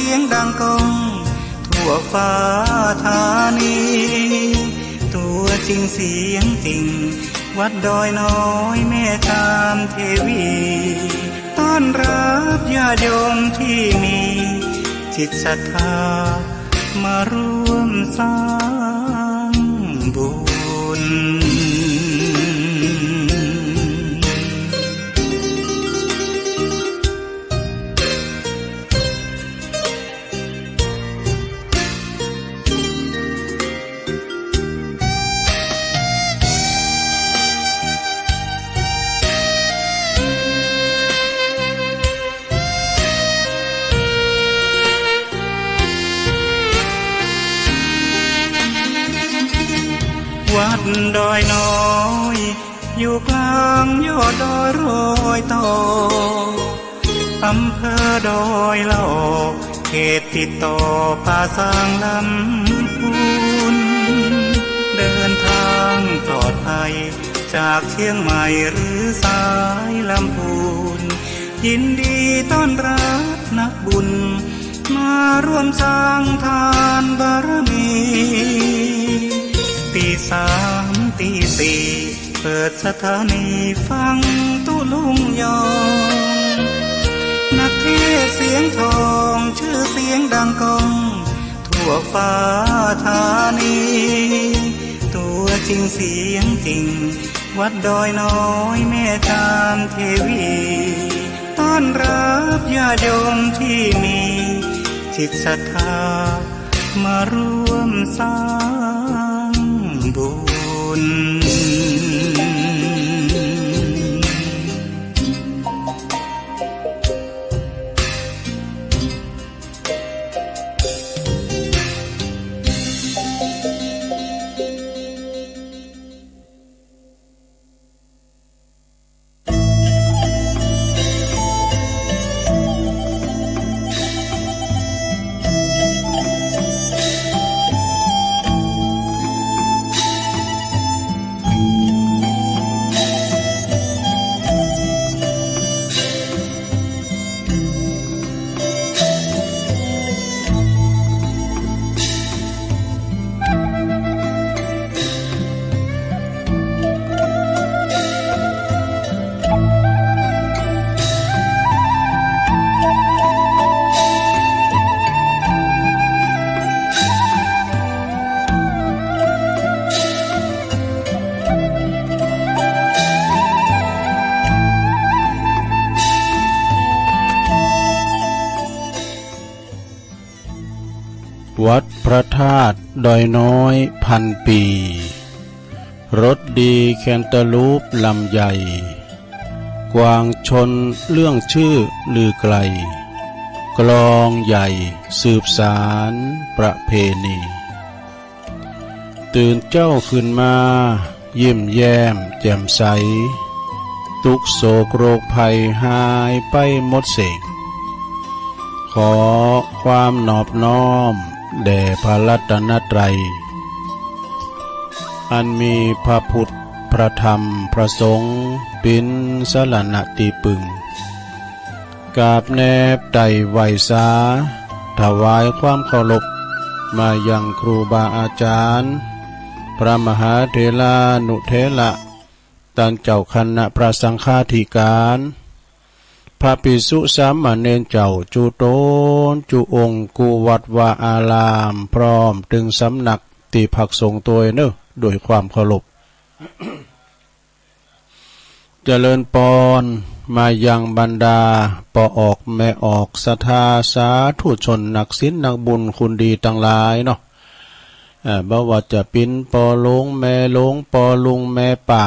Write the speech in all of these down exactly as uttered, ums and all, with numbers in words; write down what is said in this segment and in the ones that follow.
เสียงดังก้องทั่วฟ้าธานี ตัวจริงเสียงจริง วัดดอยน้อยแม่จามเทวี ต้อนรับญาติโยมที่มีจิตศรัทธา มาร่วมสร้างบุญ วัดดอยน้อย อยู่กลางยอดดอยรอยต่อ อำเภอดอยละออ เขตติดต่อป่าซางลำพูน เดินทางปลอดภัย จากเชียงใหม่หรือสายลำพูน ยินดีต้อนรับนักบุญ มาร่วมสร้างทานบารมี ตีสามตีสี่ เปิดสถานีฟังตุ๊ลุงยอง นักเทศน์เสียงทอง ชื่อเสียงดังก้องทั่วฟ้าธานี ตัวจริงเสียงจริง วัดดอยน้อยแม่จามเทวี ต้อนรับญาติโยมที่มีจิตศรัทธา มาร่วมสร้างบุญ วัดพระธาตุดอยน้อยพันปี รสดีแคนตาลูปลำไย กวางชนเรื่องชื่อลือไกล กลองใหญ่สืบสานประเพณี ตื่นเจ้าขึ้นมา ยิ้มแย้มแจ่มใส ทุกข์โศกโรคภัยหายไปหมดเสง ขอความนอบน้อมแด่พระรัตนตรัย อันมีพระพุทธ พระธรรม พระสงฆ์ เป๋นสรณะตี้ปึง กราบแนบไต่ไหว้สา ถวายความเคารพ มายังครูบาอาจารย์ พระมหาเถรานุเถระ ต้านเจ้าคณะพระสังฆาธิการ พระภิกษุสามเณรเจ้า จุ๊ตน จุ๊องค์ กู้วัดวาอาราม พร้อมเถิงสำนักตี้พักสงฆ์ตวยเนอ ด้วยความเคารพ เจริญปอน มายังบรรดาป้อออกแม่ออก ศรัทธาสาธุชน นักศีลนักบุญคุณดีตังหลายเนาะ เอ่อ บ่ว่าจะเป๋นป้อหลวงแม่หลวง ป้อลุงแม่ป้า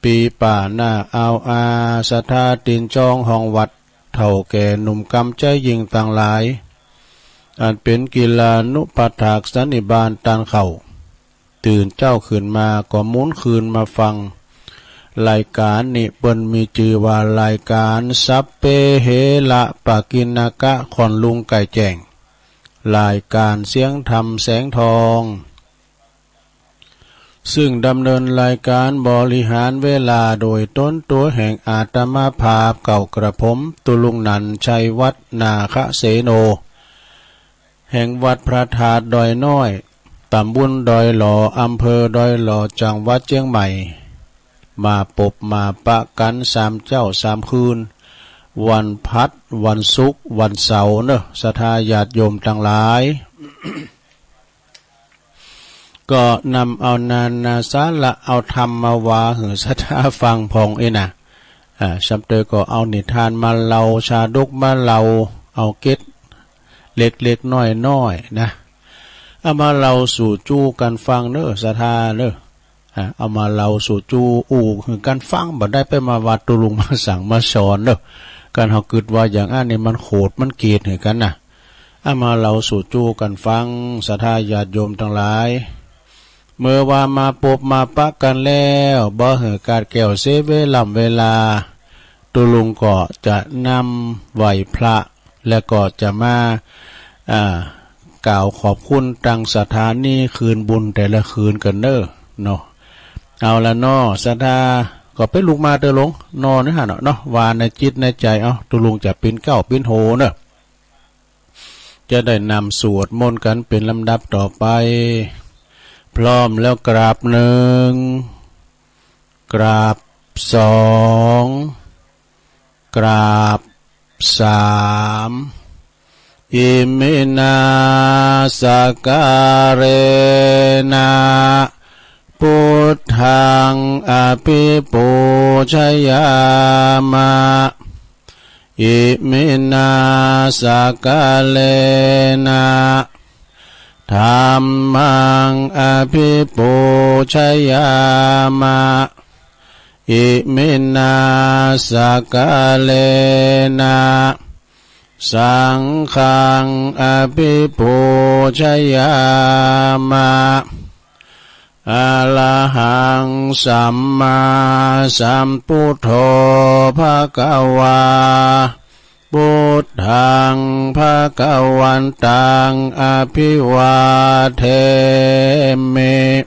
ปี้ป้าน้าอาวอา ศรัทธาตี๋นจองห้องวัด เฒ่าแก่หนุ่มกำใจ๊ยิ่งตังหลาย อันเป๋นกิลานุปัฏฐากสันนิบาตต้านเค้า ตื่นเจ๊าขึ้นมาก็หมุนคืนมาฟัง รายก๋านนี้เปิ้นมีจื้อว่ารายก๋านสัพเพเหระปะกิณณกะ ค่อนลุงใก้แจ้ง รายก๋านเสียงธรรมแสงทอง ซึ่งดำเนินรายก๋านบริหารเวลาโดยตนตั๋วแห่งอาตมาภาพเก้ากระผม ตุ๊ลุงนันท์ ชัยวัฒน์ นาคเสโน แห่งวัดพระธาตุดอยน้อย ตำบลดอยหล่อ อำเภอดอยหล่อ จังหวัดเชียงใหม่ มาปบมาปะกันสามเจ๊าสามคืน วันพัด วันศุกร์ วันเสาร์เนอะ ศรัทธาญาติโยมตังหลาย ก็นำเอานานาสาระเอาธรรมมาว่าหื้อศรัทธาฟังพ่องเอ้ยนะ อ่า ซ้ำเติมก็เอานิทานมาเล่า ชาดกมาเล่า เอาเกร็ดเล็กๆ น้อยๆ นะ เอามาเล่าสู่จู้กันฟังเนอะ ศรัทธาเนอะ อ่า เอามาเล่าสู่จู้อู้หื้อกันฟัง บ่ได้ไปมาว่าตุ๊ลุงมาสั่งมาสอนเนอะ กันเฮากึ๊ดว่าอย่างอันนี้มันโขดมันเกลียดหื้อกันนะ เอามาเล่าสู่จู้กันฟัง ศรัทธาญาติโยมตังหลาย เมื่อว่ามาปบมาปะกันแล้ว บ่หื้อขาดแคลนเสียเวล่ำเวลา ตุ๊ลุงก็จะนำไหว้พระ แล้วก็จะมา อ่า กล่าวขอบคุณตังศรัทธานี้คืนบุญแต่ละคืนกันเนอะ เนาะ เอาละเนาะ ศรัทธาก็ไปลุกมาเต๊อะหลวง นอนนี่หั่นเนาะ ว่าในจิตในใจ เอ้า ตุ๊ลุงจะปิ้นเก๊าปิ้นโฮเนอะ จะได้นำสวดมนต์กันเป็นลำดับต่อไป พร้อมแล้วกราบหนึ่ง กราบสอง กราบสาม Iminā sakkārena buddhaṃ abhipūjayāma. Iminā sakkārena dhammaṃ abhipūjayāma. Iminā sakkārena saṅghaṃ abhipūjayāma. Arahaṃ sammāsambuddho bhagavā. Buddhaṃ bhagavantaṃ abhivādemi.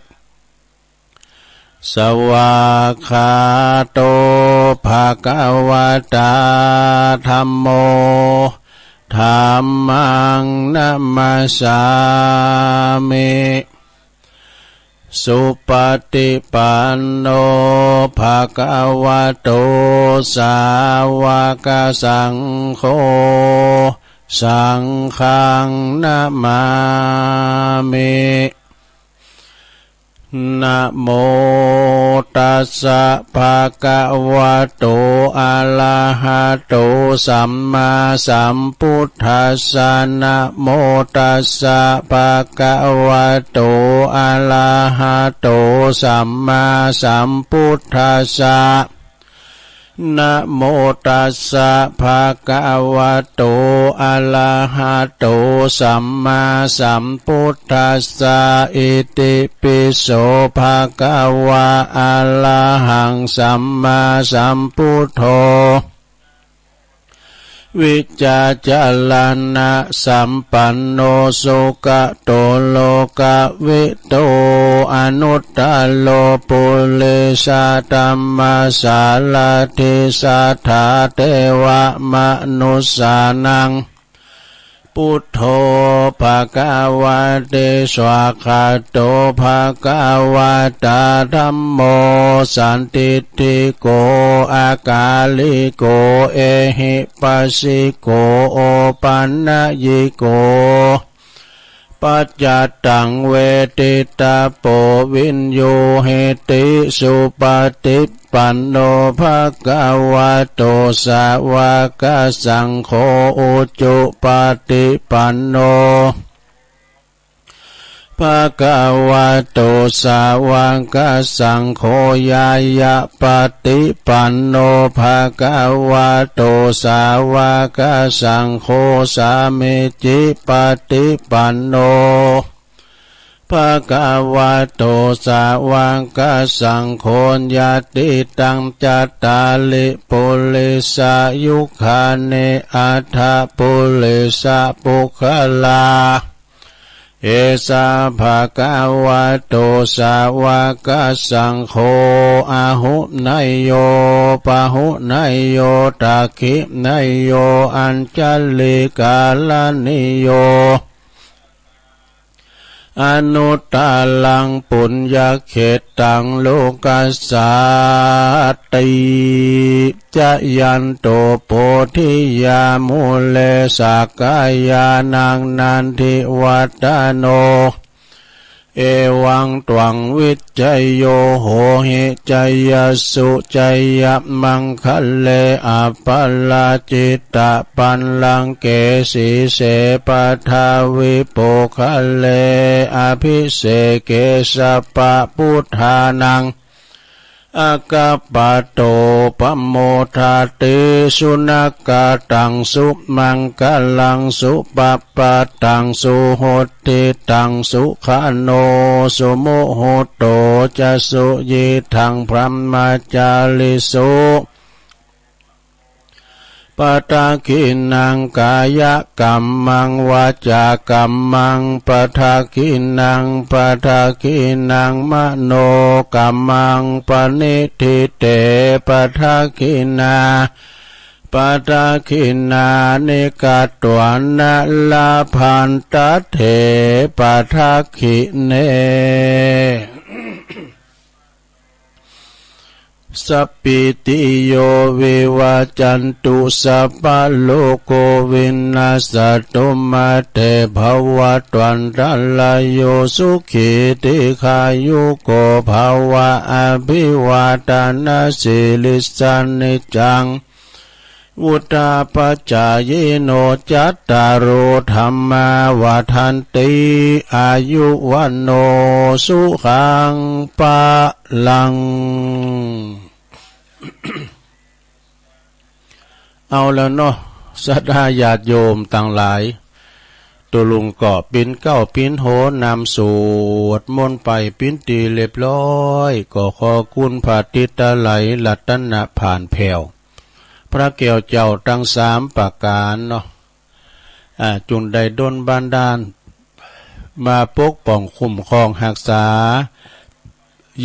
Svākkhāto bhagavatā dhammo. Dhammaṃ namassāmi. Supaṭipanno bhagavato sāvakasaṅgho. Saṅghaṃ namāmi. Namo tassa bhagavato arahato sammāsambuddhassa. Namo tassa bhagavato arahato sammāsambuddhassa. Namo tassa bhagavato arahato sammāsambuddhassa. Itipi so bhagavā arahaṃ sammāsambuddho vijjācaraṇasampanno sugato lokavidū anuttaro purisadammasārathi satthā devamanussānaṃ buddho bhagavāti. Svākkhāto bhagavatā dhammo sandiṭṭhiko akāliko ehipassiko opanayiko paccattaṃ veditabbo viññūhīti. Supaṭipanno bhagavato sāvakasaṅgho, ujupaṭipanno bhagavato sāvakasaṅgho, ñāyapaṭipanno bhagavato sāvakasaṅgho, sāmīcipaṭipanno bhagavato sāvakasaṅgho, yadidaṃ cattāri purisayugāni aṭṭha purisapuggalā, esa bhagavato sāvakasaṅgho, āhuneyyo pāhuneyyo dakkhiṇeyyo añjalikaraṇīyo อนุตตรังปุญญเขตตังโลกัสสาติ จายันโตโพธิยามูเล สักกายานังนันทิวัฒโน เอวังตวังวิจโยโหหิ จายสสุ จายมังคะเล อัปปะราจิตะปัลลังเก สีเส ปะทาวิปุคคะเล อภิเสเก สัพพะพุทธานัง อากาปะโต ปะโมทาติ สุนักขะตัง สุมังคะลัง สุปะปะตัง สุหุตติตัง สุขะโน สุมุหุตโต จะสุยิทัง พรหมจาริสุ ปะทักขิณัง กายะกัมมัง วาจากัมมัง ปะทักขิณัง ปะทักขิณัง มโนกัมมัง ปะณิทิเต ปะทักขิณา ปะทักขิณานิ กัตวานะ ละพันตะเถ ปะทักขิเณ สัพพิติโย วิวัจจันตุ สัพพะโรโค วินัสสะตุ มา เต ภะวัตวันตะราโย สุขี ทีฆายุโก ภะวะ อภิวาทะนะสีลิสสะ นิจจัง วุฑฒาปะจายิโน จัตตาโร ธัมมา วัฑฒันติ อายุ วัณโณ สุขัง พะลัง เอาแล้วเนาะ ศรัทธาญาติโยมตังหลาย ตุ๊ลุงก็ปิ้นเก๊าปิ้นโหนำสวดมนต์ไปปิ้นตี้เรียบร้อย ก็ขอคุณพระติตะไลรัตนะผ่านแผ่ว พระแก้วเจ้าตังสามประก๋านเนาะ อ่า จุ่งได้ดลบันดาล มาปกป้องคุ้มครองฮักษา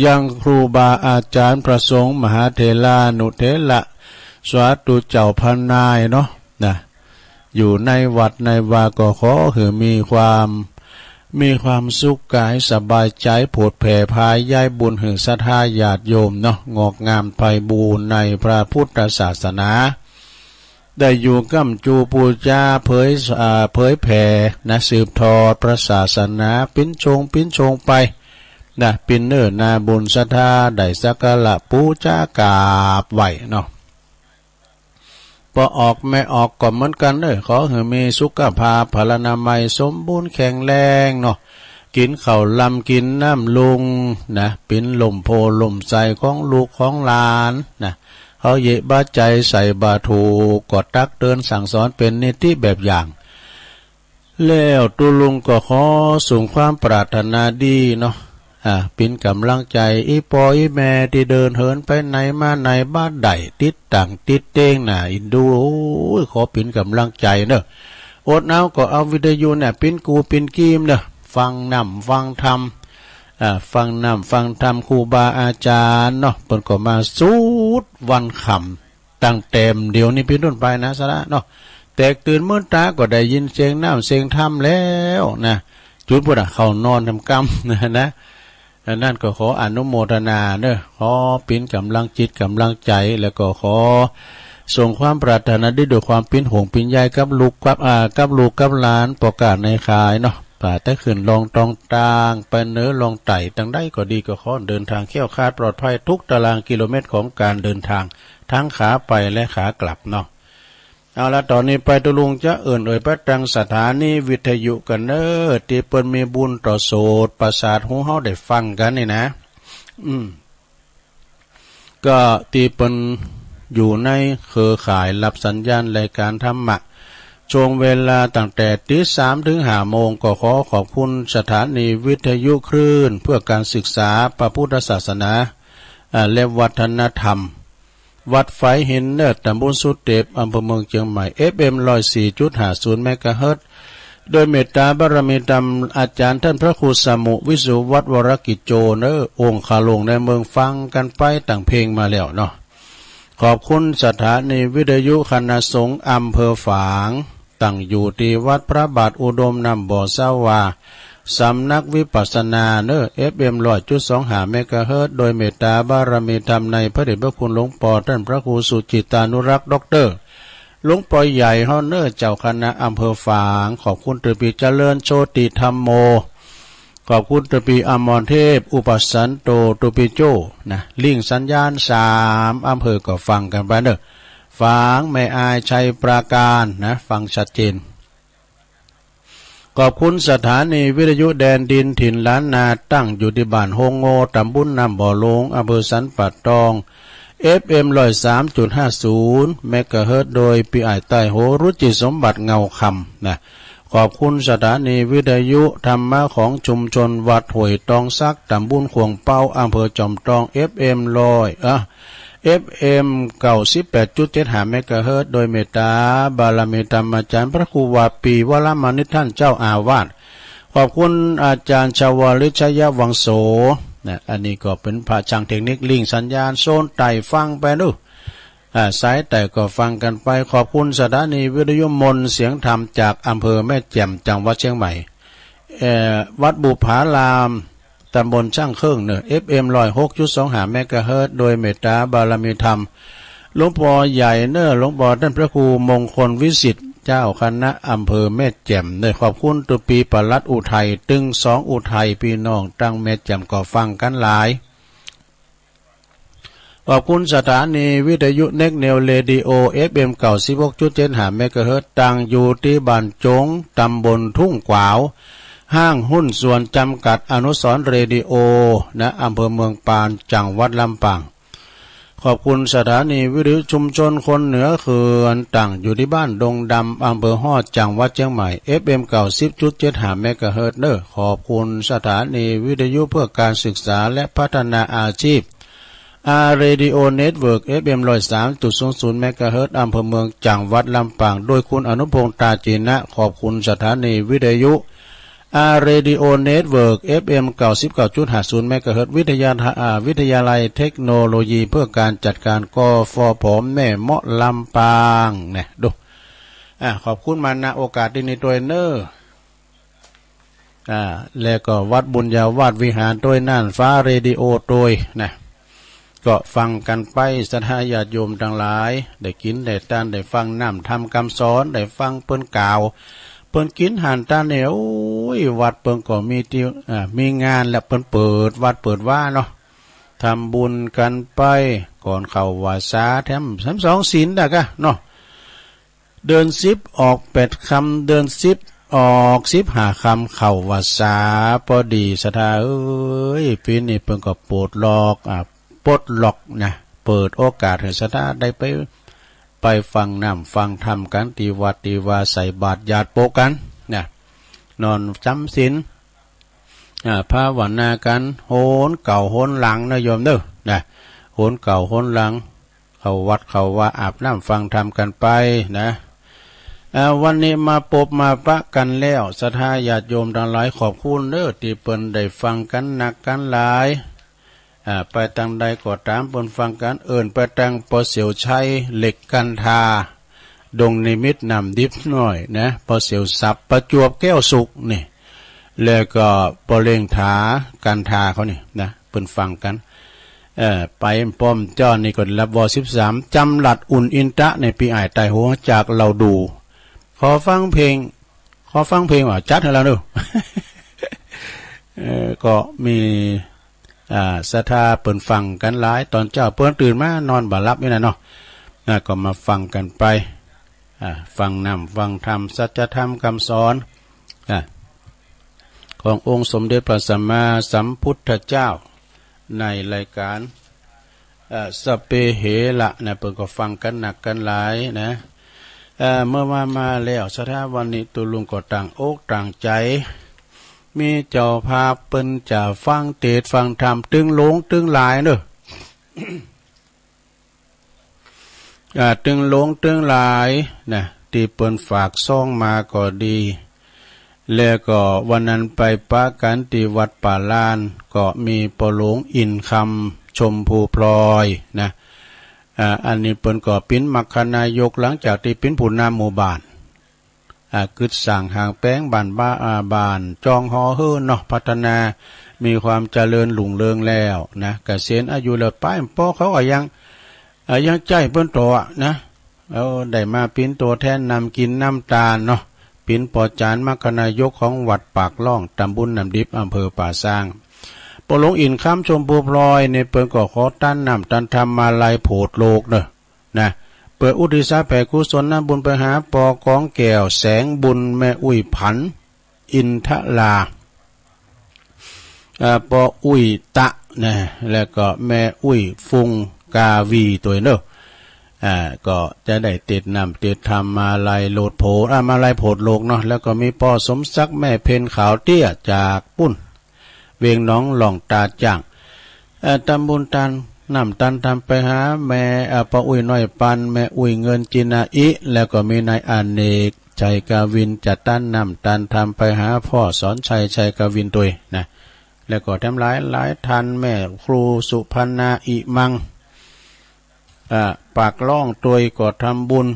ยังครูบาอาจ๋ารย์พระสงฆ์มหาเถรานุเถระ สาธุเจ้าพระนายเนาะ นะ อยู่ในวัดในวาก็ขอหื้อมีความ มีความสุขกายสบายใจ๋ โผดแผ่พาย้ายบุญหื้อศรัทธาญาติโยมเนาะ งอกงามไพบูลย์ในพระพุทธศาสนา ได้อยู่ก้ำจูปู๋จาเผย อ่า เผยแผ่นะ สืบทอดพระศาสนา ปิ้นชงปิ้นชงไปนะ ปิ้นเน้อนาบุญศรัทธา ได้สักการะปู๋จากราบไหว้เนาะ ปอออกแม่ออกก็เหมือนกั๋นเน้อ ขอหื้อมีสุขภาพพลานามัยสมบูรณ์แข็งแรงเนาะ กิ๋นข้าวลำกิ๋นน้ำลุงนะ ปิ้นล่มโพธิ์ล่มไทรของลูกของหลานนะ เฮาเยียะบาใจ๋ใส่บ่าถูก ก็ตักเตือนสั่งสอนเป๋นนิธิแบบอย่าง แล้วตุ๊ลุงก็ขอส่งความปรารถนาดีเนาะ อ่า เป๋นก๋ำลังใจ๋ อี่ป้ออี่แม่ตี้เดินเหินไปไหนมาไหนบ่ได้ ติดตั้งติดเต๊งหน้าเอ็นดู โอ้ย ขอเป๋นก๋ำลังใจ๋เน้อ อดเอาก็เอาวิทยุเนี่ยเป๋นกู่เป๋นกีมเน้อ ฟังน้ำฟังธรรม อ่า ฟังน้ำฟังธรรมครูบาอาจ๋ารย์เนาะ เปิ้นก็มาสูตรวันค่ำ ตั้งแต่เดี๋ยวนี้เป๋นต้นไปนะ สาระเนาะ แตกตื่นมืดต๋าก็ได้ยินเสียงน้ำเสียงธรรมแล้วนะ จุดพุ้นน่ะเข้านอนทำกรรมนะ อันนั้นก็ขออนุโมทนาเน้อ ขอเป๋นก๋ำลังจิตก๋ำลังใจ๋ แล้วก็ขอส่งความปรารถนาดีด้วยความเป๋นห่วงเป๋นใยกับลูกกับ อ่า กับลูกกับหลาน ป้อก้าในขายเนาะ ป่าแต่ขึ้นลองตองตาง ไปเหนือลองใต้ ตังใดก็ดี ก็ขอเดินทางแคล้วคลาดปลอดภัยทุกตารางกิโลเมตรของการเดินทาง ทั้งขาไปและขากลับเนาะ เอาละ ต๋อนนี้ไปตุ๊ลุงจะเอิ้นเอ่ยไปตังสถานีวิทยุกั๋นเน้อ ตี้เปิ้นมีบุญต่อโสตประสาทหูเฮาได้ฟังกั๋นนี่นะ อืม ก็ตี้เปิ้นอยู่ในเครือข่ายรับสัญญาณรายการธรรมะ ช่วงเวลาตั้งแต่ตีสามถึงห้าโมง ก็ขอขอบคุณสถานีวิทยุคลื่นเพื่อการศึกษาพระพุทธศาสนา อ่า และวัฒนธรรม วัดฝายหินเนิด ตำบลสุเตป อำเภอเมืองเชียงใหม่ เอฟเอ็ม ร้อยสี่จุดห้าศูนย์ เมกะเฮิรตซ์ โดยเมตตาบารมีธรรมอาจ๋ารย์ท่านพระครูสมุ วิสุวัฒน์ วรกิจโจ เน้อ องคาหลวงในเมือง ฟังกั๋นไปตั้งเพลงมาแล้วเนาะ ขอบคุณสถานีวิทยุคณะสงฆ์อำเภอฝาง ตั้งอยู่ตี้วัดพระบาทอุดมน้ำบ่อสาวา สำนักวิปัสสนาเนอะ เอฟเอ็มร้อยจุดสองห้าเมกะเฮิรตซ์ โดยเมตตาบารมีธรรมในพระเดชพระคุณหลวงปอท่านพระครูสุจิตานุรักษ์ ด็อกเตอร์ หลวงปอใหญ่เฮาเนอะ เจ้าคณะอำเภอฝาง ขอบคุณเตอร์ปีเจริญโชติธัมโม ขอบคุณเตอร์ปีอมรเทพ อุปสันโต เตอร์ปีโจ้ นะ ลิงก์สัญญาณสามอำเภอก็ฟังกันไปเนอะ ฝาง แม่อาย ชัยปราการ นะ ฟังชัดเจน ขอบคุณสถานีวิทยุแดนดินถิ่นล้านนา ตั้งอยู่ที่บ้านโฮงโง ตำบลน้ำบ่อหลวง อำเภอสันป่าตอง เอฟเอ็มร้อยสามจุดห้าศูนย์เมกะเฮิรตซ์ โดยปีอ้ายใต้โห รุจิสมบัติเงาคำ นะ ขอบคุณสถานีวิทยุธรรมะของชุมชนวัดห้วยตองสัก ตำบลขวงเปา อำเภอจอมทอง เอฟเอ็มร้อย เอ่อ เอฟเอ็มเก้าสิบแปดจุดเจ็ดห้าเมกะเฮิรตซ์ โดยเมตตาบารมีธรรมอาจารย์พระครูวาปี วรมณิต ท่านเจ้าอาวาส ขอบคุณอาจารย์ชวลิต ชยวังโส นะ อันนี้ก็เป็นพระช่างเทคนิคลิงก์สัญญาณโซนใต้ฟังไปดู อ่า สายใต้ก็ฟังกันไป ขอบคุณสถานีวิทยุมนต์เสียงธรรมจากอำเภอแม่แจ่ม จังหวัดเชียงใหม่ เอ่อ วัดบุปผาราม ตำบลช่างเครื่องเนอะ เอฟเอ็มร้อยหกจุดสองห้าเมกะเฮิรตซ์ โดยเมตตาบารมีธรรม หลวงปอใหญ่เนอะ หลวงปอท่านพระครูมงคลวิสิทธิ์ เจ้าคณะอำเภอแม่แจ่มเนอะ ขอบคุณเตอร์ปีปลัดอุทัย ตึงสองอุทัย พี่น้องตังแม่แจ่มก็ฟังกันหลาย ขอบคุณสถานีวิทยุเน็กเนวเรดิโอ เอฟเอ็มเก้าสิบหกจุดเจ็ดห้าเมกะเฮิรตซ์ ตั้งอยู่ที่บ้านจง ตำบลทุ่งขวาว ห้างหุ้นส่วนจำกัดอนุสรณ์เรดิโอ นะ อำเภอเมืองปาน จังหวัดลำปาง ขอบคุณสถานีวิทยุชุมชนคนเหนือเขื่อน ตั้งอยู่ที่บ้านดงดำ อำเภอฮอด จังหวัดเชียงใหม่ เอฟเอ็มเก้าสิบจุดเจ็ดห้าเมกะเฮิรตซ์เนอะ ขอบคุณสถานีวิทยุเพื่อการศึกษาและพัฒนาอาชีพ อาร์ เรดิโอ เน็ตเวิร์ก เอฟเอ็มร้อยสามจุดศูนย์ศูนย์เมกะเฮิรตซ์ อำเภอเมือง จังหวัดลำปาง โดยคุณอนุพงษ์ ตาจีนะ ขอบคุณสถานีวิทยุ อาร์ เรดิโอ เน็ตเวิร์ก เอฟเอ็มเก้าสิบเก้าจุดห้าศูนย์เมกะเฮิรตซ์ วิทยา อ่า วิทยาลัยเทคโนโลยีเพื่อการจัดการ กฟผ แม่เมาะ ลำปาง เนี่ย ดู อ่า ขอบคุณมา ณ โอกาสที่นี้ด้วยเนอะ อ่า แล้วก็วัดบุญญาวาสวิหารด้วย น่านฟ้าเรดิโอด้วยนะ ก็ฟังกันไป ศรัทธาญาติโยมทั้งหลาย ได้กินได้ตาน ได้ฟังน้ำธรรมคำสอน ได้ฟังเปิ้นกล่าว เปิ้นกินหารตานเนี่ย โอ้ย วัดเปิ้นก็มีที่ อ่า มีงานแล้วเปิ้นเปิดวัดเปิดวาเนาะ ทำบุญกันไป ก่อนเข้าพรรษา แถม แถมสองศีลดะกะเนาะ เดือนสิบออกแปดค่ำ เดือนสิบออกสิบห้าค่ำ เข้าพรรษา พอดีศรัทธาเอ้ย ปีนี้เปิ้นก็ปลดล็อก อ่า ปลดล็อกนะ เปิดโอกาสให้ศรัทธาได้ไป ไปฟังน้ำฟังธรรมกัน ที่วัดที่วา ใส่บาตรญาติโปะกันนะ นอนจำศีล อ่า ภาวนากัน หนเก่าหนหลังนะโยมเด้อ นะ หนเก่าหนหลัง เข้าวัดเข้าวา อาบน้ำฟังธรรมกันไปนะ อ่า วันนี้มาปบมาปะกันแล้ว ศรัทธาญาติโยมทั้งหลาย ขอบคุณเด้อ ที่เปิ้นได้ฟังกันนักกันหลาย อ่า ไปตางใดก็ตาม เปิ้นฟังกัน เอิ้นไปตางปอเสี่ยวชัย เหล็กกันทา ดงนิมิตร น้ำดิบน้อยนะ ปอเสี่ยวสับ ประจวบแก้วสุขนี่ แล้วก็ปอเล็งถา กันทาเขานี่นะ เปิ้นฟังกัน เอ่อ ไปป้อมเจ้านี่ก็รับวอสิบสาม จำหลัดอุ่นอินทะในปีอ้ายใต้หัวจากเราดู ขอฟังเพลง ขอฟังเพลงว่าจัดให้เราดู เอ่อ ก็มี อ่า ศรัทธาเปิ้นฟังกันหลาย ตอนเช้าเปิ้นตื่นมานอนบ่หลับนี่นะเนาะ อ่า ก็มาฟังกันไป อ่า ฟังน้ำฟังธรรม สัจธรรมคำสอน อ่า ขององค์สมเด็จพระสัมมาสัมพุทธเจ้า ในรายการ เอ่อ สพเปเหระนะ เปิ้นก็ฟังกันนักกันหลายนะ เอ่อ เมื่อมา มาแล้ว ศรัทธาวันนี้ตุ๊ลุงก็ตั้งอกตั้งใจ มีเจ้าภาพเปิ้นจะฟังเทศน์ฟังธรรม ตึงหลวงตึงหลายเนอะ อ่า ตึงหลวงตึงหลายนะ ที่เปิ้นฝากซองมาก็ดี แล้วก็วันนั้นไปปะกันที่วัดป่าลาน ก็มีปอหลวงอินคำ ชมพูพลอยนะ อ่า อันนี้เปิ้นก็เป๋นมรรคนายก หลังจากที่เป๋นผู้นำหมู่บ้าน อ่า กึ๊ดสร้างห้างแป๋งบ้าน บ้า อ่า บ้านจองหอเฮือนเนาะ พัฒนา มีความเจริญรุ่งเรืองแล้วนะ เกษียณอายุแล้วไป ป้อเขาก็ยัง อ่า ยังใจ๊เปิ้นต่อนะ เออ ได้มาเป๋นตั๋วแทนน้ำกิ๋นน้ำตานเนาะ เป๋นป้อจ๋ารย์มรรคนายกของวัดปากล่อง ตำบลน้ำดิบ อำเภอป่าซาง ป้อหลวงอินทร์คำชมพูพลอยนี่เปิ้นก็ขอตานน้ำตานธรรมาลัยโผดโลกเนาะ นะ เปื้ออุทิศแผ่กุศลน้ำบุญไปหาป้อกองแก้วแสงบุญ แม่อุ๊ยผัน อินทรา เอ่อ ป้ออุ๊ยตะนะ แล้วก็แม่อุ๊ยฟุงกาวีตัวยเนาะ อ่า ก็จะได้ติดน้ำติดธรรมาลัยโลดโผ อ่า มาลัยโผดโลกเนาะ แล้วก็มีป้อสมศักดิ์ แม่เพ็ญขาวเตี้ยจากปุ้น เวียงหนองหล่องตาจ้าง เอ่อ ตำบุญตานน้ำตานธรรมไปหาแม่ เอ่อ ป้ออุ๊ยน้อยปัน แม่อุ๊ยเงินจินาอิ แล้วก็มีนายอเนก ชัยกวิน จะตานน้ำตานธรรมไปหาป้อสอนชัย ชัยกวินตัวยนะ แล้วก็แถมหลายหลายท่าน แม่ครูสุพรรณาอิมัง อ่า ปากล่องตัวยก็ทำบุญ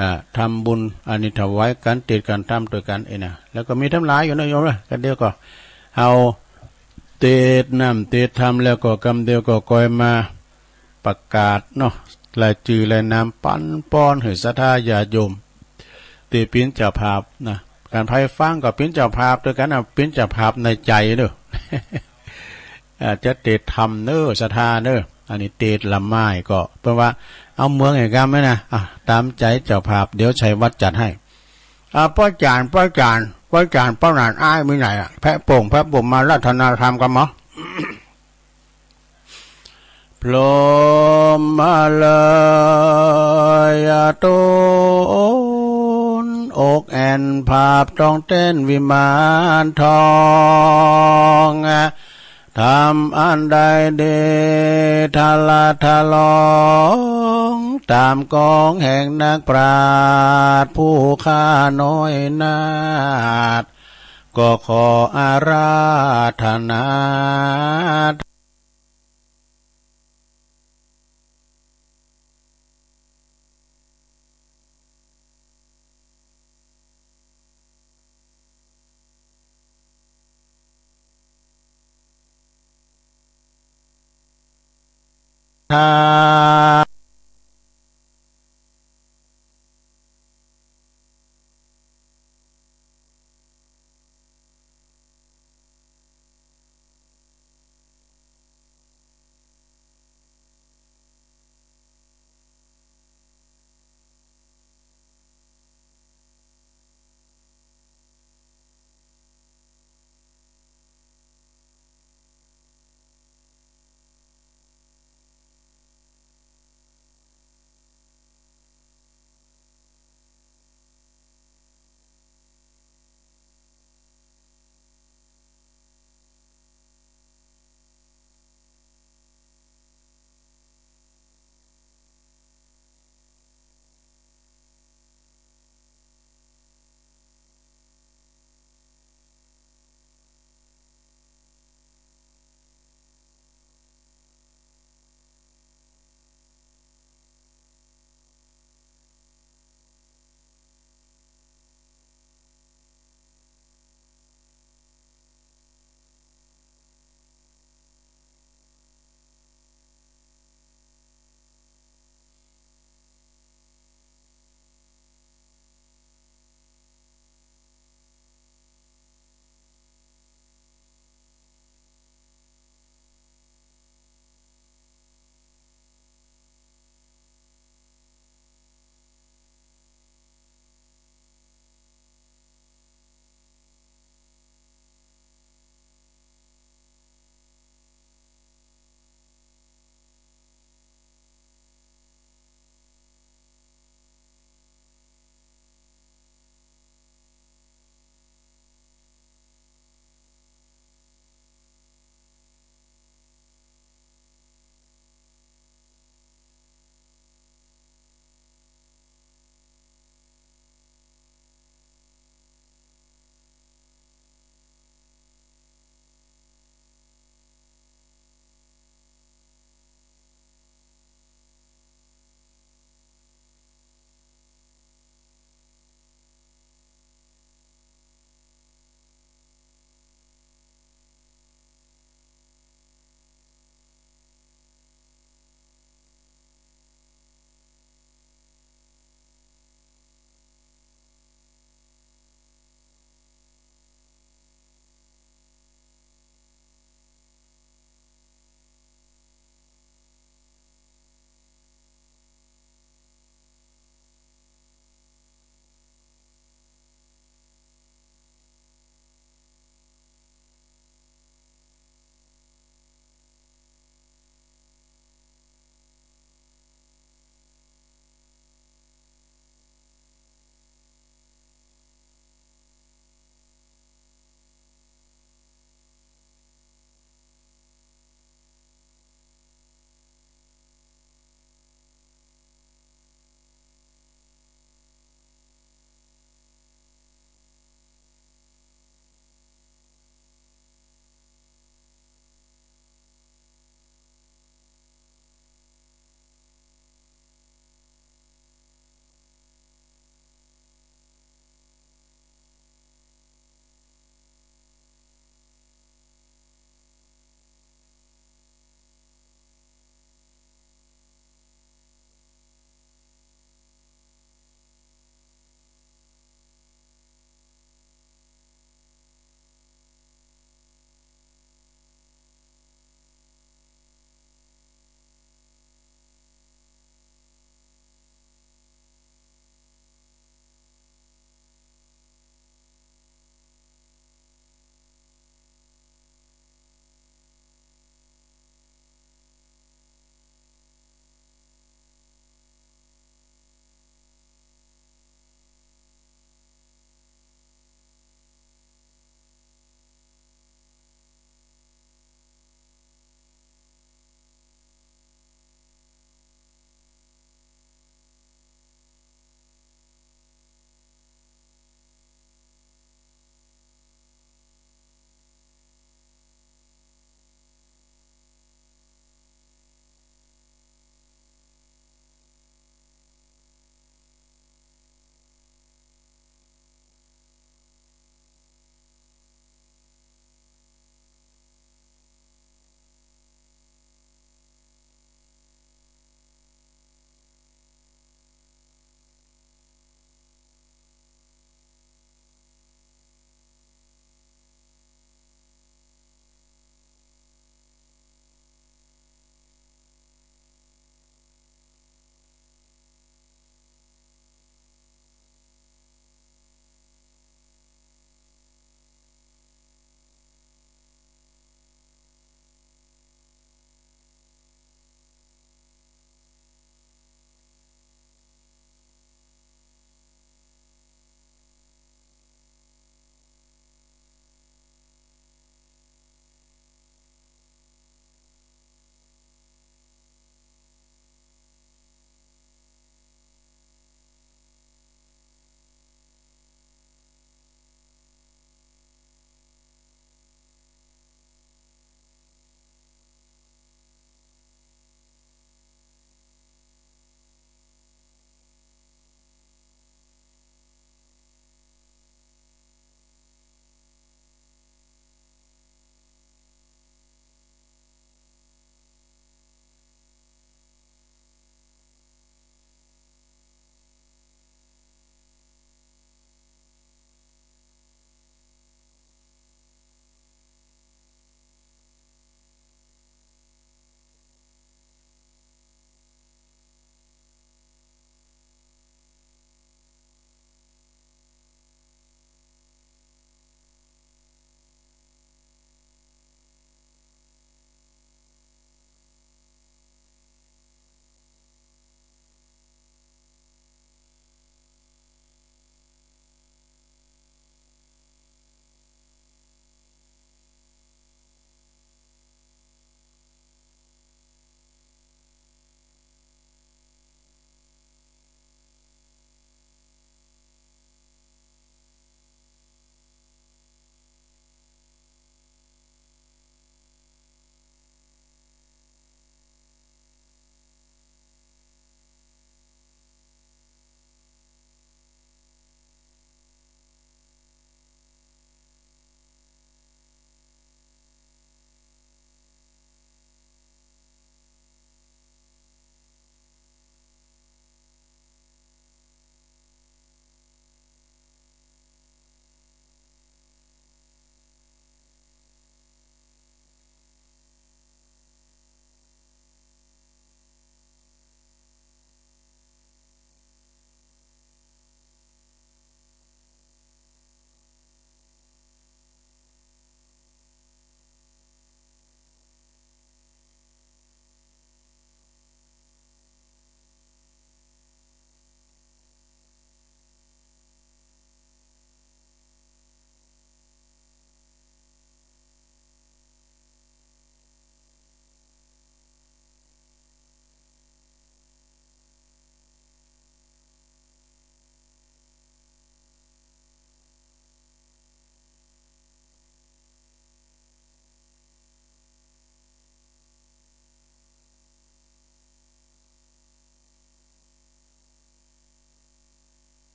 อ่า ทำบุญ อันนี้ถวายกั๋น ติดกั๋นทำตัวยกั๋นเองนะ แล้วก็มีแถมหลายอยู่นะโยมนะ ก็เดี๋ยวก็ เฮาติดน้ำติดธรรมแล้วก็กำเดียวก็ค่อยมาประกาศเนาะ รายจื้อรายนามปันป้อนหื้อศรัทธาญาติโยม ตี้เป๋นเจ้าภาพนะ ก๋านใผฟังก็เป๋นเจ้าภาพตัวยกั๋นนะ เป๋นเจ้าภาพในใจ๋เนาะ อ่า จะติดธรรมเนาะ ศรัทธาเนาะ อันนี้ติดละไม้ก็ เปิ้นว่าเอาเมืองแห่งกรรมไหมนะ อ่ะ ต๋ามใจ๋เจ้าภาพ เดี๋ยวชัยวัฒน์จัดให้ อ่ะ ป้อจ๋ารย์ ป้อจ๋ารย์ ป้อจ๋ารย์ ป้อหนานอ้ายมีไหนอ่ะ แพะโป่ง แพะบุ่มมารัตนาธรรมกันหมอ พรหมเลยตูนอกแอ่น ภาพต้องเต้นวิมานทอง ทำอันใดดีทะละทะลอง ตามกองแห่งนักปราชญ์ผู้ข้าน้อยนาถ ก็ขออาราธนาทาน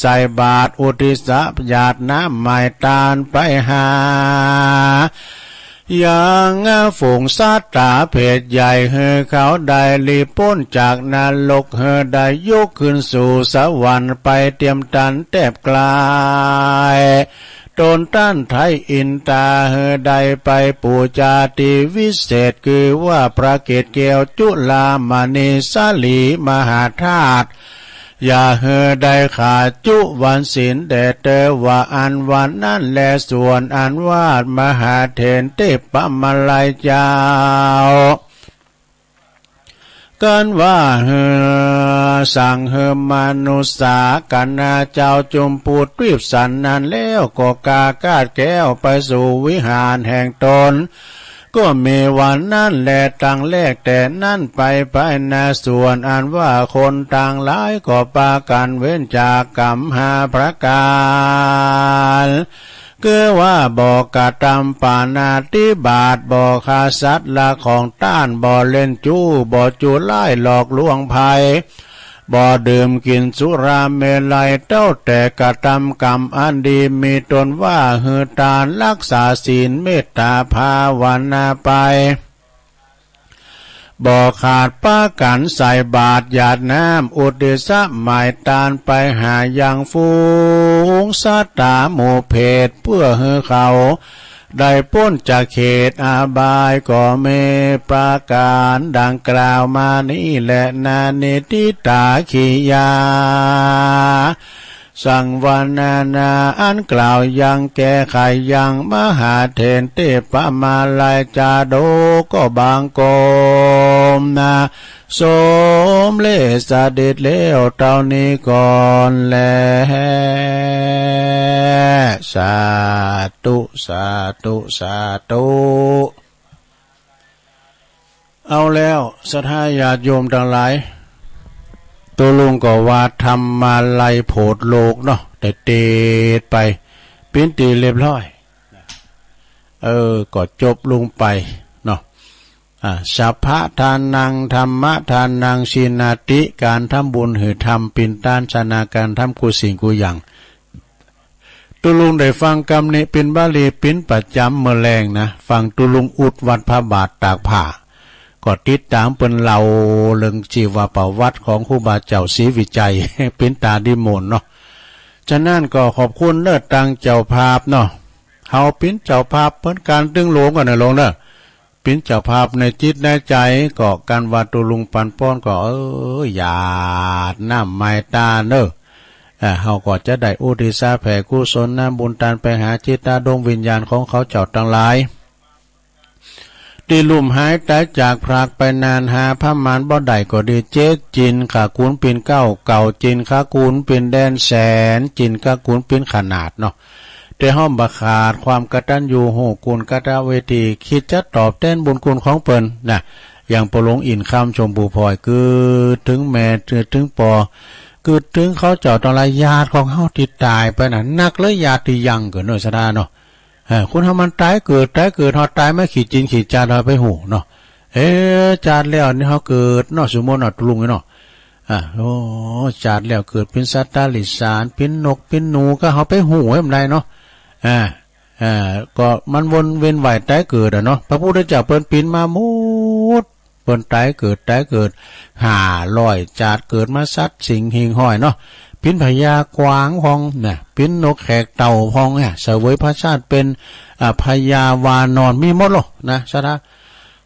ใส่บาตรอุทิศหยาดน้ำไหม้ตานไปหา ยังฝูงสัตตาเพศใหญ่ หื้อเขาได้หลีกป๊นจากนรก หื้อได้ยกขึ้นสู่สวรรค์ไปเตียมตันแทบไกล ตนต้านไทยอินตา หื้อได้ไปปู๋จาตี้วิเศษ คือว่าพระเกศแก้วจุฬามณีสาลีมหาธาตุ อย่าหื้อได้ขาดจุวันศีลแด่เตอว่าอันว่านั้นแล ส่วนอันว่ามหาเถรเทพมาลัยเจ้า กันว่าหื้อสั่งหื้อมนุสสาคณะเจ้าจุมพูทวีปสันนั้นแล้ว ก็กล้าคาดแคล้วไปสู่วิหารแห่งตน ก็มีวันนั้นแล ตั้งแรกแต่นั้นไป ภายในส่วนอันว่าคนตังหลายก็ปากั๋นเว้นจากกรรมห้าประก๋าน คือว่าบ่กระทำปาณาติบาต บ่ฆ่าสัตว์ลักของต้าน บ่เล่นจู้ บ่จุร้ายหลอกลวงใผ บ่ดื่มกิ๋นสุราเมรัย เต้าแต่กระทำกรรมอันดี มีต้นว่าหื้อตาน รักษาศีล เมตตาภาวนาไป บ่ขาดปากั๋นใส่บาตรหยาดน้ำ อุทิศไหม้ตานไปหายังฝูงสัตตาหมู่เพศ เพื่อหื้อเขาได้ป๊นจากเขตอบาย ก็มีประก๋านดังกล่าวมานี้แล นานิทิฏฐาคียา สังวรรณนาอันกล่าวยังแก้ไขยังมหาเถรเทพมาลัยจาดกก็บังคมนา สมเร็จเสด็จแล้วเต้านี้ก่อนแล สาธุ สาธุ สาธุ เอาแล้ว ศรัทธาญาติโยมตังหลาย ตุลุงก็ว่าธรรมาลัยโผดโลกเนาะ ได้เตสไป เป๋นตี้เรียบร้อย เออ ก็จบลงไปเนาะ อ่า สัพพะทานัง ธัมมะทานัง ชินาติ ก๋านทำบุญหื้อธรรม เป๋นต้านชนะก๋านทำกู้สิ่งกู้อย่าง ตุลุงได้ฟังกำนี้เป๋นบาลีเป๋นประจ๋ำเมื่อแลงนะ ฟังตุลุงอุดวัดพระบาทตากผ้า ก็ติดต๋ามเปิ้นเล่าเรื่องชีวประวัติของครูบาเจ้าศรีวิชัย เป๋นต๋าดีโมนเนาะ ฉะนั้นก็ขอบคุณเน้อตังเจ้าภาพเนาะ เฮาเป๋นเจ้าภาพเปิ้นก๋านตึงหลวงกั๋นเน้อหลวงเน้อ เป๋นเจ้าภาพในจิตในใจ๋ ก็กันว่าตุลุงปันป้อนก็ เออ หยาดน้ำไหม้ตานเน้อ เออ เฮาก็จะได้อุทิศแผ่กุศลน้ำบุญตานไปหาจิตตาดวงวิญญาณของเขาเจ้าตังหลาย ตี้ลุ่มหายต๋ายจากพรากไปนาน หาพระมานบ่ได้ก็ดี เจ๊จิ๋นข้ากู๋นเป๋นเก้า เก่าจิ๋นข้ากู๋นเป๋นแดนแสน จิ๋นข้ากู๋นเป๋นขนาดเนาะ แต่เฮาบ่ขาดความกตัญญูฮู้คุณกตเวที คิดจะตอบแตนบุญคุณของเปิ้นนะ อย่างป้อหลวงอินทร์คำชมพูพลอย กึ๊ดเถิงแม่ กึ๊ดเถิงป้อ กึ๊ดเถิงเขาเจ้าตังหลาย ญาติของเฮาตี้ต๋ายไปนะ นักเลยญาติตี้ยังเกิ๋นเนาะ ศรัทธาเนาะ เออ คนเฮามันต๋ายเกิด ต๋ายเกิด ฮอดต๋ายมาขี้จิ๋นขี้จาด เฮาไปฮู้เนาะ เอ๊ะ จาดแล้วนี่เฮาเกิดเนาะ สมมุติเนาะ ตุลุงเนาะ อ่า โอ้ จาดแล้วเกิดเป๋นสัตว์เดรัจฉาน เป๋นนก เป๋นหนู ก็เฮาไปฮู้ไว้บ่ได้เนาะ อ่า อ่า ก็มันวนเวียนว่ายต๋ายเกิดอะเนาะ พระพุทธเจ้าเปิ้นเป๋นมาหมด เปิ้นต๋ายเกิด ต๋ายเกิด ห้าร้อยจาด เกิดมาสัตว์สิ่งหิ่งห้อยเนาะ เป๋นพญากวางพ่องนะ เป๋นนกแขกเต้าพ่องเนี่ย เสวยพระชาติเป๋น อ่า พญาวานอน มีหมดโลนะ ศรัทธา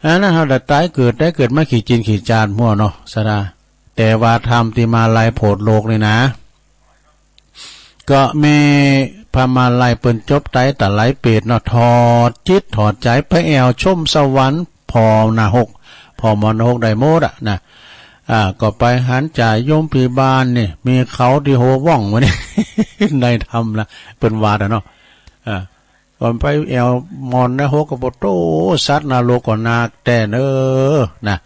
อันนั้นเฮาละต๋ายเกิด ต๋ายเกิดมาขี้จิ๋นขี้จาดมั่วเนาะ ศรัทธา แต่ว่าธรรมตี้มาลัยโผดโลกนี่นะ ก็มีพระมาลัยเปิ้นจบไตรไตรเปรตเนาะ ถอดจิตถอดใจ๋ไปแอ่วชมสวรรค์ ผ่อหน้าหก ผ่อหมอนหน้าหกได้หมดอะนะ อ่า ก็ไปหันจ่ายโยมพิบาลนี่ มีเขาตี้หัวว่องมานี่ ในธรรมนะ เปิ้นว่าอะเนาะ อ่า ก่อนไปแอ่วหมอนหน้าหกก็บ่โต สัตว์นรกก็นักแต๊เน้อนะ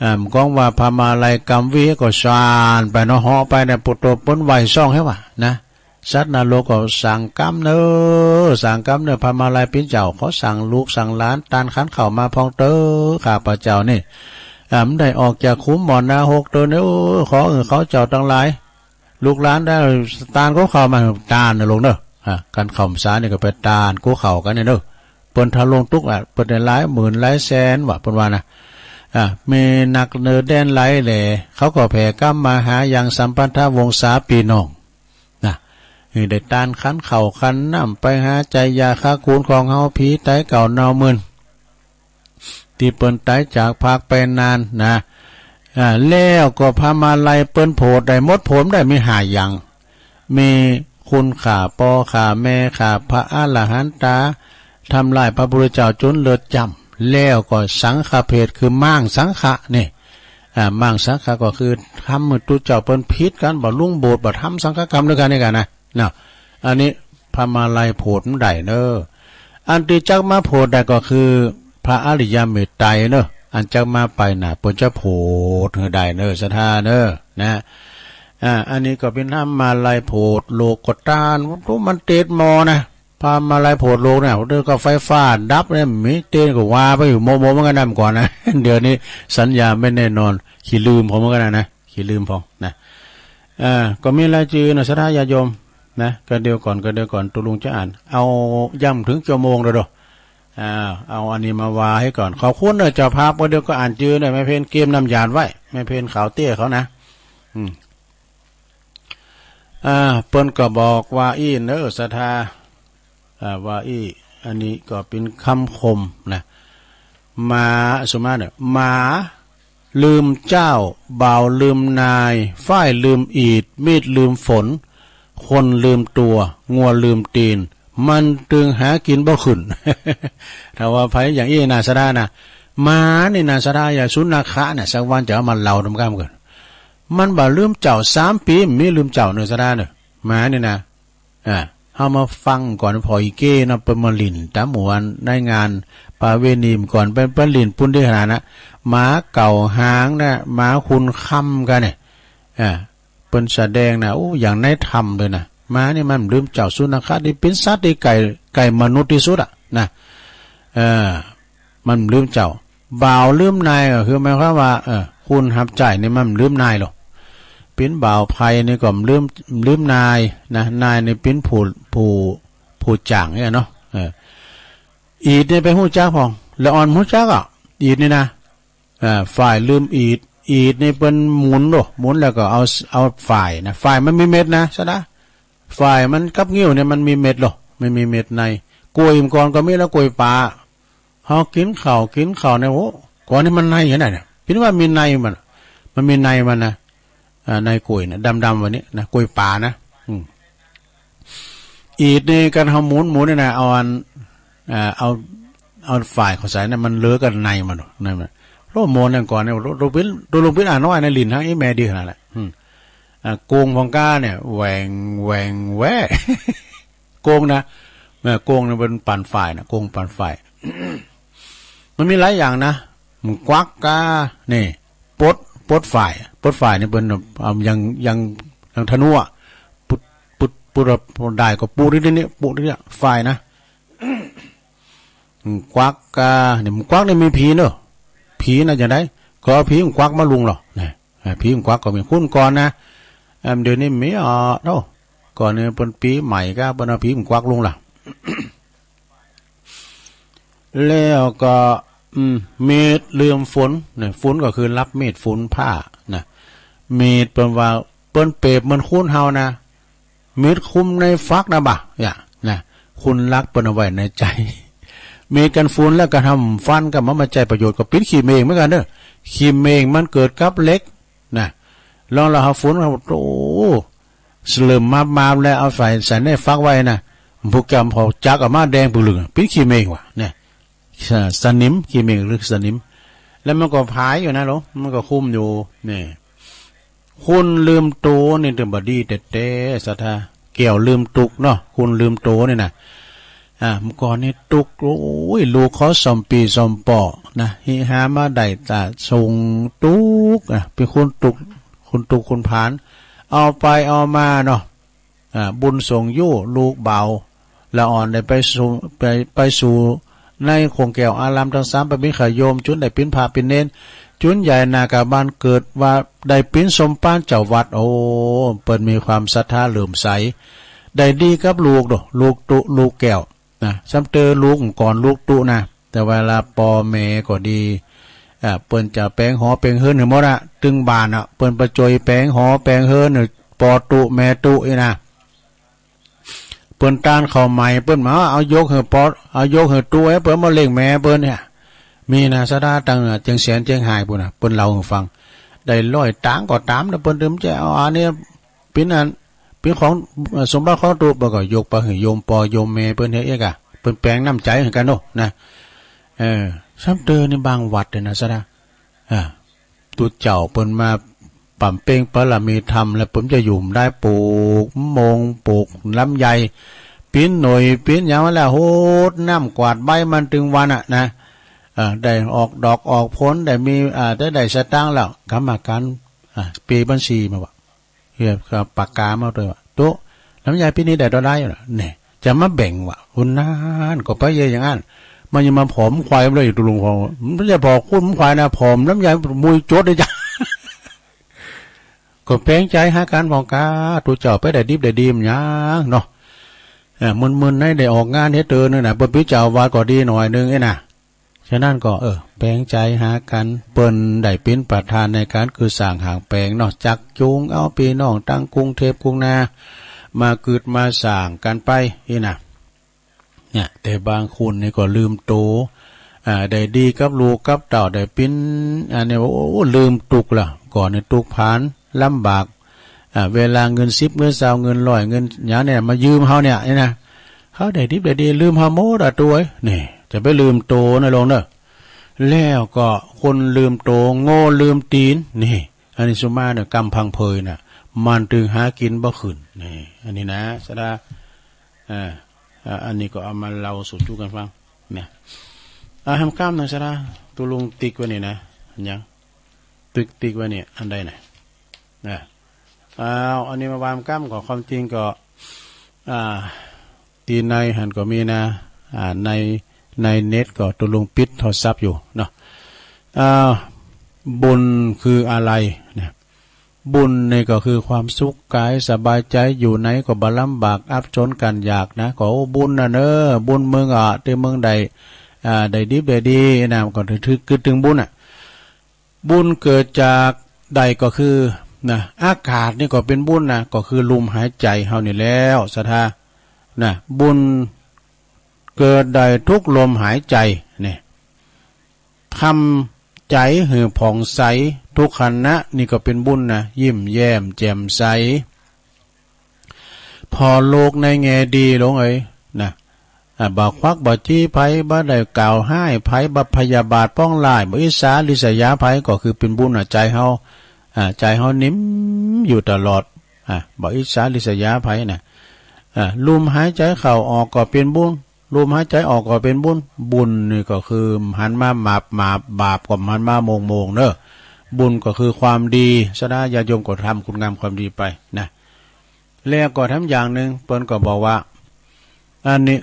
อ่า ก้องว่าพระมาลัยกำวีก็สานไปเนาะ เหาะไปเนี่ย ปุตโตเปิ้นไหว้ซ่องให้ว่านะ สัตว์นรกก็สั่งกำเน้อ สั่งกำเน้อ พระมาลัยเป๋นเจ้า ขอสั่งลูกสั่งหลาน ตานขันข้าวมาพ่องเต๊อะ ข้าพเจ้านี่ อ่า บ่ได้ออกจากขุมหมอนหน้าหกเต๊อะเน้อ ขอหื้อเขาเจ้าตังหลาย ลูกหลานได้ตานกู้ข้าวมา ตานนะลูกเนอะ อ่า กันข้าวสารนี่ก็ไปตานกู้ข้าวกันเนี่ยเนอะ เปิ้นทะลงตุ๊กข์อ่ะ เปิ้นได้หลายหมื่นหลายแสนว่ะ เปิ้นว่านะ อ่า มีนักเนินแดนไหลแหล่ เขาก็แผ่กำมาหายังสัมพันธวงศาพี่น้อง นะ นี่ได้ตานขันข้าวขันน้ำ ไปหาไจ้ยาฆ่าคุณของเฮา ผีต๋ายเก่าเน่ามึน ตี้เปิ้นต๋ายจากพรากไปนานนะ อ่า แล้วก็พามาลัยเปิ้นโผดได้หมด โผดได้มีห้าอย่าง มีคุณฆ่าป้อฆ่าแม่ฆ่าพระอรหันตา ทำลายพระพุทธเจ้าจนเลือดจ้ำ แล้วก็สังฆเพทคือม้างสังฆะนี่ อ่า ม้างสังฆะก็คือทำให้ตุ๊เจ้าเปิ้นผิดกัน บ่ลุงโบสถ์บ่ทำสังฆกรรมด้วยกันนี่กันนะ เนาะ อันนี้พามาลัยโผดมันได้เนอะ อันตี้จักมาโผดได้ก็คือพระอริยเมตไตรเนอะ อันจักมาไปน่ะ เปิ้นจะโผดหื้อได้เนอะ ศรัทธาเนอะ นะ อ่า อันนี้ก็เป็นพามาลัยโผดโลกก็ตาน มันเตดหม้อนะ พามาลัยโผดโลกเนี่ย เดี๋ยวก็ไฟฟ้าดับเนี่ย มีเตนก็ว่าไปอยู่โมโมเหมือนกันนะ เมื่อก่อนนะ เดี๋ยวนี้สัญญาไม่แน่นอน ขี้ลืมพอเหมือนกันนะ ขี้ลืมพอนะ อ่า ก็มีรายจื่อนะ ศรัทธาญาติโยมนะ ก็เดี๋ยวก่อน ก็เดี๋ยวก่อน ตกลงจะอ่าน เอาย่ำถึงชั่วโมงแล้วเด้อ อ่า เอาอันนี้มาว่าให้ก่อน ขอบคุณเนอะเจ้าภาพ ก็เดี๋ยวก็อ่านจื่อเนอะ แม่เพนเกมน้ำยานไว้ แม่เพนขาวเตี้ยเขานะ อืม อ่า เปิ้นก็บอกว่าอี้เนอะ ศรัทธา อ่า ว่าอี้ อันนี้ก็เป็นคำคมนะ หมา สมมาเนอะ หมาลืมเจ้า บ่าวลืมนาย ฝ้ายลืมอีด มีดลืมฝน คนลืมตัว งัวลืมตีน มันตึงหากินบ่ขึ้น ถ้าว่าไผอย่างอี้นะ ศรัทธานะ หมานี่นะ ศรัทธา อย่าสุนัขะเนี่ย สักวันจะเอามาเล่าทำกล้ามกัน มันบ่ลืมเจ้า สามปี มันมีลืมเจ้าเนอะ ศรัทธาเนอะ หมานี่นะ อ่า เฮามาฟังก่อน พออีเก้เนาะ เปิ้นมาหลิ้นตามหมู่บ้านในงานประเวณีก่อน เปิ้น เปิ้นหลิ้นปุ้นได้ขนาดนะ หมาเก่าหางนะ หมาคุณคำกันเนี่ย อ่า เปิ้นแสดงนะ โอ้ อย่างในถ้ำเลยนะ หมานี่มันบ่ลืมเจ้า สุนัขะนี่เป็นสัตว์ที่ใกล้ ใกล้มนุษย์ที่สุดอะนะ เออ มันบ่ลืมเจ้า บ่าวลืมนายก็คือหมายความว่า เออ คนฮับใจ๊นี่มันบ่ลืมนายหรอก เป็นบ่าวไพร่นี่ก็บ่ลืม บ่ลืมนายนะ นายนี่เป็นผู้ ผู้ ผู้จ้างเนี่ยเนาะ เออ อีดนี่ไปฮู้จักพ่อง ละอ่อนฮู้จักอ่ะ อีดนี่นะ อ่า ฝ้ายลืมอีด อีดนี่เปิ้นหมุนโล หมุนแล้วก็เอา เอาฝ้ายนะ ฝ้ายมันมีเม็ดนะ ศรัทธา ฝ้ายมันกับงิ้วเนี่ยมันมีเม็ดโล มันมีเม็ดใน กล้วยเมื่อก่อนก็มีแล้ว กล้วยป่า เฮากินข้าว กินข้าวเนี่ย โอ้ ก่อนนี่มันในขนาดเนี่ย เปิ้นว่ามีในมัน มันมีในมันนะ อ่า ในกล้วยนะ ดำๆ วันนี้นะ กล้วยป่านะ อืม อีดนี่กันเฮาหมุนๆ นี่นะ เอาอัน อ่า เอา เอาฝ้ายเข้าใส่นะ มันเหลือกันในมัน ในมัน โลโมนั่นก่อนเนี่ย โล โลปิน โล โลปินอ่านน้อยนะ หลิ้นทั้งอีแม่ดีขนาดแหละ อืม อ่า โกงพ่องก้าเนี่ย แหว่ง แหว่ง แหว่ โกงนะ แม่โกงเนี่ยเป็นปานฝ้ายนะ โกงปานฝ้าย มันมีหลายอย่างนะ มันกวักกา นี่ ปลด ปลดฝ้าย ปลดฝ้ายนี่เปิ้นเอายัง ยัง ยังธนูอะ ปุด ปุด ปุด ได้ก็ปูดที่นี่ ปูดที่นี่ ฝ้ายนะ อืม กวักกา นี่มันกวักนี่มีผีเนอะ ผีน่ะจั่งใด ก็เอาผีมันกวักมาลุงหรอ นะ อ่า ผีมันกวักก็มี คุณก่อนนะ อ่า เดี๋ยวนี้มี อ๋อ โธ่ ก่อนนี่เปิ้นปีใหม่ก็เปิ้นเอาผีมันกวักลุงล่ะ แล้วก็ อืม มีดลืมฝน เนี่ย ฝนก็คือรับมีด ฝนผ้า นะ มีดเปิ้นว่า เปิ้นเปรียบเหมือนคนเฮานะ มีดคมในฝักนะบ่ะ เนี่ย นะ คนรักเปิ้นเอาไว้ในใจ๊ มีดกันฝนแล้วก็ทำฟันก็มันบ่ใจ้ประโยชน์ ก็เป๋นขี้เมงเหมือนกั๋นเด้อ ขี้เมงมันเกิดกับเหล็ก นะ ลองเราหาฝน โอ้ สเลิมมาบๆ แล้วเอาฝ้ายใส่ในฝักไว้นะ ผู้แก่มเขาจักออกมาแดงปึ่งลึง เป๋นขี้เมงว่ะ เนี่ย ส- สนิม ขี้เมงหรือสนิม แล้วมันก็ผายอยู่นะโล มันก็คุมอยู่ นี่ คนลืมโตนี่ตัวบ่ดีแต๊ๆ ศรัทธา แก้วลืมตุกเนาะ คนลืมโตนี่นะ อ่า เมื่อก่อนนี่ตุก โอ้ย ลูกเขาซ่อมปี้ซ่อมป้อนะ ฮิฮามาได้ตาส่งตุก อ่ะ เป๋นคนตุก คนตุกคนผาน เอาไปเอามาเนาะ อ่า บุญส่งยู้ ลูกบ่าวละอ่อนได้ไปสู่ ไป ไปสู่ในโขงแก้วอารามตังสาม ไปเป๋นญาติโยม จนได้เป๋นพระเป๋นเณร จุนใหญ่นาคาบ้านเกิดว่าได้ปิ้นสมภารเจ้าวัด โอ้ เปิ้นมีความศรัทธาเลื่อมใส ได้ดีกับลูกโด ลูกตุ๊ลูกแก้วนะ ซ้ำเตอลูกก่อนลูกตุ๊นะ แต่เวลาปอแม่ก็ดี อ่า เปิ้นจะแปลงหอแปลงเฮือนหื้อหมดอะ ตึงบ้านอะ เปิ้นปะจอยแปลงหอแปลงเฮือนหื้อปอตุ๊แม่ตุ๊อี้นะ เปิ้นตานข้าวใหม่ เปิ้นมาเอายกหื้อปอ เอายกหื้อตุ๊เอ้ย เปิ้นมาเลี้ยงแม่เปิ้นเนี่ย มีนะ ศรัทธาตั้งเจียงแสนเจียงฮายปู้นนะ เปิ้นเล่าหื้อฟัง ได้ร้อยตางค์ก็ต๋ามนะ เปิ้นตึงจะเอาอันนี้ ปิ้นอัน ปิ้นของ เอ่อ สมบัติของตุ๊ เปิ้นก็ยกไปหื้อโยมปอโยมแม่เปิ้นเฮ็ดเองอะ เปิ้นแปลงน้ำใจ๋หื้อกั๋นโน่นนะ เออ ซ้ำเตอนี่บางวัดเลยนะ ศรัทธา อ่า ตุ๊เจ้าเปิ้นมาบำเพ็ญบารมีธรรมแล้ว เปิ้นจะอยู่ได้ปลูกมงปลูกลำไย ปิ้นหน่วยปิ้นหยังมาแล้ว หดน้ำกวาดใบมันตึงวันอะนะ เอ่อ ได้ออกดอกออกผล ได้มี อ่า ได้ ได้สตางค์แล้ว กรรมการ อ่า เปบัญชีมาว่า เฮียก็ปากกามาด้วยว่า ตุ๊ ลำไยปีนี้ได้เท่าใดล่ะ เนี่ย จะมาแบ่งว่า อุย นั่น ก็ไปเยอะอย่างนั้น มันยังมาผอมควายมันเลยอยู่ตุลุงของ มันไม่ใช่ผอมคุ้มควายนะ ผอมลำไยมุยจดเลยจ้ะ ก็แปลงใจ๋หากั๋น บอกกา ตุ๊เจ้าไปได้ดิบได้ดีมันหยังเนาะ เออ มึนๆ ในได้ออกงานเฮ็ดเตอนึงนะ เปิ้นปิ้นเจ้าวัดก็ดีหน่อยนึงเอ้ยนะ ฉะนั้นก็ เออ แปลงใจ๋หากั๋น เปิ้นได้เป๋นประธานในก๋านก่อสร้างหางแปลงเนาะ จักจูงเอาปี้น้องตังกรุงเทพฯกรุงนา มากึ๊ดมาสร้างกั๋นไป อี้นะ เนี่ย แต่บางคนนี่ก็ลืมโต อ่า ได้ดีกับลูกกับเต้า ได้ปิ้น อันนี้ โอ้ ลืมตุ๊กละ ก่อนนี่ตุ๊กผาน ลำบาก อ่า เวลาเงินสิบ เงินซาว เงินร้อย เงินหยังเนี่ย มายืมเฮาเนี่ย นี่นะ เฮาได้ดิบได้ดี ลืมเฮาหมดอะ ตุ๊เอ้ย นี่ จะไปลืมโตนะลุงเนอะ แล้วก็คนลืมโต โง่ลืมตี๋น นี่ อันนี้สุมาเนี่ย กำพังเพยน่ะ มันตึงหากิ๋นบ่ขึ้น นี่ อันนี้นะ ศรัทธา อ่า อ่า อันนี้ก็เอามาเล่าสู่จุกั๋นฟัง เนี่ย อ่า แหมกำหนึ่ง ศรัทธา ตุ๊ลุงติ๊กไว้นี่นะ หยัง ติ๊กติ๊กไว้นี่ อันใดน่ะ นะ อ้าว อันนี้มาว่าแหมกำ ก็ความจริงก็ อ่า ตี้ในหั้นก็มีนะ อ่า ใน ในเน็ตก็ตุ๊ลุงปิดโทรศัพท์อยู่เนาะ อ่า บุญคืออะไรเนี่ย บุญนี่ก็คือความสุขกายสบายใจ๋ อยู่ไหนก็บ่ลำบากอับจนกันยากนะ ก็ โอ้ บุญน่ะเนอะ บุญมึงอะ ตี้มึงได้ อ่า ได้ดิบได้ดีนะ ก็ถือ คือตึงบุญอะ บุญเกิดจากใดก็คือ นะ อากาศนี่ก็เป๋นบุญนะ ก็คือลมหายใจ๋เฮานี่แล้ว ศรัทธา นะ บุญเกิดได้ทุกลมหายใจ๋ เนี่ย ทำใจ๋หื้อผ่องใสทุกขณะ นี่ก็เป๋นบุญนะ ยิ้มแย้มแจ่มใส ผ่อโลกในแง่ดี ลุงเอ๋ย นะ อ่า บ่ควักบ่จี้ไผ บ่ได้กล่าวฮ้ายไผ บ่พยาบาทปองร้าย บ่อิจฉาริษยาไผ ก็คือเป๋นบุญน่ะ ใจ๋เฮา อ่า ใจ๋เฮานิ่มอยู่ตลอด อ่า บ่อิจฉาริษยาไผน่ะ อ่า ลมหายใจ๋เข้าออกก็เป๋นบุญ ลมหายใจ๋ออกก็เป๋นบุญ บุญนี่ก็คือหันมาหมาบหมาบ บาปก็หันมาโมงโมงเนอะ บุญก็คือความดี ศรัทธาญาติโยมก็ทำคุณงามความดีไปนะ แล้วก็แถมอย่างหนึ่ง เปิ้นก็บอกว่า อันนี้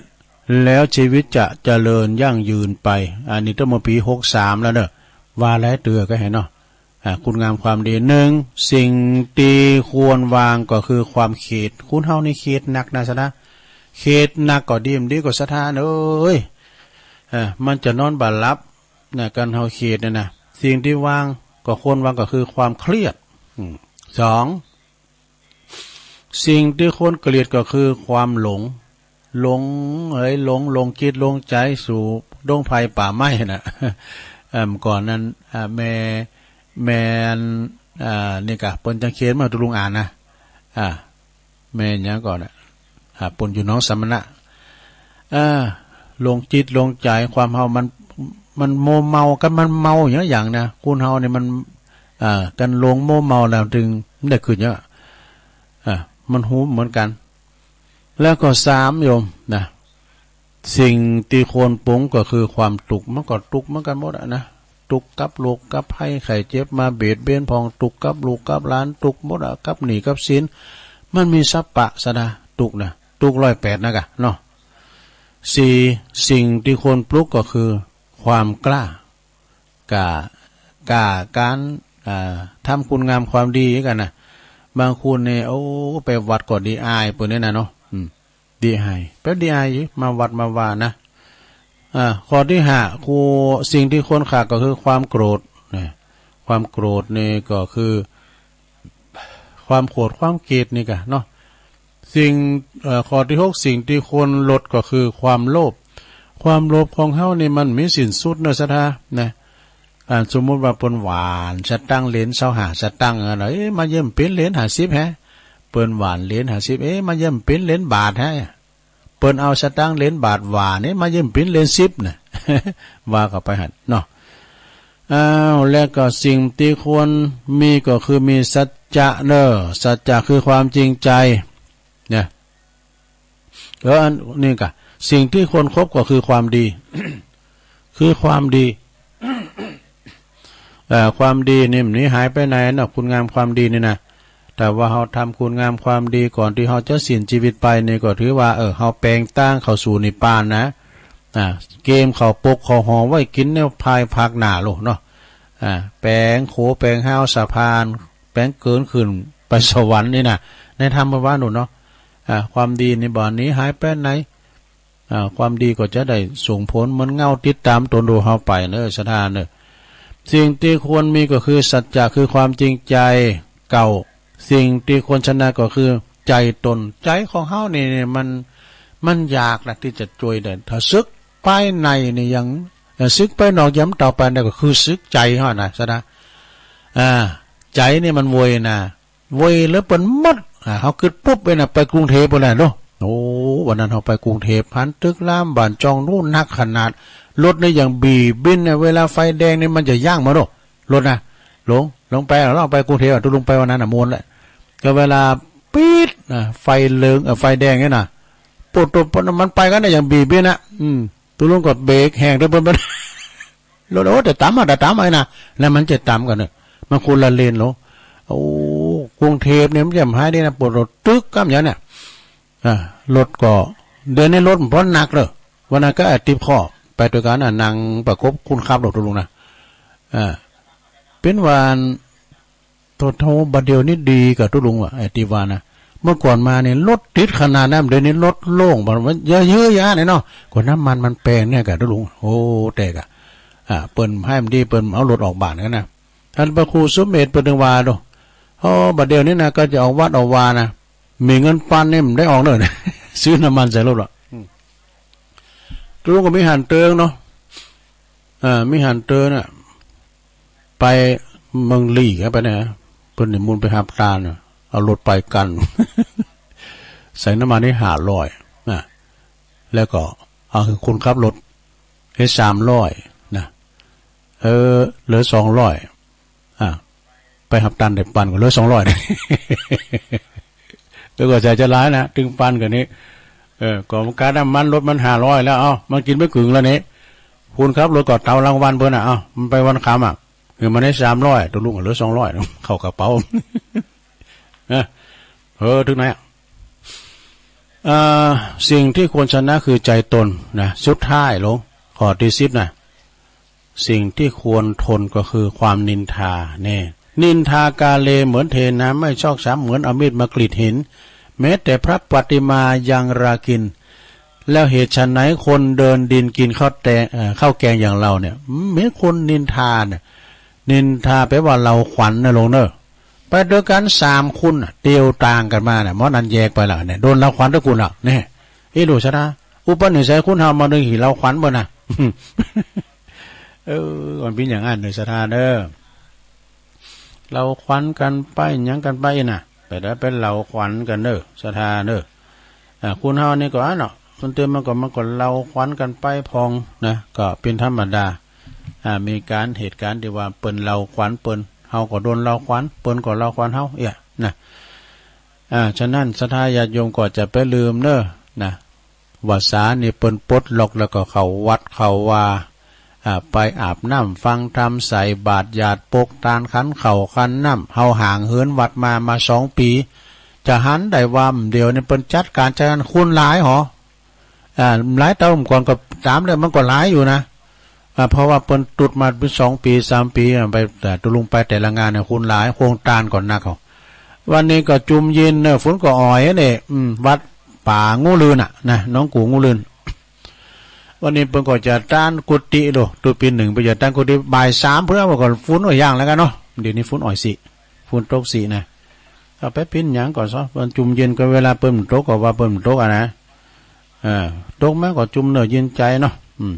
แล้วชีวิตจะเจริญยั่งยืนไป อันนี้ตั้งเมื่อปี๋หกสามแล้วเนอะ ว่าหลายเตื้อก็หั้นเนาะ อ่า คุณงามความดี หนึ่ง สิ่งที่ควรวางก็คือความเครียด คนเฮานี่เครียดนักนะ ศรัทธา เครียดนักก็ดี บ่ดีก็ ศรัทธาเอ้ย อ่า มันจะนอนบ่หลับนะ คันเฮาเครียดเนี่ยนะ สิ่งที่วางก็ควรวางก็คือความเครียด อืม สอง สิ่งที่ควรเกลียดก็คือความหลง หลงเอ๋ย หลง หลงจิตหลงใจ๋สู่ดงไผ่ป่าไม้น่ะ เอิ่ม ก่อนนั้น อ่า แม่ แม่อัน อ่า นี่กะ เปิ้นจังเขียนมาตุ๊ลุงอ่านนะ อ่า แม่นหยังก่อนน่ะ อ่า เปิ้นอยู่หนองสมณะ อ่า หลงจิตหลงใจ๋ ความเฮามัน มันมัวเมา กันมันเมาอย่างอย่างนะ คนเฮานี่มัน อ่า กันหลงมัวเมาแล้วจึงได้ขึ้นเยอะ อ่า มันฮู้เหมือนกัน แล้วก็สามโยมนะ สิ่งที่ควรปรงก็คือความตุ๊กข์ มันก็ตุ๊กข์เหมือนกันหมดอะนะ ตุ๊กข์กับโรคกับภัยไข้เจ็บมาเบียดเบียนพ่อง ตุ๊กข์กับลูกกับหลาน ตุ๊กข์หมดอะ กับหนี้กับสิน มันมีสัพพะ ศรัทธา ตุ๊กข์นะ ตุ๊กข์ร้อยแปดนะกะเนาะ สี่ สิ่งที่ควรปลุกก็คือความกล้า กล้า กล้าการ อ่า ทำคุณงามความดีกันนะ บางคนเนี่ย โอ้ ไปวัดก็ดีอายเปิ้นเนี่ยนะเนาะ อืม ดีอาย ไปดีอายอยู่ มาวัดมาว่านะ อ่า ข้อที่ห้า คือสิ่งที่ควรขาดก็คือความโกรธนะ ความโกรธนี่ก็คือ ความโกรธ ความเกลียดนี่กะเนาะ สิ่ง เอ่อ ข้อที่หก สิ่งที่ควรลดก็คือความโลภ ความโลภของเฮานี่มันมีสิ้นสุดเนาะ ศรัทธา นะ อ่า สมมุติว่าเปิ้นหว่านสตางค์เหรียญซาวห้าสตางค์อะนะ เอ๊ะ มาเยี่ยมเป๋นเหรียญห้าสิบแฮะ เปิ้นหว่านเหรียญห้าสิบ เอ๊ะ มาเยี่ยมเป๋นเหรียญบาทแฮะ เปิ้นเอาสตางค์เหรียญบาทหว่านนี่มาเยี่ยมเป๋นเหรียญสิบนะ ว่าเข้าไปหั่นเนาะ อ้าว แล้วก็สิ่งที่ควรมีก็คือมีสัจจะเนอะ สัจจะคือความจริงใจ เนี่ย แล้วอันนี้กะ สิ่งที่ควรครบก็คือความดี คือความดี เอ่อ ความดีนี่มันหนีหายไปไหนเนาะ คุณงามความดีนี่นะ แต่ว่าเฮาทำคุณงามความดีก่อนที่เฮาจะสิ้นชีวิตไปนี่ก็ถือว่า เออ เฮาแป๋งตางเข้าสู่นิพพานนะ อ่า เกมเข้าปกเข้าหอไว้กินแนวพายภาคหน้าโลดเนาะ อ่า แป๋งโขแป๋งฮาวสะพาน แป๋งเกินขึ้นไปสวรรค์นี่นะ ในธรรมว่านู่นเนาะ อ่า ความดีนี่บ่หนีหายไปไหน อ่า ความดีก็จะได้ส่งผลเหมือนเงาติดตามตนโดเฮาไปเนอะ ศรัทธาเนอะ สิ่งที่ควรมีก็คือสัจจะคือความจริงใจ เก้า สิ่งที่ควรชนะก็คือใจตน ใจของเฮานี่เนี่ยมัน มันยากนะที่จะจ่วยได้ ถ้าศึกภายในนี่ยัง เอ่อ ศึกภายนอกยามต่อไปนี่ก็คือศึกใจเฮานะ ศรัทธา อ่า ใจนี่มันโวยนะ โวยเหลือเปิ้นหมด อ่า เฮากึ๊ดปุ๊บเลยนะ ไปกรุงเทพฯพู้นแหละเนาะ โอ้ วันนั้นเฮาไปกรุงเทพฯ หันตึกรามบ้านจ้องนู่นหนักขนาด รถนี่ยังบีบบินนะ เวลาไฟแดงนี่มันจะยั้งบ่เนาะ รถนะ ลง ลงไป ลงไปกรุงเทพฯอะ ตุ๊ลุงไปวันนั้นน่ะ ม่วนแหละ ก็เวลาปี๊ด อ่า ไฟเหลือง เอ่อ ไฟแดงนี่นะ ปุ๊บ ปุ๊บ ปุ๊บ มันไปกันเนี่ยยังบีบบินนะ อืม ตุ๊ลุงก็เบรกแฮงด้วย เปิ้น เปิ้น รถ โอ้ แต่ต๋ามอะ แต่ต๋ามอะนะ แล้วมันจะต๋ามกันเนอะ มันคนละเลนเหรอ โอ้ กรุงเทพฯเนี่ยมันจะหายได้นะ ปวดรถตึกกำอย่างเนี่ย อ่า รถก็ เดี๋ยวนี้รถมันบ่หนักเลย วันนั้นก็แอบติดข้อ ไปด้วยกันน่ะ นั่งประกบคนขับรถตุ๊ลุงนะ อ่า เป็นว่า โธ่ โธ่ บัดเดี๋ยวนี้ดีกว่าตุ๊ลุงว่ะ ไอ้ที่ว่านะ เมื่อก่อนมาเนี่ยรถติดขนาดนั้น เดี๋ยวนี้รถโล่ง บัดว่าเยอะๆ อย่างนี้เนาะ ก็น้ำมันมันแพงเนี่ยกะตุ๊ลุง โอ้ แต่กะ อ่า เปิ้นให้มันดี เปิ้นเอารถออกบ้านกันนะ ท่านพระครูสมเด็จเปิ้นถึงว่าโด โอ้ บัดเดี๋ยวนี้นะ ก็จะออกวัดออกวานะ มีเงินปันเนี่ยมันได้ออกเนอะ ซื้อน้ำมันใส่รถละ อืม ตุ๊ลุงก็มีหันเติงเนาะ อ่า มีหันเติงน่ะ ไปเมืองลี้ครับ ไปเนี่ย เปิ้นนิมนต์ไปฮับตานน่ะ เอารถไปกัน ใส่น้ำมันนี่ห้าร้อยนะ แล้วก็เอาคนขับรถให้สามร้อยนะ เออ เหลือสองร้อย อ่า ไปฮับตานได้ปันก็เหลือสองร้อย แล้วก็ใส่จะหลายนะ ตึงปันกันนี้ เออ ก็ค่าน้ำมันรถมันห้าร้อยแล้ว เอ้า มันกินไม่กึ่งแล้วนี่ คนขับรถก็เต๋ารางวัลเปิ้นน่ะ เอ้า มันไปวันคำอ่ะ เออ มันได้สามร้อย ตุ๊ลุงเหลือสองร้อย เข้ากระเป๋า นะ เออ ถึงไหนอ่ะ เอ่อ สิ่งที่ควรชนะคือใจตนนะ สุดท้ายลง ข้อที่สิบนะ สิ่งที่ควรทนก็คือความนินทาแน่ นินทากาเลเหมือนเทน้ำไม่ชอกช้ำ เหมือนเอามีดมากรีดหิน แม้แต่พระปฏิมายังราคิน แล้วเหตุไฉนคนเดินดินกินข้าวแตง เอ่อ ข้าวแกงอย่างเราเนี่ย มีคนนินทาเนี่ย นินทาแปลว่าเล่าขวัญนะลุงเนอะ ไปด้วยกันสามคนน่ะ เตียวตางกันมาเนี่ย หมอนั้นแยกไปแล้วเนี่ย โดนเล่าขวัญด้วยคุณแล้วเนี่ย อีหลูชนะ อุปนิสัยคนเฮามาดึงหีเล่าขวัญบ่น่ะ เออ มันเป็นอย่างนั้นเด้อ ศรัทธาเด้อ เล่าขวัญกันไป หยังกันไปน่ะ ไปได้ไปเล่าขวัญกันเด้อ ศรัทธาเด้อ อ่า คนเฮานี่ก็ อ่ะเนาะ มันเติมมันก็ มันก็เล่าขวัญกันไปพองนะ ก็เป็นธรรมดา อ่า มีการเหตุการณ์ที่ว่าเปิ้นเล่าขวัญเปิ้น เฮาก็โดนเล่าขวัญ เปิ้นก็เล่าขวัญเฮา เอี้ย นะ อ่า ฉะนั้นศรัทธาญาติโยมก็จะไปลืมเด้อ นะ ว่าสานี่เปิ้นปลดล็อกแล้วก็เข้าวัดเข้าวา อ่า ไปอาบน้ำฟังธรรม ใส่บาตรหยาดปกตานขันข้าวขันน้ำ เฮาห่างเหินวัดมา มาสองปี๋ จะหันได้ว่าเดี๋ยวนี้เปิ้นจัดการจัดการคนหลายหอ อ่า หลายเต้าก่อนก็ต๋ามแล้วมันก็หลายอยู่นะ อ่า เพราะว่าเปิ้นตุ๊ดมาเป็นสองปีสามปี อ่ะ ไป แต่ตุลุงไปแต่ละงานเนี่ย คนหลาย โครงการก็หนักเอา วันนี้ก็จุมยินเนอะ ฝนก็อ่อยเนี่ย อืม วัดป่างูลืนน่ะ นะ หนองกู่งูลืน วันนี้เปิ้นก็จะต้านกุฏิโล ตุ๊ปีหนึ่งเปิ้นจะต้านกุฏิ บ่ายสามเปื้อ มันก็ฝนก็ย่างแล้วกันเนาะ เดี๋ยวนี้ฝนอ่อยสิ ฝนตกสินะ เอาไปปิ้นหยังก่อนซะ มันจุมเย็นก็เวลาเปิ้นตกก็ว่าเปิ้นตกอะนะ เออ ตกมาก็จุมเนอะเย็นใจเนาะ อืม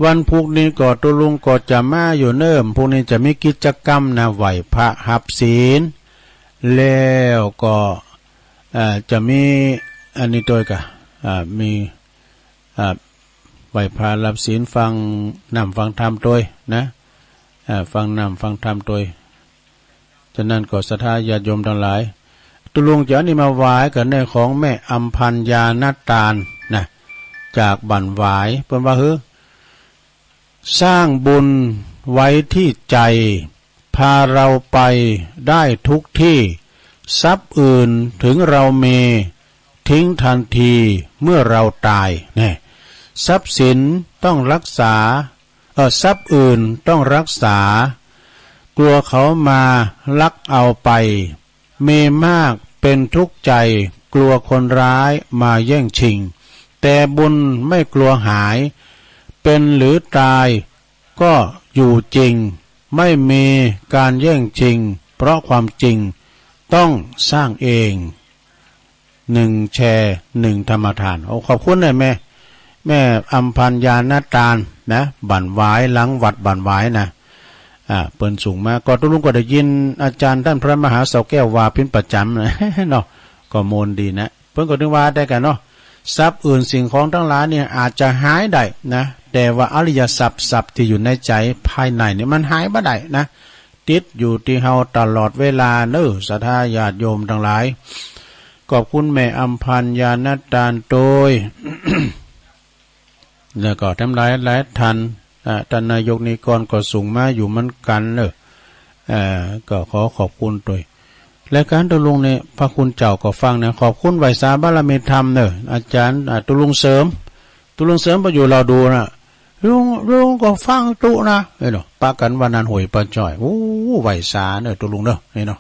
วันพุธนี้ก็ตุ๊ลุงก็จะมาอยู่เนิ่ม พรุ่งนี้จะมีกิจกรรมนะ ไหว้พระรับศีล แล้วก็ เอ่อ จะมีอันนี้ด้วยกะ อ่า มี อ่า ไหว้พระรับศีล ฟังน้ำฟังธรรมด้วยนะ อ่า ฟังน้ำฟังธรรมด้วย ฉะนั้นก็ศรัทธาญาติโยมทั้งหลาย ตุ๊ลุงจะเอานี่มาไหว้กันในของแม่อำพันธ์ญาณตานนะ จากบ้านหวาย เปิ้นว่า หื้อ สร้างบุญไว้ที่ใจ พาเราไปได้ทุกที่ ทรัพย์อื่นถึงเรามี ทิ้งทันทีเมื่อเราตาย แน่ ทรัพย์สินต้องรักษา เอ่อ ทรัพย์อื่นต้องรักษา กลัวเขามาลักเอาไป มีมากเป็นทุกข์ใจ กลัวคนร้ายมาแย่งชิง แต่บุญไม่กลัวหาย เป็นหรือตายก็อยู่จริง ไม่มีการแย่งชิง เพราะความจริงต้องสร้างเอง หนึ่งแชร์ หนึ่งธรรมทาน โอ้ ขอบคุณนะแม่ แม่อำพันธ์ญาณตานนะ บ้านหวาย หลังวัดบ้านหวายนะ อ่า เปิ้นส่งมา ก็ตุ๊ลุงก็ได้ยินอาจารย์ท่านพระมหาเสาแก้วว่าเป็นประจำนะ เนาะ ก็ม่วนดีนะ เปิ้นก็นึกว่าได้กันเนาะ ทรัพย์อื่นสิ่งของทั้งหลายเนี่ยอาจจะหายได้นะ แต่ว่าอริยทรัพย์ ทรัพย์ที่อยู่ในใจภายในเนี่ยมันหายบ่ได้นะ ติดอยู่ที่เฮาตลอดเวลาเนอะ ศรัทธาญาติโยมทั้งหลาย ขอบคุณแม่อำพันธ์ญาณตานโตย แล้วก็ทั้งหลายหลายท่าน อ่า ท่านนายกนิกรก็ส่งมาอยู่เหมือนกันเนอะ อ่า ก็ขอขอบคุณโตย รายการตุ๊ลุงเนี่ย พระคุณเจ้าก็ฟังนะ ขอบคุณไหว้สาบารมีธรรมเนอะ อาจารย์ อ่า ตุ๊ลุงเสริม ตุ๊ลุงเสริมไปอยู่ลาวดูนะ ลุง ลุงก็ฟังตุ๊นะ เอ้ยเนาะ ปะกันวันนั้นห้วยปลาจ้อย โอ้ ไหว้สาเนอะ ตุ๊ลุงเนอะ นี่เนาะ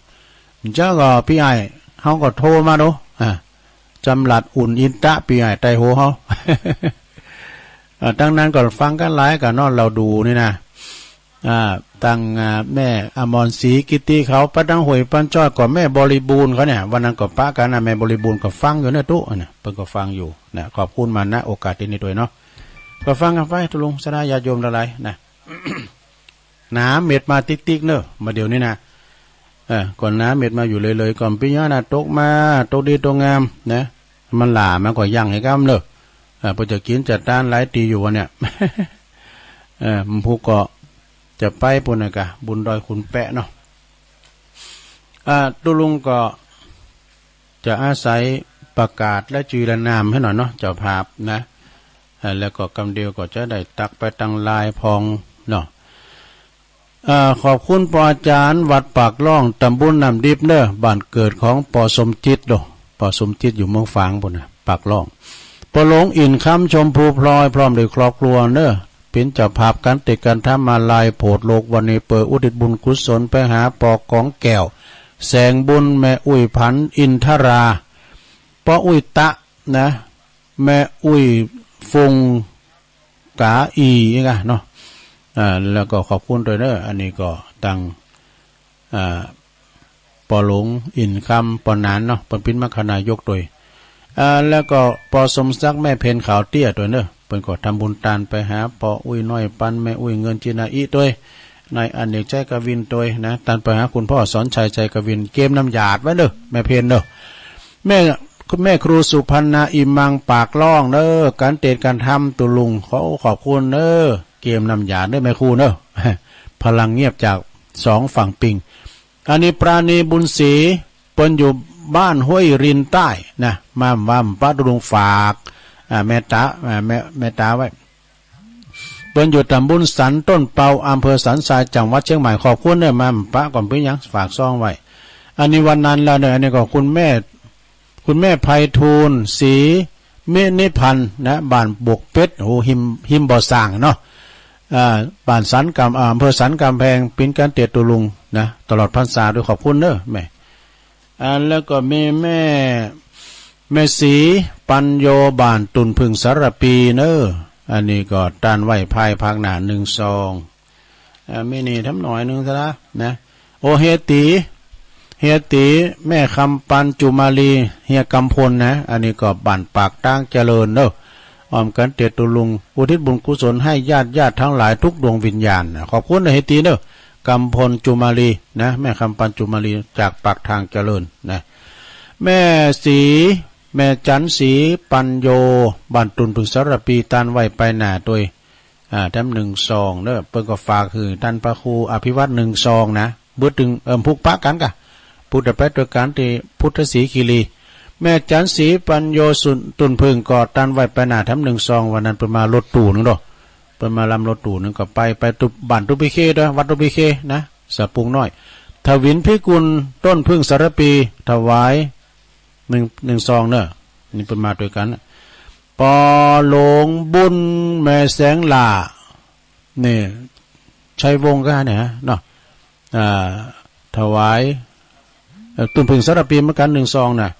เจ้าก็ปี้อ้าย เฮาก็โทรมาดู อ่า จำหลัดอุ่นอินตะ ปี้อ้ายไตโฮเฮา อ่า ตั้งนั้นก็ฟังกันหลายกันเนาะ ลาวดูนี่นะ อ่า ตั้ง อ่า แม่อมรศรีกิติเขา ปะตังห้วยปลาจ้อย ก็แม่บริบูรณ์เขาเนี่ย วันนั้นก็ปะกันนะ แม่บริบูรณ์ก็ฟังอยู่เนอะตุ๊ อ่ะนะ เปิ้นก็ฟังอยู่นะ ขอบคุณมานะ โอกาสที่นี่โตยเนาะ ก็ฟังกันไป ตุ๊ลุงศรัทธาญาติโยมทั้งหลายนะ หนาเม็ดมาติ๊กๆ เนอะ มาเดี๋ยวนี้นะ เออ ก่อนหนาเม็ดมาอยู่เลยๆ ก่อนปีนี้นะ ตกมา ตกดีตกงามนะ มันหล่ามาก็ยังให้กำเนอะ เออ พอจะกินจะต้านหลายตีอยู่วะเนี่ย เออ มันพูกก็จะไปปูนนะกะ บุญดอยขุนแปะเนาะ อ่า ตุ๊ลุงก็จะอาศัยประกาศและจื่อและนามให้หน่อยเนาะ เจ้าภาพนะ อ่า แล้วก็กำเดียวก็จะได้ตักไปตังไลน์พองเนาะ อ่า ขอบคุณปออาจารย์วัดปากล่อง ตำบลน้ำดิบเนอะ บ้านเกิดของปอสมจิตโด ปอสมจิตอยู่เมืองฝางปูนนะ ปากล่อง ปอหลวงอินคำชมพูพลอย พร้อมด้วยครอบครัวเนอะ เป็นเจ้าภาพการเตะการทำมาลายโผดโลกวันนี้ เปิดอุทิศบุญกุศลไปหาปอกองแก้ว แสงบุญ แม่อุ้ยผัน อินทรา ปออุ้ยตะนะ แม่อุ้ยฟงกาอีกะเนาะ อ่า แล้วก็ขอบคุณโตยเนอะ อันนี้ก็ตัง อ่า ปอหลวงอินคำ ปอนานเนาะ เปิ้นปิ้นมรรคนายกโตย อ่า แล้วก็ปอสมศักดิ์ แม่เพ็ญขาวเตี้ยโตยเนอะ เปิ้นก็ทำบุญตานไปหาปออุ้ยน้อยปัน แม่อุ้ยเงินจินาอิโตย นายอเนกชัยกวินโตยนะ ตานไปหาคุณพ่อสอนชัยชัยกวิน เกมน้ำหยาดไว้เนอะ แม่เพ็ญเนอะ แม่ แม่ครูสุพรรณา อิมัง ปากล่องเนอะ การเตะการทำตุ๊ลุง ขอขอบคุณเนอะ เกมน้ำหยาดเนอะ แม่ครูเนอะ พลังเงียบจากสองฝั่งปิง อันนี้ปราณีบุญศรี เปิ้นอยู่บ้านห้วยรินใต้นะ มา มาปะตุ๊ลุงฝาก อ่า แม่ตา อ่า แม่ แม่ตาไว้ เปิ้นอยู่ตำบลสันต้นเปา อำเภอสันทราย จังหวัดเชียงใหม่ ขอบคุณเนอะ มาปะก่อนปิ้นยัง ฝากซองไว้ อันนี้วันนั้นแล้วเนอะ อันนี้ก็คุณแม่ คุณแม่ไพฑูรย์ ศรี มินิพันธ์นะ บ้านบวกเป็ด โห หิม หิมบ่อสร้างเนาะ อ่า บ้านสันกำ อ่า อำเภอสันกำแพง ปิ้นกันเตียตุลุงนะ ตลอดพรรษาด้วย ขอบคุณเนอะแม่ อ่า แล้วก็มีแม่ แม่ศรีปัญโย บ้านตุ่นผึ่งสารปีเนอะ อันนี้ก็ต้านไหว้ภายภาคหน้าหนึ่งซอง อ่า มีนี่ทำหน่อยหนึ่งซะนะ นะ โอ เฮยตี๋ เฮยตี๋ แม่คำปันจุมาลี เฮียกำพลนะ อันนี้ก็บ้านปากตางเจริญเนอะ อ้อมกันเตียตุลุง อุทิศบุญกุศลให้ญาติญาติทั้งหลายทุกดวงวิญญาณนะ ขอบคุณนะเฮยตี๋เนอะ กำพลจุมาลีนะ แม่คำปันจุมาลี จากปากทางเจริญนะ แม่ศรี แม่จันศรีปัญโย บ้านตุ่นผึ่งสารปี ต้านไหว้ไปหน้าตัวย อ่า แถมหนึ่งซองเนอะ เปิ้นก็ฝากหื้อต้านพระครูอภิวัตรหนึ่งซองนะ เบิดตึง เอิ่ม ผูกปะกันกะ ผู้ใดไปตรวจการที่พุทธศรีคีรี แม่จันศรีปัญโยสุนตุ่นผึ่งก็ต้านไหว้ไปหน้าแถมหนึ่งซอง วันนั้นเปิ้นมารถตู้หนึ่งเนาะ เปิ้นมาลำรถตู้หนึ่งก็ไป ไปตุ บ้านตุปิเคเด้อ วัดตุปิเคนะ สะปุงน้อย ถวินพิกุลต้นผึ้งสารปี ถวาย หนึ่ง หนึ่งซองเนอะ นี่เปิ้นมาตวยกันนะ ปอหลวงบุญแม่แสงหล้า นี่ ชัยวงศ์ก็เนี่ยเนาะ อ่า ถวาย เอ่อ ตุ่นผึ่งสารปีเหมือนกันหนึ่งซองนะ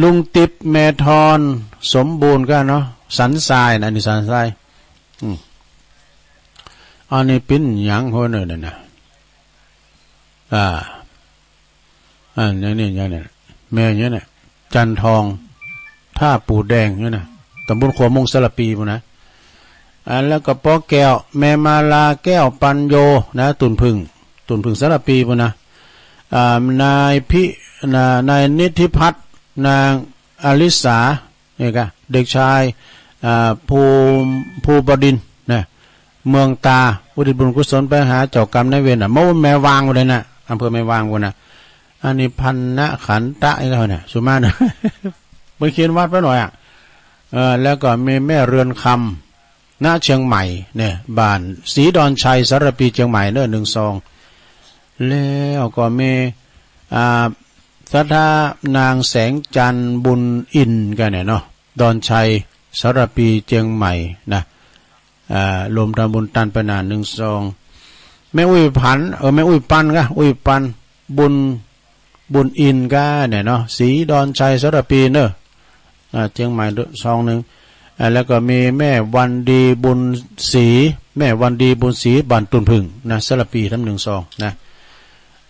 ลุงติ๊บแม่ทอนสมบูรณ์ก็เนาะ สันทรายนะ อันนี้สันทราย อืม อันนี้ปิ้นหยังหัวเนอะนั่นนะ อ่า อันนี้ นี่ อย่างนี้ แม่อย่างนี้ จันทอง ท่าปูแดงนี่นะ ตำบลขัวมงสารปีพู้นนะ อันแล้วก็ป้อแก้ว แม่มาลาแก้วปัญโยนะ ตุ่นผึ้ง ตุ่นผึ้งสารปีพู้นนะ อ่า นายพิ นายนิธิพัฒน์ นางอลิสา นี่ก็ เด็กชาย อ่า ภู ภูบดินทร์นะ เมืองตา อุทิศบุญกุศลไปหาเจ้ากรรมนายเวรน่ะ เมื่อแม่วางพู้นเลยนะ อำเภอแม่วางพู้นนะ อันนี้พันนขันตะอีกแล้วเนี่ย สุมานะ ไปเขียนวัดไปหน่อยอ่ะ เออ แล้วก็มีแม่เรือนคำ ณ เชียงใหม่เนี่ย บ้านศรีดอนชัย สารปี เชียงใหม่เนอะ หนึ่งซอง แล้วก็มี อ่า ศรัทธานางแสงจันทร์บุญอินทร์กันเนี่ยเนาะ ดอนชัย สารปี เชียงใหม่นะ อ่า รวมทำบุญตันไปหน้าหนึ่งซอง แม่อุ้ยผัน เออ แม่อุ้ยปันกะ อุ้ยปัน บุญ บุญอินทร์กะเนี่ยเนาะ ศรีดอนชัย สารปีเนอะ อ่า เชียงใหม่ซองหนึ่ง อ่า แล้วก็มีแม่วันดีบุญศรี แม่วันดีบุญศรี บ้านตุ่นผึ้งนะ สารปี ทำหนึ่งซองนะ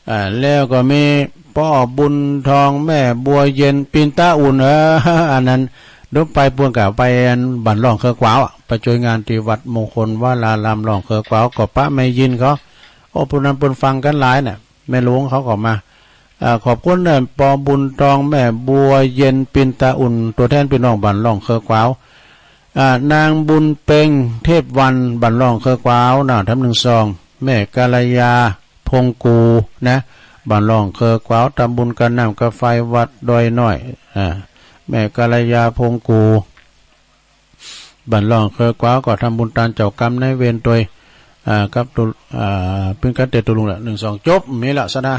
อ่า แล้วก็มีป้อบุญทอง แม่บัวเย็น ปินตาอุ่น เออ อันนั้น เดี๋ยวไปปูนกะ ไปอันบ้านร่องเคอกวาวอะ ไปช่วยงานที่วัดมงคลวรารามร่องเคอกวาว ก็ปะแม่ยินเขา โอ้ ปูนนั้นปูนฟังกันหลายน่ะ แม่หลวงเขาก็มา อ่า ขอบคุณนะ ปอบุญทอง แม่บัวเย็น ปินตาอุ่น ตัวแทนพี่น้องบ้านร่องเคอกวาว อ่า นางบุญเพ็ง เทพวรรณ บ้านร่องเคอกวาวนะ ทำหนึ่งซอง แม่กัลยา พงกูนะ บ้านร่องเคอกวาว ทำบุญกันน้ำกาไฟวัดดอยน้อย อ่า แม่กัลยา พงกู บ้านร่องเคอกวาว ก็ทำบุญตันเจ้ากรรมนายเวรตวย อ่า กับตุ อ่า ปิ้นกันเตียตุลุงละ หนึ่งซอง จบ มีละซะนะ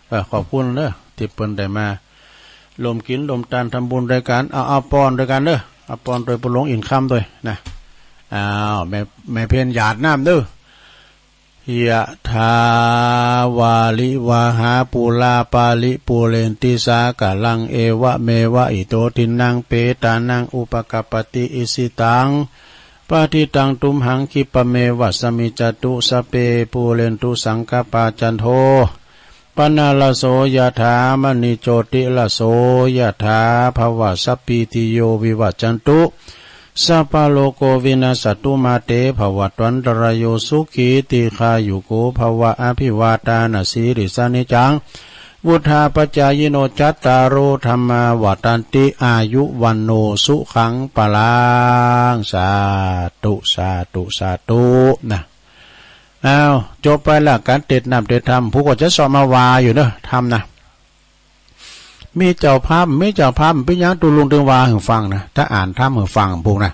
เออ ขอบคุณเด้อ ที่เปิ้นได้มา ร่วมกินร่วมตันทำบุญด้วยกัน เอา เอาปอนด้วยกันเด้อ เอาปอนตวยปูหลวงอินทร์คำตวยนะ อ้าว แม่ แม่เพ็ญหยาดน้ำเด้อ ยะถาวาริวหาปูราปาริปูเรนติสากะลัง เอวะเมวะอิโตทินนังเปตานังอุปกัปปติ อิสิตังปะทิตังตุมหังคิปะเมวะสะมิจจตุ สัพเพปูเรนตุสังกปปา จันโท ปะนะระโส ยะถา มะณิโจติระโส ยะถา ภะวะสัพพีติโย วิวัจจันตุ สัพพะโรโค วินัสสะตุ มาเต ภะวัตวันตะราโย สุขี ทีฆายุโก ภะวะ อะภิวาทานะสีลิสสะ นิจจัง วุฑฒาปะจายิโน จัตตาโร ธัมมา วัฑฒันติ อายุ วัณโณ สุขัง พะลัง สาธุ สาธุ สาธุ นะ อ้าว จบไปละ ก๋านเตศน้ำเตศธรรม ผู้ก็จะเซาะมาวาอยู่เนอะ ธรรมนะ มีเจ้าภาพ มีเจ้าภาพ เป๋นหยังตุลุงตึงวาหื้อฟังนะ ถ้าอ่านธรรมหื้อฟังพวกนะ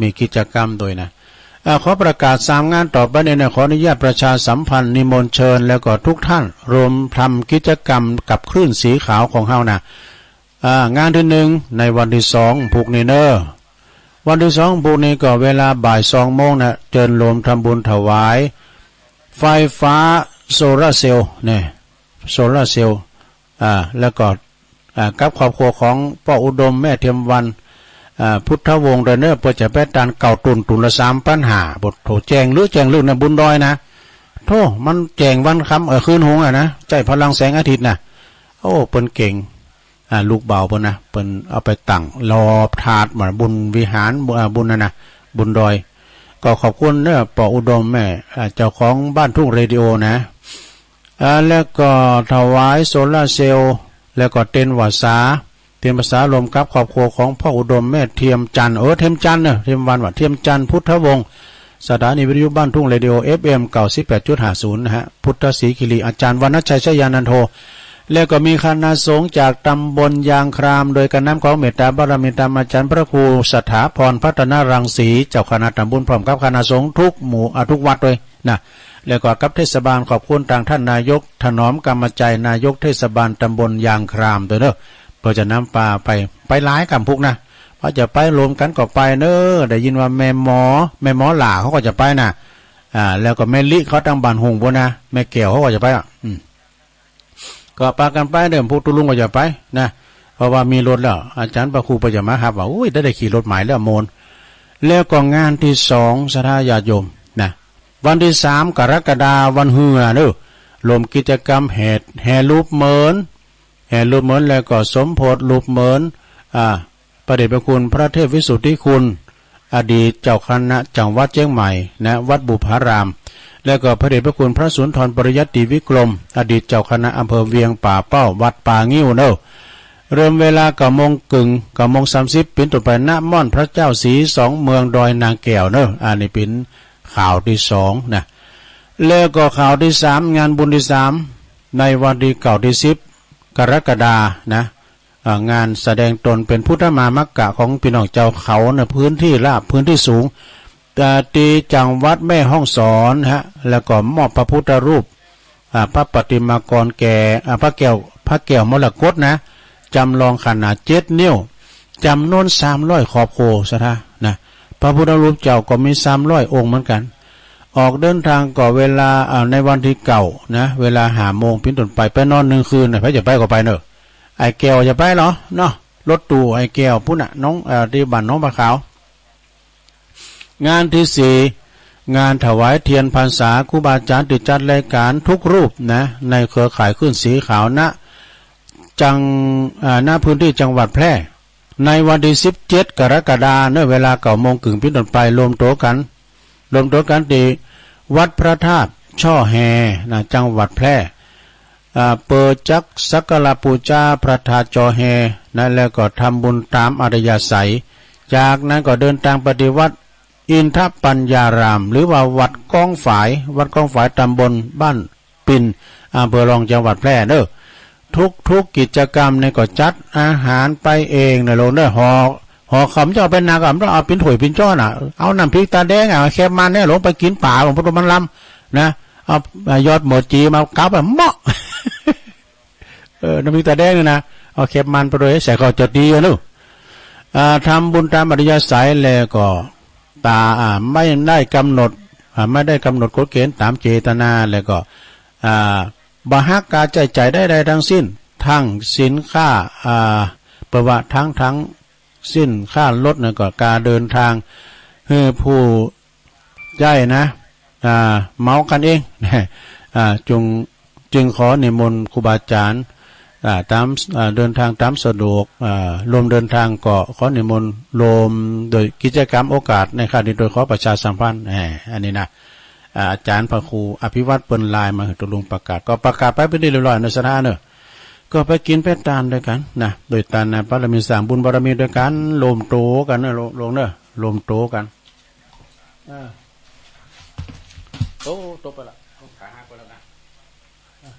มีกิจกรรมตวยนะ อ่า ขอประกาศสามงานต่อไปนี้นะ ขออนุญาตประชาสัมพันธ์ นิมนต์เชิญ แล้วก็ทุกท่านรวมทำกิจกรรมกับคลื่นสีขาวของเฮานะ อ่า งานที่หนึ่ง ในวันที่สอง พุกนี้เนอะ วันตี้สอง พุกนี้ก็เวลาบ่ายสองโมงนะ เจิญโฮมทำบุญถวายไฟฟ้าโซลาร์เซลล์เนี่ย โซลาร์เซลล์ อ่า แล้วก็ อ่า กับครอบครัวของป้ออุดมแม่เทียมวรรณ อ่า พุทธวงศ์ ด้วยเนอะ เปิ้นจะไปตานเก่าตุ่น ตุ่นละสามปันห้า โอ้โธ่ แจ้งลึก แจ้งลึกนะ บุญดอยนะ โธ่ มันแจ้งวันค่ำ เออ คืนฮุงอะนะ ใจ๊พลังแสงอาทิตย์นะ โอ้ เปิ้นเก่ง อ่า ลูกบ่าวเปิ้นนะ เปิ้นเอาไปตั้งหล่อธาตุมา บุญวิหาร บุญ อ่า บุญนั่นนะ บุญดอย ก็ขอบคุณเนอะ ป้ออุดมแม่ อ่า เจ้าของบ้านทุ่งเรดิโอนะ อ่า แล้วก็ถวายโซลาร์เซลล์ แล้วก็เตียนพรรษา เตียนพรรษาร่วมกับครอบครัวของป้ออุดมแม่เทียมจันทร์ เออ เทียมจันทร์เนอะ เทียมวรรณว่า เทียมจันทร์พุทธวงศ์ สถานีวิทยุบ้านทุ่งเรดิโอ เอฟเอ็ม เก้าสิบแปดจุดห้าศูนย์ นะฮะ พุทธศรีคิรี อาจารย์วรรณชัย ชยานันโท แล้วก็มีคณะสงฆ์จากตำบลยางคราม โดยการนำของเมตตาบารมีตามอาจารย์พระครูสถาพรพัฒนรังสี เจ้าคณะตำบล พร้อมกับคณะสงฆ์ทุกหมู่ อ่ะ ทุกวัดด้วยนะ แล้วก็กับเทศบาล ขอบคุณตางท่านนายกถนอมกำมะไจ นายกเทศบาลตำบลยางครามด้วยเนอะ เปิ้นจะนำปาไป ไปหลายกำพุกนะ เปิ้นจะไปโฮมกั๋นก็ไปเนอะ ได้ยินว่าแม่หมอ แม่หมอหล้าเขาก็จะไปนะ อ่า แล้วก็แม่ลิเขาตางบ้านฮุ่งปู้นนะ แม่แก้วเขาก็จะไปอ่ะ อืม ก็ปากั๋นไปเนอะ พุกตุ๊ลุงก็จะไปนะ เพราะว่ามีรถแล้ว อาจารย์พระครูเปิ้นจะมาฮับว่า อุ้ย ได้ ได้ขี่รถหมายแล้วโมน แล้วก็งานตี้สอง ศรัทธาญาติโยมนะ วันตี้สาม กรกฎาคม วันฮือเนอะ ร่วมกิจกรรมแห่ แห่รูปเหมือน แห่รูปเหมือน แล้วก็สมโภชรูปเหมือน อ่า พระเดชพระคุณพระเทพวิสุทธิคุณ อดีตเจ้าคณะจังหวัดเชียงใหม่นะ วัดบุพาราม แล้วก็พระเดชพระคุณพระสุนทรปริยัติวิกรม อดีตเจ้าคณะอำเภอเวียงป่าเป้า วัดป่างิ้วเนอะ เริ่มเวลาเก้าโมงครึ่ง เก้าโมงสามสิบ เป็นต้นไป ณ ม่อนพระเจ้าสีสองเมืองดอยนางแก้วเนอะ อันนี้เป็นข่าวตี้สองนะ แล้วก็ข่าวตี้สาม งานบุญตี้สาม ในวันตี้เก้า ตี้สิบ กรกฎาคมนะ อ่า งานแสดงตนเป็นพุทธมามกะของพี่น้องเจ้าเขาในพื้นที่ราบ พื้นที่สูง อ่า ตี้จังหวัดแม่ฮ่องสอนฮะ แล้วก็มอบพระพุทธรูป อ่า พระปฏิมากรแก่ อ่า พระแก้ว พระแก้วมรกตนะ จำลองขนาดเจ็ดนิ้ว จำนวนสามร้อยครอบครัว ศรัทธานะ พระพุทธรูปเจ้าก็มีสามร้อยองค์เหมือนกัน ออกเดินทางก็เวลา อ่า ในวันตี้เก้านะ เวลาห้าโมงเป็นต้นไป ไปนอนหนึ่งคืนนะ ใผจะไปก็ไปเนอะ ไอ้แก้วจะไปเหรอเนาะ รถตู้ไอ้แก้วปู้นน่ะ หนอง เอ่อ ตี้บ้านหนองปลาขาว งานตี้สี่ งานถวายเทียนพรรษาครูบาอาจารย์ตี้จัดรายการทุกรูปนะ ในเครือข่ายคลื่นสีขาว ณ จัง อ่า ณ พื้นที่จังหวัดแพร่ ในวันตี้สิบเจ็ด กรกฎาคมเนอะ เวลาเก้าโมงครึ่งเป็นต้นไป รวมตัวกั๋น รวมตัวกั๋นตี้วัดพระธาตุช่อแฮนะ จังหวัดแพร่ อ่า เปิดจัดสักการะปูชาพระธาตุช่อแฮนะ แล้วก็ทำบุญตามอัธยาศัย จากนั้นก็เดินทางไปตี้วัดอินทปัญญาราม หรือว่าวัดก้องฝาย วัดก้องฝาย ตำบลบ้าน ปิ่น อำเภอรอง จังหวัดแพร่เนอะ ทุกๆกิจกรรมเนี่ยก็จัดอาหารไปเองนะโลงเนอะ ห่อ ห่อข้าวเจ้าไปหนักอะ มันต้องเอาปิ้นถ้วยปิ้นจ้อนอะ เอาน้ำพริกตาแดงอะ แคบมันเนี่ยลงไปกิ๋นป่า หลวงพ่อมันลำนะ เอา เอายอดหมอจีมากับอะ เหมาะ เออ น้ำพริกตาแดงเนี่ยนะ เอาแคบมันไปด้วย ใส่ข้าวเจ้าตี๋อะเนอะ อ่า ทำบุญตามอัธยาศัย แล้วก็ตา อ่า ไม่ได้กำหนด อ่า ไม่ได้กำหนดกฎเกณฑ์ตามเจตนา แล้วก็ อ่า บ่หักค่าใจ๊จ่ายใดๆทั้งสิ้น ทั้งสินค้า อ่า เปิ้นว่าทั้ง ทั้งสินค้าลด แล้วก็ค่าเดินทาง หื้อผู้ใจ๊นะ อ่า เหมากั๋นเอง อ่า จึง จึงขอนิมนต์ครูบาอาจารย์ อ่า ตาม อ่า เดินทางตามสะดวก อ่า รวมเดินทางก็ขอนิมนต์รวมโดยกิจกรรมโอกาสในครั้งนี้ โดยขอประชาสัมพันธ์ แหม อันนี้นะ อ่า อาจารย์พระครูอภิวัตรเปิ้นไลน์มาหื้อตุ๊ลุงประกาศ ก็ประกาศไปเป๋นตี้เรียบร้อยเนอะ ศรัทธาเนอะ ก็ไปกิ๋นไปตานด้วยกั๋นนะ โดยตานนะ บารมีสร้างบุญบารมีด้วยกั๋น รวมตัวกั๋นเนอะ ลง ลงเนอะ รวมตัวกั๋น อ่า โอ้ ตกไปละ ขาหักไปแล้วนะ อ่ะ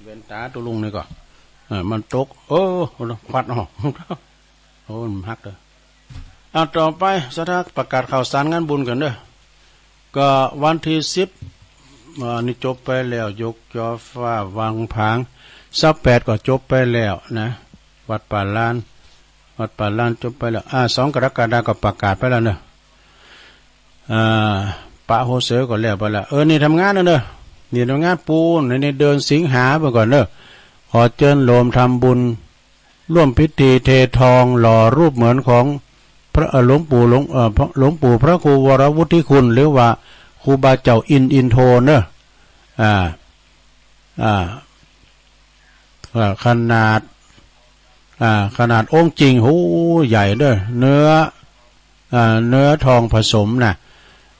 แว่นต๋าตุ๊ลุงนี่ก็ อ่า มันตก โอ้ ควัดออก โอ้ มันหักเลย อ่ะ ต่อไป ศรัทธาประกาศข่าวสารงานบุญกั๋นเด้อ ก็วันตี้สิบ อ่า นี่จบไปแล้ว ยกจ่อฟ้าวังผาง ซาวแปดก็จบไปแล้วนะ วัดป่าลาน วัดป่าลานจบไปแล้ว อ่า สองกรกฎาก็ประกาศไปแล้วเนอะ อ่า ปะหัวเสือก็แล้วไปแล้ว เออ นี่ทำงานนะเนอะ นี่ทำงานปูน ในเดือนสิงหาไปก่อนเนอะ ขอเชิญโยมทำบุญ ร่วมพิธีเททองหล่อรูปเหมือนของพระ เอ่อ หลวงปู่ หลวง เอ่อ พระ หลวงปู่พระครูวรวุฒิคุณ หรือว่าครูบาเจ้าอิน อินโทเนอะ อ่า อ่า อ่า ขนาด อ่า ขนาดองค์จริง โห ใหญ่เด้อ เนื้อ อ่า เนื้อทองผสมนะ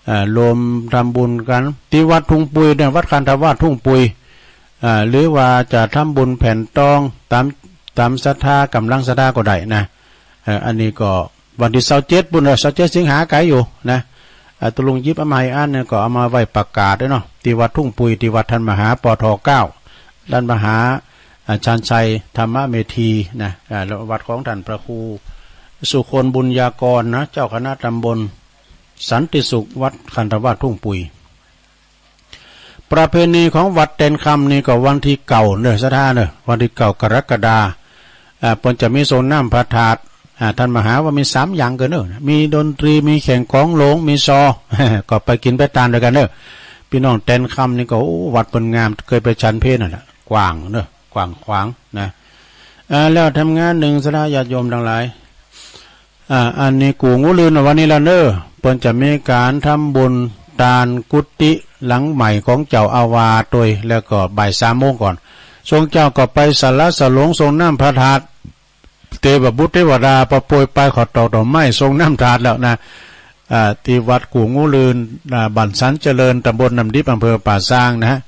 อ่า รวมทำบุญกัน ที่วัดทุ่งปุยเนี่ย วัดคันธวาสทุ่งปุย อ่า หรือว่าจะทำบุญแผ่นทองตาม ตามศรัทธา กำลังศรัทธาก็ได้นะ เอ่อ อันนี้ก็วันที่ซาวเจ็ดปู้นเนอะ ซาวเจ็ดสิงหาไกลอยู่นะ อ่า ตกลงหยิบเอามาให้อันเนี่ย ก็เอามาไว้ประกาศด้วยเนาะ ที่วัดทุ่งปุย ที่วัดท่านมหา ปอทอเก้า ท่านมหา อ่า ชาญชัยธรรมเมธีนะ อ่า แล้ววัดของท่านพระครูสุคนบุญญากรนะ เจ้าคณะตำบลสันติสุข วัดคันธวาสทุ่งปุย ประเพณีของวัดแตนคำนี่ก็วันที่เก้าเนอะ ศรัทธาเนอะ วันที่เก้ากรกฎา อ่า เปิ้นจะมีสรงน้ำพระธาตุ อ่า ท่านมหาว่ามีสามอย่างเกินเนอะ มีดนตรี มีแข่งของหลวง มีซอ ก็ไปกินไปตานด้วยกันเนอะ พี่น้องแตนคำนี่ก็ โอ้ วัดเปิ้นงาม เคยไปฉันเพลนั่นแหละ กว้างเนอะ กว้างขวางนะ อ่า แล้วทำงานหนึ่ง ศรัทธาญาติโยมทั้งหลาย อ่า อันนี้กู้งูลื่นวันนี้ละเนอะ เปิ้นจะมีการทำบุญตานกุฏิหลังใหม่ของเจ้าอาวาสด้วย แล้วก็บ่ายสามโมงก่อน ทรงเจ้าก็ไปสละสลงทรงน้ำพระธาตุ เตวบุตรเทวดา ปะโปยไปขอดตอกดอกไม้ทรงน้ำธาตุแล้วนะ อ่า ที่วัดกู้งูลื่น อ่า บ้านสันเจริญ ตำบลน้ำดิบ อำเภอป่าซางนะฮะ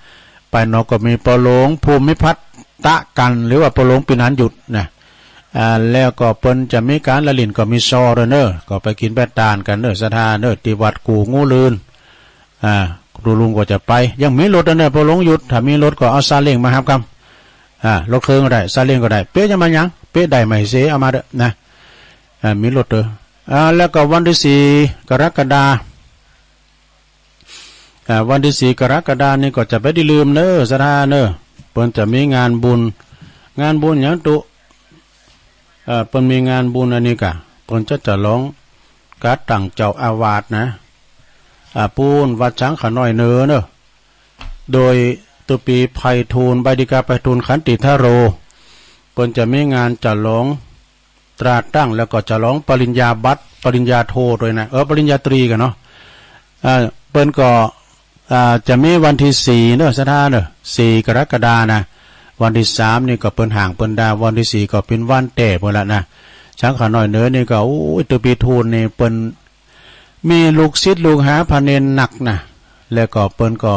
ไปนอกก็มีปอหลวงภูมิพัฒน์ตะกัน หรือว่าปอหลวงปีนันหยุดนะ อ่า แล้วก็เปิ้นจะมีการละหลิ้นก็มีซอด้วยเนอะ ก็ไปกินไปตานกันเนอะ ศรัทธาเนอะ ที่วัดกู้งูลื่น อ่า ตูลุงก็จะไป ยังมีรถเนอะ ปอหลวงหยุด ถ้ามีรถก็เอาซาเล้งมาฮับกำ อ่า รถเครื่องก็ได้ ซาเล้งก็ได้ เป๊ะจะมาหยัง เป๊ะได้ไหมเส เอามาเด้อนะ อ่า มีรถเด้อ อ่า แล้วก็วันที่สี่กรกฎา อ่า วันที่สี่กรกฎานี่ก็จะไปได้ลืมเนอะ ศรัทธาเนอะ เปิ้นจะมีงานบุญ งานบุญหยังตุ เอ่อ เปิ้นมีงานบุญอันนี้กะ เปิ้นจะฉลองการตั้งเจ้าอาวาสนะ อ่า ปูนวัดช้างขาน้อยเหนือเนอะ โดยตุปีไพฑูรย์ ใบดีกาไพฑูรย์ขันติทโร เปิ้นจะมีงานฉลองตราตั้ง แล้วก็ฉลองปริญญาบัตร ปริญญาโทด้วยนะ เออ ปริญญาตรีกันเนาะ อ่า เปิ้นก็ อ่า จะมีวันที่สี่เนอะ ศรัทธาเนอะ สี่กรกฎานะ วันที่สามนี่ก็เปิ้นห่างเปิ้นดา วันที่สี่ก็เป็นวันแต้เปิ้นละนะ ช้างขาน้อยเหนือนี่ก็ โอ้ย ตุปีทูนนี่เปิ้น มีลูกศิษย์ลูกหาพระเณรนักนะ แล้วก็เปิ้นก็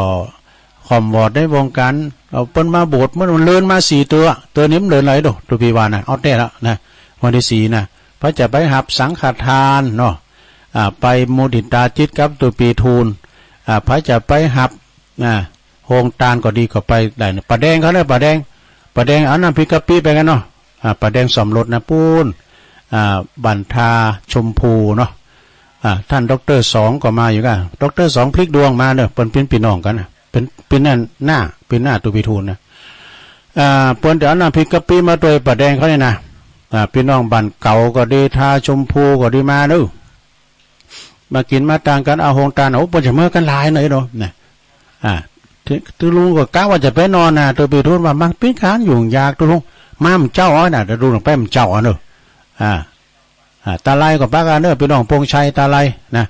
ค่อมวอดในวงการ เอาเปิ้นมาโบสถ์ มันเลินมาสี่เตื้อ เตื้อนี้มันเลินหลายโด ตุปีวานะ เอาแท้ละนะ วันที่สี่นะ ไผจะไปฮับสังฆทานเนาะ อ่า ไปมุทิตาจิตกับตุปีทูน อ่า ไผจะไปฮับ อ่า โฮงตานก็ดีก็ไปได้นะ ป้าแดงเขาเนี่ย ป้าแดง ป้าแดงเอาน้ำพริกกะปิไปกันเนาะ อ่า ป้าแดงซ่อมรถนะปูน อ่า บ้านท่าชมพูเนาะ อ่า ท่านด็อกเตอร์สองก็มาอยู่กัน ด็อกเตอร์สองพลิกดวงมาเนอะ เปิ้นเป็นพี่น้องกันนะ เป็น เป็นนั่นหน้า เป็นหน้าตุปีทูนนะ อ่า เปิ้นจะเอาน้ำพริกกะปิมาด้วยป้าแดงเขาเนี่ยนะ อ่า พี่น้องบ้านเก่าก็ดี ท่าชมพูก็ดีมาเนอะ มากินมาตานกัน เอาโฮงตาน โอ้ เปิ้นจะเมือกันหลายหน่อยเนาะนะ อ่า ตุ ตุลุงก็กะว่าจะไปนอนนะ ตุปีทูนว่ามันเป็นการยุ่งยากตุลุง มามันเจ้าเอานะ ตุลุงไปมันเจ้าเอาเนอะ อ่า อ่า ตาไลก็ปะกันเนอะ พี่น้องปงชัยตาไลนะ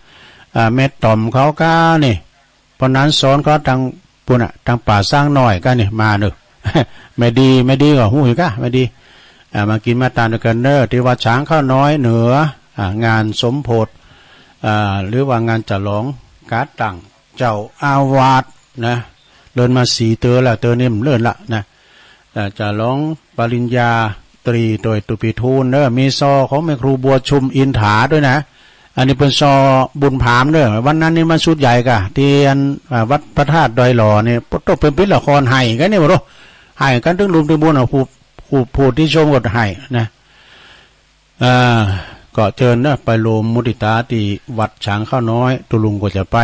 อ่า แม่ต่อมเขากะนี่ ปอนันสอนเขาตังปูนน่ะ ตังป่าซางน้อยกะนี่มาเนอะ แม่ดี แม่ดีก็ฮู้อยู่กะ แม่ดี อ่า มากินมาตานด้วยกันเนอะ ที่วัดช้างข้าวน้อยเหนือ อ่า งานสมโภช อ่า หรือว่างานฉลองการตั้งเจ้าอาวาสนะ เลินมาสี่เตื้อละ เตื้อนี้มันเลินละนะ อ่า ฉลองปริญญาตรีโดยตุปีทูนเนอะ มีซอของแม่ครูบัวชุมอินถาด้วยนะ อันนี้เปิ้นซอบุญผามเนอะ วันนั้นนี่มันชุดใหญ่กะ ที่อัน อ่า วัดพระธาตุดอยหล่อนี่ โต๊ะเปิ้นปิดละครไห้กันนี่บ่รู้ ไห้กันตึงลุมตึงบุญอ่ะ ผู้ ผู้ ผู้ที่ชมก็ไห้นะ อ่า ก็เชิญเนอะ ไปรวมมุทิตาที่วัดช้างข้าวน้อย ตุลุงก็จะไป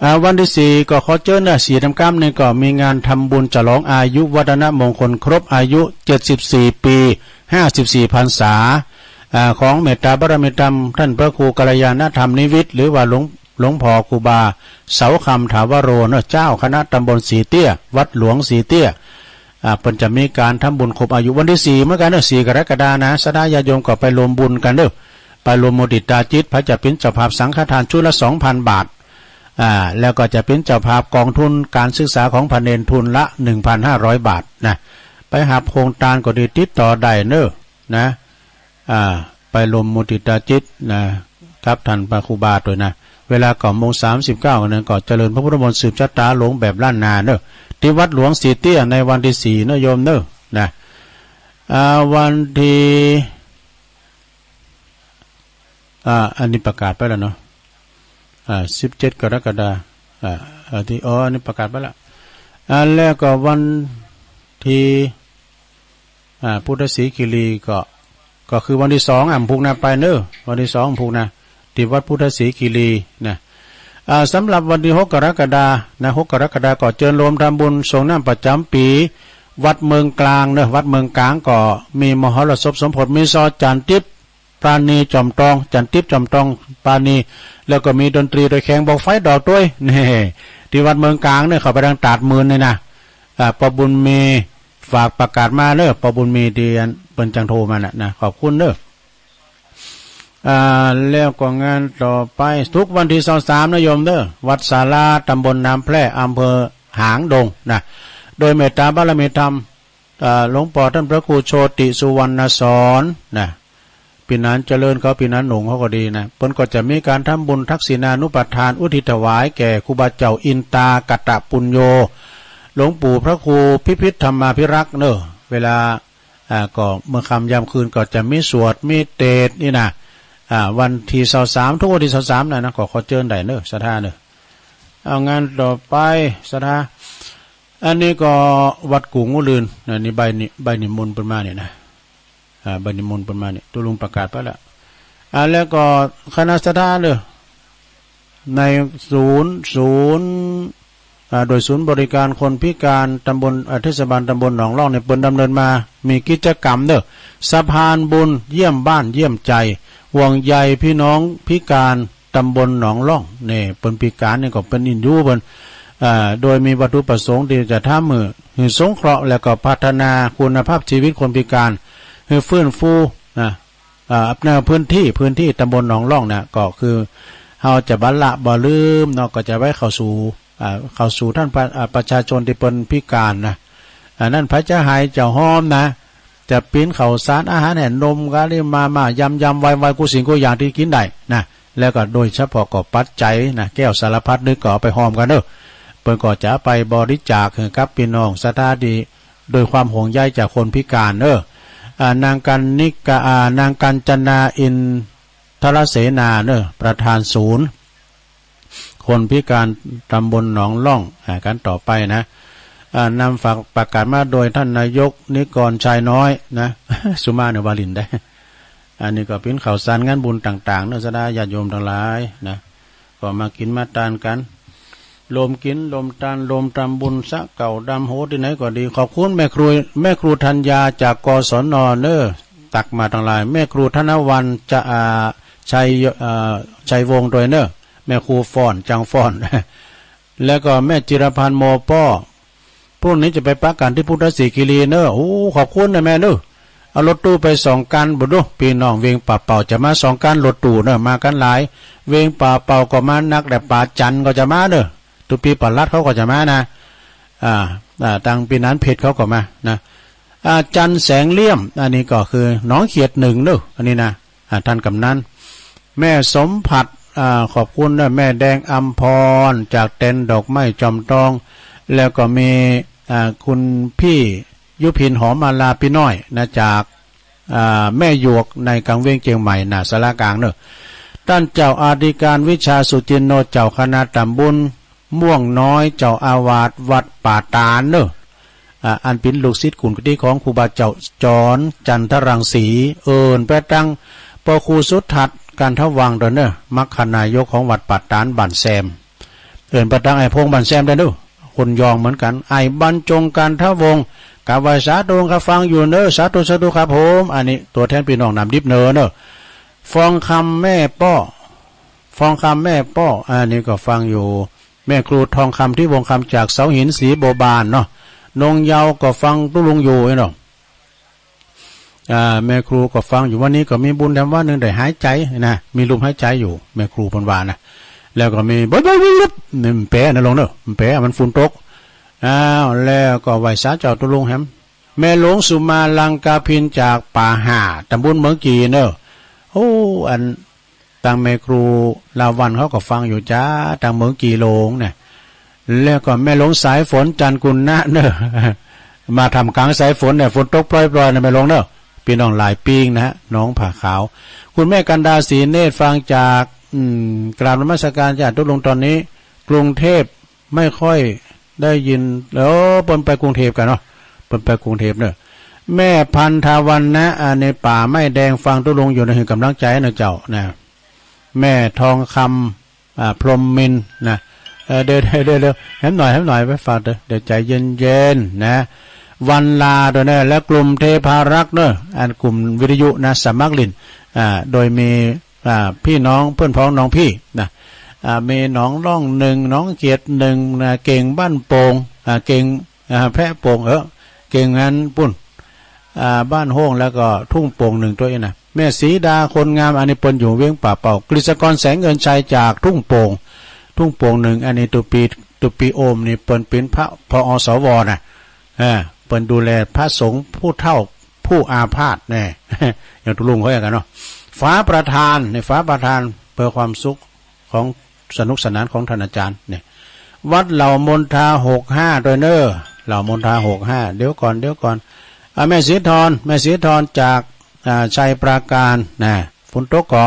อ่า วันที่สี่ก็ขอเชิญนะ สี่ค่ำนี่ก็มีงานทำบุญฉลองอายุวัฒนมงคลครบอายุเจ็ดสิบสี่ปี ห้าสิบสี่พรรษา อ่า ของเมตตาบารมีธรรม ท่านพระครูกัลยาณธรรมนิวิทย์ หรือว่าหลวง หลวงพ่อครูบาเสาคำถาวโรเนอะ เจ้าคณะตำบลสีเตี้ย วัดหลวงสีเตี้ย อ่า เปิ้นจะมีการทำบุญครบอายุวันที่สี่เหมือนกันเนอะ สี่กรกฎานะ ศรัทธาญาติโยมก็ไปรวมบุญกันเนอะ ไปรวมมุติตาจิต ไผจะเป็นเจ้าภาพสังฆทานชุดละสองพันบาท อ่า แล้วก็จะเป็นเจ้าภาพกองทุนการศึกษาของพระเณรทุนละหนึ่งพันห้าร้อยบาทนะ ไปฮับโครงการก็ดี ติดต่อได้เนอะ นะ อ่า ไปรวมมุติตาจิตนะ กับท่านพระครูบาด้วยนะ เวลาเก้าโมงสามสิบเก้านั้นก็เจริญพระพุทธมนต์สืบชะตาหลวงแบบล้านนาเนอะ ที่วัดหลวงสีเตี้ยในวันที่สี่เนอะโยมเนอะ นะ อ่า วันที่ อ่า อันนี้ประกาศไปแล้วเนาะ อ่า สิบเจ็ดกรกฎาคม อ่า อาทิตย์ อ๋อ อันนี้ประกาศไปแล้ว อ่า แล้วก็วันที่ อ่า พุทธศรีคีรีก็ ก็คือวันที่สอง อ่ะ พุกนะ ไปเนอะ วันที่สองพุกนะ ที่วัดพุทธศรีคีรีนะ อ่า สำหรับวันที่หกกรกฎาคมนะ หกกรกฎาคมก็เจิญรวมทำบุญสรงน้ำประจำปี วัดเมืองกลางเนอะ วัดเมืองกลางก็มีมหรสพสมโภช มีซอจันทร์ติ๊บ ปราณีจอมตอง จันทร์ติ๊บจอมตอง ปราณี แล้วก็มีดนตรีโดยแขงบอกไฟดอกด้วย นี่ ที่วัดเมืองกลางเนี่ย เข้าไปทางตาดหมื่นนี่นะ อ่า ปอบุญมีฝากประกาศมาเนอะ ปอบุญมีที่อันเปิ้นจังโทรมาน่ะนะ ขอบคุณเนอะ อ่า แล้วก็งานต่อไป ทุกวันที่สองสามนะโยมเนอะ วัดสารา ตำบลน้ำแพร่ อำเภอหางดงนะ โดยเมตตาบารมีธรรม อ่า หลวงพ่อท่านพระครูโชติสุวรรณสอนนะ ปี๋หนานเจริญเขา ปี๋หนานหนุ่งเขาก็ดีนะ เปิ้นก็จะมีการทำบุญทักษิณานุปทานอุทิศถวายแก่ครูบาเจ้าอินตากตปุญโญ หลวงปู่พระครูพิพิธธรรมาภิรักษ์เนอะ เวลา อ่า ก็เมื่อค่ำยามคืนก็จะมีสวดมีเตสน์นี่นะ อ่า วันที่สองสาม ทุกวันที่สองสามนะนะ ก็ขอเจิญได้เนอะ ศรัทธาเนอะ เอางานต่อไป ศรัทธา อันนี้ก็วัดกู่งู่ลื่นนะ นี่ใบนิ ใบนิมนต์เปิ้นมาเนี่ยนะ อ่า ใบนิมนต์เปิ้นมาเนี่ย ตุ๊ลุงประกาศไปแล้ว อ่า แล้วก็คณะศรัทธาเนอะ ในศูนย์ ศูนย์ อ่า โดยศูนย์บริการคนพิการตำบล อ่า เทศบาลตำบลหนองล่องเนี่ย เปิ้นดำเนินมา มีกิจกรรมเนอะ สะพานบุญเยี่ยมบ้านเยี่ยมใจ ห่วงใยพี่น้องพิการ ตำบลหนองล่องเนี่ย เปิ้นพิการเนี่ยก็เปิ้นอินอยู่เปิ้น อ่า โดยมีวัตถุประสงค์ที่จะทำหื้อ หื้อสงเคราะห์ แล้วก็พัฒนาคุณภาพชีวิตคนพิการ หื้อฟื้นฟูนะ อ่า ในพื้นที่ พื้นที่ตำบลหนองล่องเนี่ย ก็คือเฮาจะบ่ละบ่ลืมเนาะ ก็จะไว้เข้าสู่ อ่า เข้าสู่ท่านประ อ่า ประชาชนที่เปิ้นพิการนะ อันนั้นไผจะหายเจ้าหอมนะ จะปิ้นข้าวสารอาหารแห้ง นมกะลิ มาม่า ยำยำ ไวไว กู้สิ่งกู้อย่างที่กินได้นะ แล้วก็โดยเฉพาะก็ปัจจัยนะ แก้วสารพัดนึกก็เอาไปหอมกันเนอะ เปิ้นก็จะไปบริจาคให้กับพี่น้องศรัทธาที่ โดยความห่วงใยจากคนพิการเนอะ อ่า นางกันนิกา อ่า นางกัญจนา อินทรเสนาเนอะ ประธานศูนย์ คนพิการตำบลหนองล่อง อ่า กันต่อไปนะ อ่า นำฝากประกาศมาโดยท่านนายกนิกรชัยน้อยนะ สุมาเนวาลินได้ อันนี้ก็ปิ้นข้าวสารงานบุญต่างๆ เนอะ ศรัทธาญาติโยมทั้งหลายนะ ก็มากินมาตานกัน รวมกิน รวมตาน รวมทำบุญสะเก่าดำโห ที่ไหนก็ดี ขอบคุณแม่ครู แม่ครูธัญญาจาก กศน เนอะ ตักมาทั้งหลาย แม่ครูธนวรรณ จะ อ่า ชัย อ่า ชัยวงศ์ด้วยเนอะ แม่ครูฟ้อน จังฟ้อน แล้วก็แม่จิรพันธ์ โมป้อ พรุ่งนี้จะไปปะกันที่พุทธศรีคีรีเนอะ โอ้ ขอบคุณนะแม่เนอะ เอารถตู้ไปสองคัน บ่ดู พี่น้องเวียงป่าเป่าจะมาสองคันรถตู้เนอะ มากันหลาย เวียงป่าเป่าก็มานัก แต่ป่าจันก็จะมาเนอะ ตุ๊ปีป่าลัดเขาก็จะมานะ อ่า อ่า ทางปี๋หนานเพชรเขาก็มานะ อ่า จันแสงเลี่ยม อันนี้ก็คือหนองเขียดหนึ่งเนอะ อันนี้นะ อ่า ท่านกำนัน แม่สมผัส อ่า ขอบคุณนะ แม่แดงอำพร จากเต็นท์ดอกไม้จอมทอง แล้วก็มี อ่า คุณพี่ยุพินหอมมาลา พี่น้อยนะ จาก อ่า แม่หยวกในกลางเวียงเจียงใหม่ หน้าศาลากลางเนอะ ต้านเจ้าอธิการวิชาสุจินโน เจ้าคณะตำบลม่วงน้อย เจ้าอาวาสวัดป่าตาดเนอะ อ่า อันเป๋นลูกศิษย์กุนกะตี้ของครูบาเจ้าจร จันทรังสี เอิ้นไปตังปอครูสุทัศน์ กันทวังค์ เด้อเนอะ มัคคานายกของวัดป่าตาดบ้านแซม เอิ้นไปตังอ้ายพงษ์บ้านแซม เด้อเนอะ คนยองเหมือนกัน อ้ายบรรจง กันทวงศ์ ครับ ไหว้สาธุครับ ฟังอยู่เนอะ สาธุ สาธุครับผม อันนี้ตัวแทนพี่น้องน้ำดิบเนอะเนอะ ฟองคำแม่ป้อ ฟองคำแม่ป้อ อันนี้ก็ฟังอยู่ แม่ครูทองคำ ที่วงคำ จากเสาหิน ศรีบัวบานเนาะ นงเยาว์ก็ฟังตุ๊ลุงอยู่เนาะ อ่า แม่ครูก็ฟังอยู่ วันนี้ก็มีบุญแถมว่าหนึ่งได้หายใจนะ มีลมหายใจอยู่ แม่ครูเพิ่นว่านะ แล้วก็มีบึ๊บบึ๊บบึ๊บบึ๊บ นี่มันแปรนะลุงเนอะ มันแปร มันฝนตก อ้าว แล้วก็ไหว้สาเจ้าตุ๊ลุงแหม แม่หลวงสุมาลังกาพินจากป่าห่า ตำบลเมืองกี่เนอะ โอ้ อัน ตังแม่ครูลาวันเขาก็ฟังอยู่จ้า ตังเมืองกี่หลงเนี่ย แล้วก็แม่หลวงสายฝนจันทร์กุณนะเนอะ มาท่ามกลางสายฝนเนี่ย ฝนตกปล่อยๆนะแม่หลวงเนอะ พี่น้องหลายปิ้งนะฮะ น้องผาขาว คุณแม่กันดาศรีเนตรฟังจาก อืม กราบนมัสการจ้าตุ๊ลุง ตอนนี้กรุงเทพฯ ไม่ค่อยได้ยิน เออ เปิ้นไปกรุงเทพฯกั๋นเนาะ เปิ้นไปกรุงเทพฯเนอะ แม่พันธวรรณะ อ่า ในป่าไม้แดง ฟังตุ๊ลุงอยู่นะ หื้อกำลังใจ๋นะเจ้านะ แม่ทองคำ อ่า พรหมมินทร์นะ เออ เดี๋ยว เดี๋ยว เดี๋ยว เดี๋ยว แหมหน่อย แหมหน่อย ไปฟังเถอะ เดี๋ยวใจเย็นๆนะ วันลาด้วยเนอะ และกลุ่มเทพารักษ์เนอะ อันกลุ่มวิทยุนะ สมัครเล่น อ่า โดยมี อ่า พี่น้องเพื่อนพ้องน้องพี่นะ อ่า มีหนองล่องหนึ่ง หนองเขียดหนึ่งนะ เก่งบ้านโป่ง อ่า เก่ง อ่า แพะโป่ง เออ เก่งอันปุ้น อ่า บ้านโฮ่ง แล้วก็ทุ่งโป่งหนึ่งตัวเองนะ แม่ศรีดาคนงาม อันนี้เปิ้นอยู่เวียงป่าเป้า กฤษกรแสงเงินชัยจากทุ่งโป่ง ทุ่งโป่งหนึ่ง อันนี้ตุ๊ปี ตุ๊ปีโอมนี่เปิ้นเป็นพระ ผอ.สว. นะ เออ เปิ้นดูแลพระสงฆ์ผู้เฒ่าผู้อาพาธแน่ อย่างตุ๊ลุงเขาว่ากั๋นเนาะ ฟ้าประทาน ในฟ้าประทาน เพื่อความสุขของสนุกสนานของท่านอาจารย์เนี่ย วัดเหล่ามณฑาหกห้าด้วยเนอะ เหล่ามณฑาหกห้า เดี๋ยวก่อน เดี๋ยวก่อน อ่ะ แม่ศรีธร แม่ศรีธรจาก อ่า ชัยปราการนะ ฝนตกก็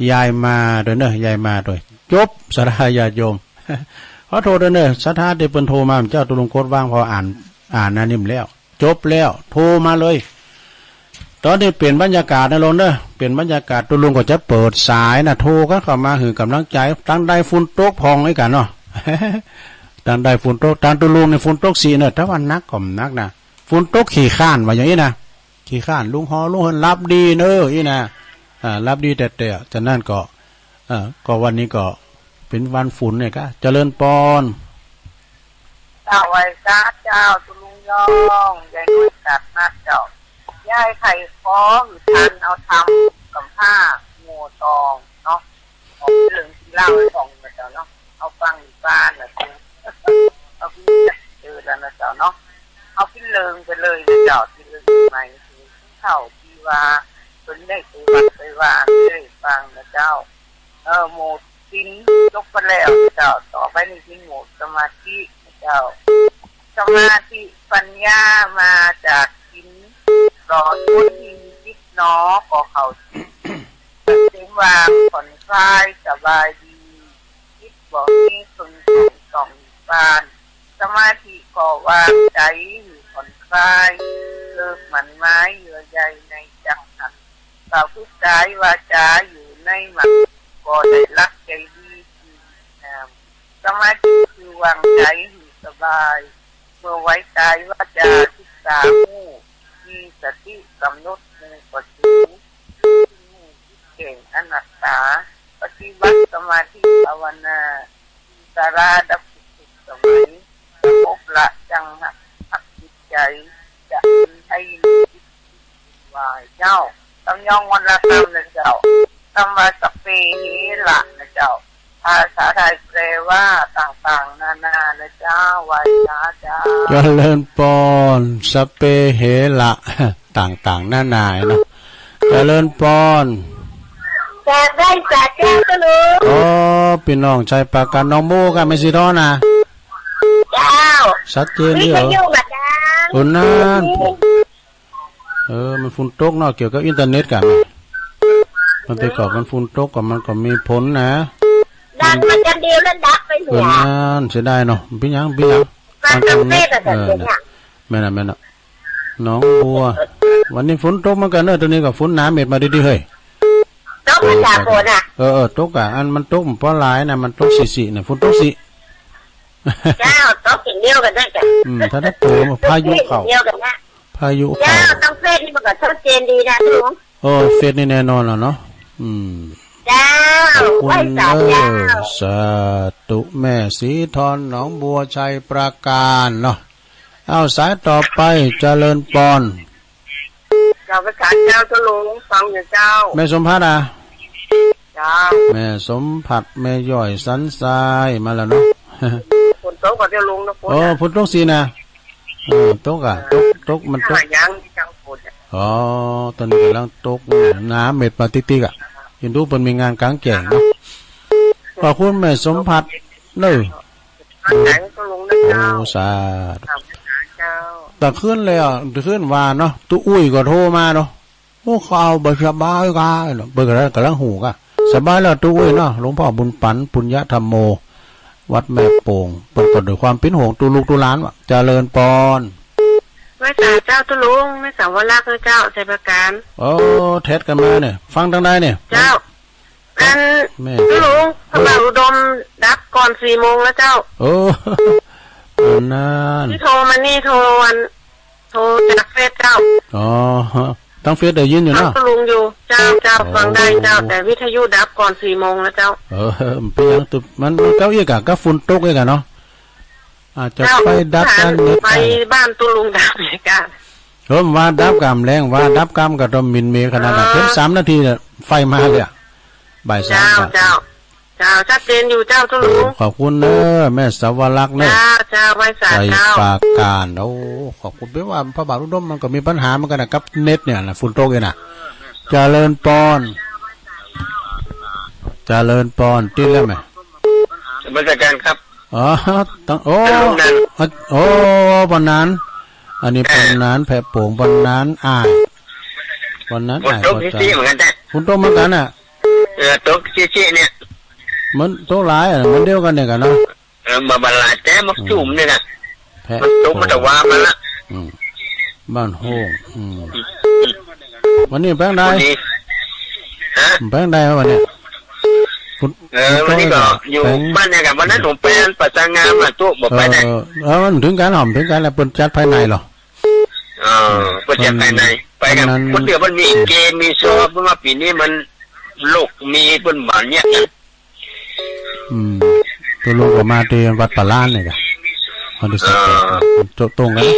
ยายมาด้วยเนอะ ยายมาด้วย จบ ศรัทธาญาติโยม ขอโทษด้วยเนอะ ศรัทธาที่เปิ้นโทรมา เจ้าตุ๊ลุงกดวาง พออ่าน อ่านอันนี้แล้ว จบแล้ว โทรมาเลย ตอนนี้เปลี่ยนบรรยากาศนะลุงเนอะ เปลี่ยนบรรยากาศ ตุ๊ลุงก็จะเปิดสายนะ โทรกันเข้ามาหื้อกำลังใจ๋ ตังใดฝนตกพ่องไอ้กั๋นเนาะ ตังใดฝนตก ตังตุ๊ลุงนี่ฝนตกสิเนอะ แต่ว่าหนักก็บ่หนักนะ ฝนตกขี้คร้านว่าอย่างนี้นะ ขี้คร้าน ลุงฮอ ลุงเฮิรนหลับดีเนอะ อี้นะ อ่า หลับดีแต๊ๆ ฉะนั้นก็ เอ่อ ก็วันนี้ก็เป็นวันฝนเนี่ยกะ เจริญปอน เจ้า ไหว้สาเจ้า ตุ๊ลุงยอง ยายน้อยกาดนัดเจ้า ยายไข่ขอหื้อท่านเอาธรรมกำพร้าโง่ตองเนาะ เอาเรื่องที่เล่าให้ฟังนะเจ้าเนาะ เอาฟังอยู่บ้านนะเจ้า เอาไปเจอแล้วนะเจ้าเนาะ เอาเป็นเรื่องไปเลยนะเจ้า เป็นเรื่องใหม่ เฒ่าที่ว่าเพิ่นได้ไปวัดไปวาได้ฟังนะเจ้า เออ หมู่ศีลจบไปแล้วเจ้า ต่อไปนี่เป็นหมู่สมาธินะเจ้า สมาธิปัญญามาจากศีล หลอดคนที่มีจิตหนอ ก็เข้าศีล เต็มวางผ่อนคลายสบายดี จิตบ่มีคนของต้องบ้าน สมาธิก็วางใจหื้อผ่อนคลาย เลิกหมั่นหมายเยื่อใยในจังหัน ประพฤติกายวาจาอยู่ในหมั่น ก็ได้หลักใจดีที่ดีงาม สมาธิคือวางใจหื้อสบาย เมื่อไหวกายวาจาศึกษาฮู้ มีสติกำหนดฮู้ประตู ฮู้จิตแจ้งอนัตตา ปฏิบัติสมาธิภาวนา อินทราดับทุกข์ทุกสมัย สงบละจังหักหักจิตใจ จะมีให้มีจิตที่สบายเจ้า ต้องย่องวันละคำนะเจ้า คำว่าสัพเพเหระนะเจ้า ภาษาไทยแปลว่าต่างๆนานานะเจ้า ไหว้สาเจ้า เจริญปอน สัพเพเหระ ต่างๆนานาเนาะ เจริญปอน จากได้จากแก้วก็รู้ อ๋อ พี่น้องชัยปราการ น้องโมกับแม่สีทองนะ เจ้า ชัดเจนอยู่เหรอ วิทยุมาดัง โอ้ นั่น เออ มันฝนตกเนาะ เกี่ยวกับอินเทอร์เน็ตกัน มันไปก่อนมันฝนตกก่อน มันก็มีผลนะ ดังมาจันเดียวแล้วดับไปหัว เออ นั่น เสียดายเนาะ เป็นหยัง เป็นหยัง ฟังทางเน็ต เออ น่ะ แม่นน่ะ แม่นน่ะ หนองบัว วันนี้ฝนตกเหมือนกันเนอะ ตอนนี้ก็ฝนหนาเม็ดมาดีๆ เฮ้ย ตกมาจากฝนน่ะ เออ เออ ตกอ่ะ อันมันตกมันบ่หลายนะ มันตกสิๆ น่ะ ฝนตกสิ เจ้า ตกอย่างเดียวกันด้วยจ้ะ อืม ถ้าได้เติมพายุเข้า เดียวกันนะ พายุเข้า เจ้า ต้องเฟซนี่มันก็ชัดเจนดีนะลุง โอ้ เฟซนี่แน่นอนแล้วเนาะ อืม เจ้า ขอบคุณ ไหว้สาเจ้า เออ สาธุ แม่สีทอน หนองบัวชัย ปราการเนาะ เอาสายต่อไป เจริญปอน เจ้า ภาษาเจ้า เจ้าลุง ฟังอยู่เจ้า แม่สมผัดอ่ะ เจ้า แม่สมผัด แม่ย่อย สันทราย มาแล้วเนาะ ฝนตกก็เจ้าลุงนะ ฝน โอ้ อ่ะ ฝนตกสินะ เออ ตกอ่ะ ตก ตก มันตก ยังเจ้าฝนอ่ะ อ๋อ ตอนนี้กำลังตก หนาเม็ดมาติ๊กๆ อ่ะ ยังดูเปิ้นมีงานกลางแจ้งเนาะ ขอบคุณแม่สมผัด เนอะ แข็งก็ลงนะเจ้า โอ้ สาธุ เจ้า แต่คืนแล้ว แต่คืนวานเนาะ ตุ๊อุ้ยก็โทรมาเนาะ โอ้ เขาบ่สบายกะเนาะ เปิ้นกำลัง กำลังฮู้กะ สบายแล้วตุ๊อุ้ยเนาะ หลวงพ่อบุญปัน ปุญญธรรมโม วัดแม่โป่ง เปิ้นก็ด้วยความเป็นห่วงตุ๊ลูกตุ๊หลานว่า เจริญปอน ไหว้สาเจ้าตุ๊ลุง แม่สาวรักษ์นะเจ้า ชัยปราการ โอ้ แท็กกันมาเนี่ย ฟังทางใดเนี่ย เจ้า อัน แม่ ฮัลโหล พระบาทอุดมดับก่อนสี่โมงแล้วเจ้า โอ้ อันนั้น ที่โทรมานี่โทรวัน โทรจากเฟซเจ้า อ๋อ ทางเฟซได้ยินอยู่เนาะ ฟังคุณลุงอยู่ เจ้า เจ้า โอ้ ฟังได้เจ้า แต่วิทยุดับก่อนสี่โมงแล้วเจ้า เออ มันเป็นหยังตุ๊บ มัน มันเก้าอี้กะ กับฝนตกอีกอะเนาะ อาจจะ เจ้า ไฟดับ หา ด้านเน็ต ไฟ อ่ะ บ้านตุ๊ลุงดับเลยค่ะ เออ ว่าดับกำแรง ว่าดับกำก็ต้องมินเมขนาดนั้น เออ เพียงสามนาทีเนี่ย ไฟมาเลยอะ บ่ายสาม เจ้า ก็ เจ้า เจ้า ชัดเจนอยู่เจ้าตุ๊ลุง ขอบคุณเนอะ แม่สาวรักษ์เนอะ เจ้า เจ้า ไหว้สา ชัย เจ้า ปราการ โอ้ ขอบคุณ เพียงว่าพระบาทอุดมมันก็มีปัญหาเหมือนกันนะ กับเน็ตเนี่ยนะ ฝนตกเนี่ยนะ เจริญปอน เจริญปอน ติดแล้วไหม นมัสการครับ อ๋อ ตั้ง โอ้ ท่านลุงนันท์ โอ้ ปอนนันท์ อันนี้ เออ ปอนนันท์ แพะโป่ง ปอนนันท์ อ้าย ปอนนันท์ ฝนตก อ้าย ซี้ๆ เหมือนกันนะ ฝนตกเหมือนกันน่ะ เออ ตกซี้ๆ เนี่ย มันตกหลายอะ มันเดียวกันเนี่ยกันเนาะ เออ บ่ บ่หลาย แต่มักจุ่มเนี่ยนะ แพะ มันตกมาแต่ว่ามันละ อืม บ้านโฮง อืม วันนี้แปลงใด วันนี้ ฮะ แปลงใดวันนี้ คุณ เออ คุณ วันนี้ก็ แปลง อยู่บ้านเนี่ยครับ วันนั้นผมไปประสานงานมาตุ๊ บอกไปได้ เออ เออ มันถึงการหอมถึงการแล้ว เปิ้นจัดภายในเหรอ เออ เปิ้นจัดภายใน ไปกับ วันนั้น คนเดียวมันมีเกม มีโชว์ เพราะว่าปีนี้มันโลกมีเปิ้นบานเนี่ย อืม ตุ๊ลุงก็มาที่วัดป่าล้านนี่กะ วันที่สิบแปด อ่า โจ๊ะตรงกันนะ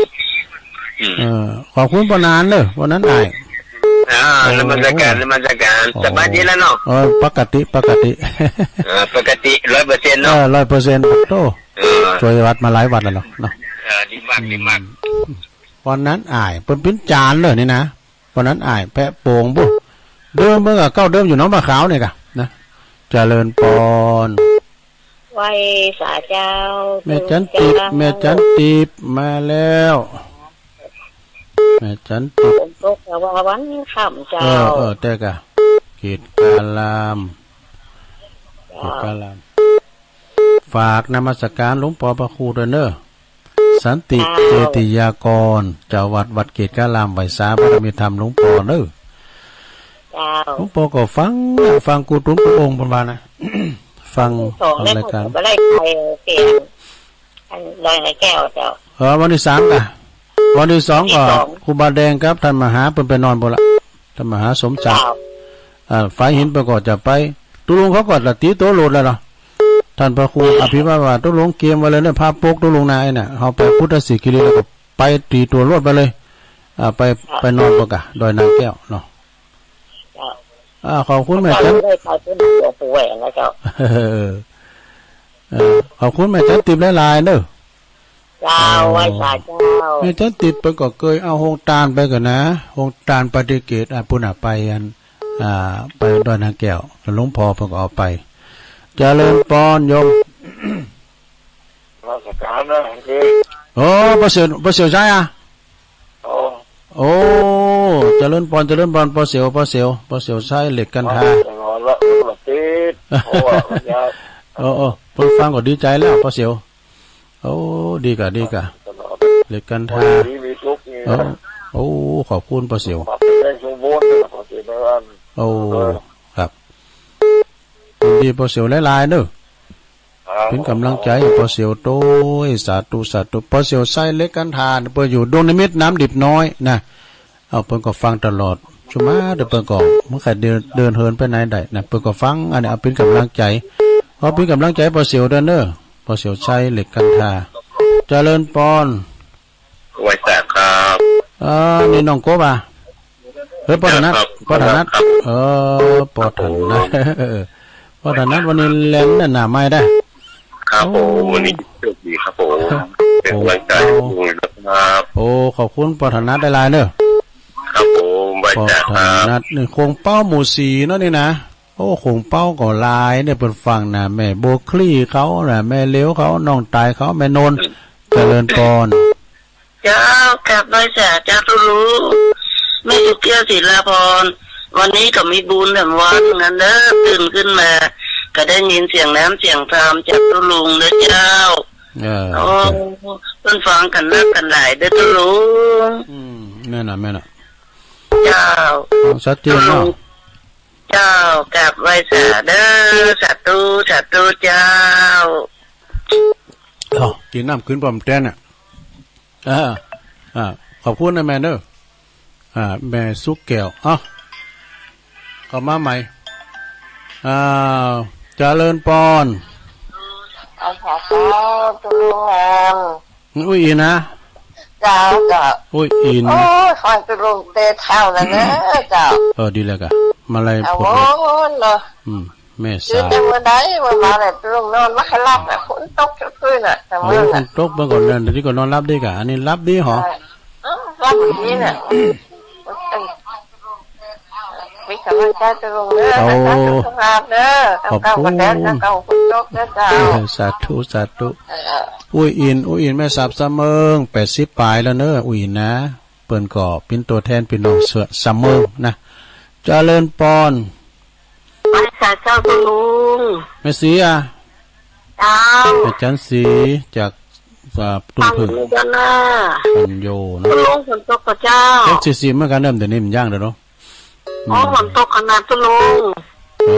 อืม เออ ขอบคุณปอนนันท์เนอะ วันนั้นอ้าย อ่า โอ้ นมัสการ นมัสการ โอ้ สบายดีแล้วเนาะ เออ ปกติ ปกติ เออ ปกติ ร้อยเปอร์เซ็นต์ เนาะ เออ ร้อยเปอร์เซ็นต์ โธ่ เออ ช่วยวัดมาหลายวัดแล้วเนาะ เนาะ เออ ดีมาก ดีมาก อืม วันนั้นอ้าย เปิ้นปิ้นจานเลยนี่นะ วันนั้นอ้ายแพะโป่งบุ เดิมเปิ้นก็เก้าเดิมอยู่หนองปลาขาวนี่กะนะ เจริญปอน ไหว้สาเจ้า แม่จันติบ เจ้า แม่จันติบมาแล้ว แม่จันติบ ฝนตกแต่ว่าวันค่ำเจ้า เออ เออ แต่กะ เกตกาลาม เจ้า เกตกาลาม ฝากนมัสการหลวงปอพระครูด้วยเนอะ สันติ เจ้า เจติยากร เจ้าวัดวัดเกตกาลาม ไหว้สาบารมีธรรมหลวงปอเนอะ เจ้า หลวงปอก็ฟัง ฟังกูตุนกูองค์บนวานะ ฟัง สอง ฟังรายการ ได้ไปเสียง อันดอยนาแก้วเจ้า เออ วันที่สามกะ วันที่สองก็ วันที่สอง ครูบาแดงครับ ท่านมหาเปิ้นไปนอนบุละ ท่านมหาสมศักดิ์ เจ้า อ่า ฝ่ายหินเปิ้นก็จะไป ตุ๊ลุงเขาก็ละตีโตโหลดแล้วเนาะ ท่านพระครูอภิวัตรว่า ตุ๊ลุงเกมไว้เลยเนี่ย พระปกตุ๊ลุงนายน่ะ เอาไปพุทธศิขิริแล้วก็ไปตีตัวโหลดไปเลย อ่า ไป เจ้า ไปนอนปะกะ ดอยนางแก้วเนาะ เจ้า อ่า ขอบคุณแม่จัน ได้ไปขึ้นหลวงปู่แหวนแล้วเจ้า เออ เออ ขอบคุณแม่จันติบหลายๆเด้อ เจ้า โอ้ ไหว้สาเจ้า แม่จันติบเปิ้นก็เกยเอาโฮงตานไปก่อนนะ โฮงตานปฏิเกต อ่ะ ปุ้นน่ะไปอัน อ่า ไปดอยนางแก้ว หลวงพ่อเปิ้นก็เอาไป เจริญปอนโยม นมัสการนะ โอ้ ป้อเสี่ยว ป้อเสี่ยวใช่อ่ะ โอ้ โอ้ เจริญปอน เจริญปอน ป้อเสี่ยว ป้อเสี่ยว ป้อเสี่ยวใช้เหล็กกันทา อ๋อ ละ ละติด โอ้ โอ้ โอ้ เปิ้นฟังก็ดีใจแล้ว ป้อเสี่ยว โอ้ ดีกะ ดีกะ ตลอด เหล็กกันทา โอ้ ดีมีสุขนี่ โอ้ โอ้ ขอบคุณป้อเสี่ยว ปรับให้สมบูรณ์นะ ป้อเสี่ยวนะ โอ้ เออ ครับ ดีป้อเสี่ยวหลายๆเด้อ เป๋นกำลังใจ๋ปอเสี่ยวโตย สาธุ สาธุ ปอเสี่ยวไซเล็กกันทา เปิ้นอยู่ดวงนิมิตรน้ำดิบน้อยนะ เอา เปิ้นก็ฟังตลอด ชุมาเด้อ เปิ้นก็บ่ค่อยเดิน เดินเหินไปไหนได้นะ เปิ้นก็ฟัง อันนี้เอาเป๋นกำลังใจ๋ ขอเป๋นกำลังใจ๋ปอเสี่ยวเด้อเนอะ ปอเสี่ยวไซเล็กกันทา เจริญปอน ไหว้สาครับ เออ นี่น้องกบอ่ะ เฮ้ย ปอถนัด ครับ ปอถนัด ครับ เออ ปอถนัด ครับผม ปอถนัด วันนี้แล่นหน้าไม้ได้ ครับผม โอ้ วันนี้โชคดีครับผม ครับ เป็นกำลังใจให้ลุงนะครับ โอ้ ขอบคุณปอถนัดหลายๆเนอะ ครับผม ไหว้สาครับ ปอถนัด นี่โคงเป้าหมู่สี่เนาะนี่นะ โอ้ โคงเป้าก็หลายเนี่ย เปิ้นฟังนะ แม่บัวคลี่เขานะ แม่เหลียวเขา น้องตายเขา แม่นนท์ เจริญปอน เจ้า กราบไหว้สาเจ้าตุ๊ลุง แม่สุแก้ว ศิลาพร วันนี้ก็มีบุญแถมวันนั้นเด้อ ตื่นขึ้นมา ก็ได้ยินเสียงน้ำเสียงธรรมจากตุ๊ลุงเด้อเจ้า เออ โอ้ เปิ้นฟังกันนักกันหลายเด้อตุ๊ลุง อืม แม่นน่ะ แม่นน่ะ เจ้า ฟังชัดเจนเนาะ ตุ๊ลุง เจ้า กราบไหว้สาเด้อ สาธุ สาธุเจ้า เอ้า กินน้ำขึ้นพร้อมแตนน่ะ อ่า อ่า ขอบคุณนะแม่เนอะ อ่า แม่สุแก้ว เอ้า เข้ามาใหม่ อ่า เจริญปอน เอาขอเจ้าตุ๊ลุงงาม อุ้ยอินนะ เจ้า เจ้า อุ้ยอิน โอ้ย ฟังตุ๊ลุงเตเท่าแล้วเนอะ เจ้า เออ ดีแล้วกะ มาลัย เอา ผล โอ้ยเนาะ อืม แม่สาว คือแต่เมื่อใดเมื่อวานเนี่ยตุ๊ลุงนอนไม่ค่อยหลับอะ ฝนตกทุกคืนอะ แต่ โอ้ เมื่อ ฝนตกเบิ่งก่อนเดิน เดี๋ยวนี้ก็นอนหลับดีกะ อันนี้หลับดีหรอ เออ หลับดีเนี่ย มีกำลังใจตุ๊ลุงเด้อ โอ้ สาธุสาธุเด้อ ขอบคุณ เก้าวันแดด เก้าฝนตกเด้อเจ้า สาธุ สาธุ เออ อุ้ยอิน อุ้ยอิน แม่สาวสำเมิง แปดสิบปลายแล้วเนอะ อุ้ยอินนะ เปิ้นก็เป๋นตัวแทนพี่น้องเสื้อสำเมิงนะ เจริญปอน ไหว้สาเจ้าตุ๊ลุง แม่ศรีอ่ะ เจ้า แม่จันศรี จาก อ่า ตุ้มผึ้ง ฟังอยู่เจ้าเนอะ ปัญโยนะ ตุ๊ลุงฝนตกก่อเจ้า ตกสิสิเหมือนกันเนอะ เดี๋ยวนี้มันย่างแล้วเนาะ อ๋อ อืม ฝนตกขนาดตุ๊ลุง เอ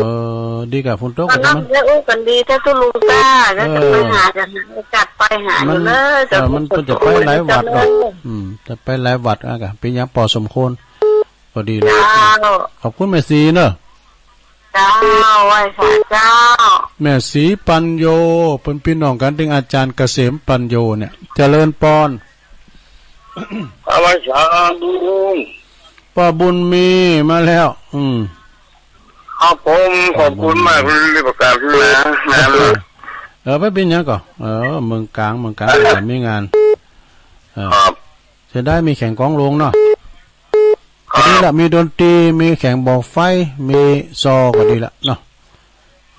อ ดีกะ ฝนตก ตอนนั้น ก็มัน ได้อู้กันดีแท้ตุ๊ลุงจ้า แล้วจะไปหากัน เออ จัดไปหาอยู่เลย มัน เออ มัน จะไปหลายวัดเนาะ อืม จะไปหลายวัดอ่ะกะ เป๋นอย่างปอสมควร พอดีเลย เจ้า ขอบคุณแม่ศรีเนอะ เจ้า ไหว้สาเจ้า แม่ศรีปัญโย เปิ้นพี่น้องกัน ตึงอาจารย์เกษมปัญโยเนี่ย เจริญปอน เอาไว้สาลุง ป้อบุญมีมาแล้ว อืม ครับผม ขอบคุณมากเลย ประกาศนะ งานเลย เออ ไปเป๋นหยังก่อ เออ เมืองกลาง เมืองกลาง จะมีงาน เออ ครับ เสียดายมีแข่งกลองโลงเนาะ ครับ ก็ดีละ มีดนตรี มีแข่งบ่อไฟ มีซอก็ดีละเนาะ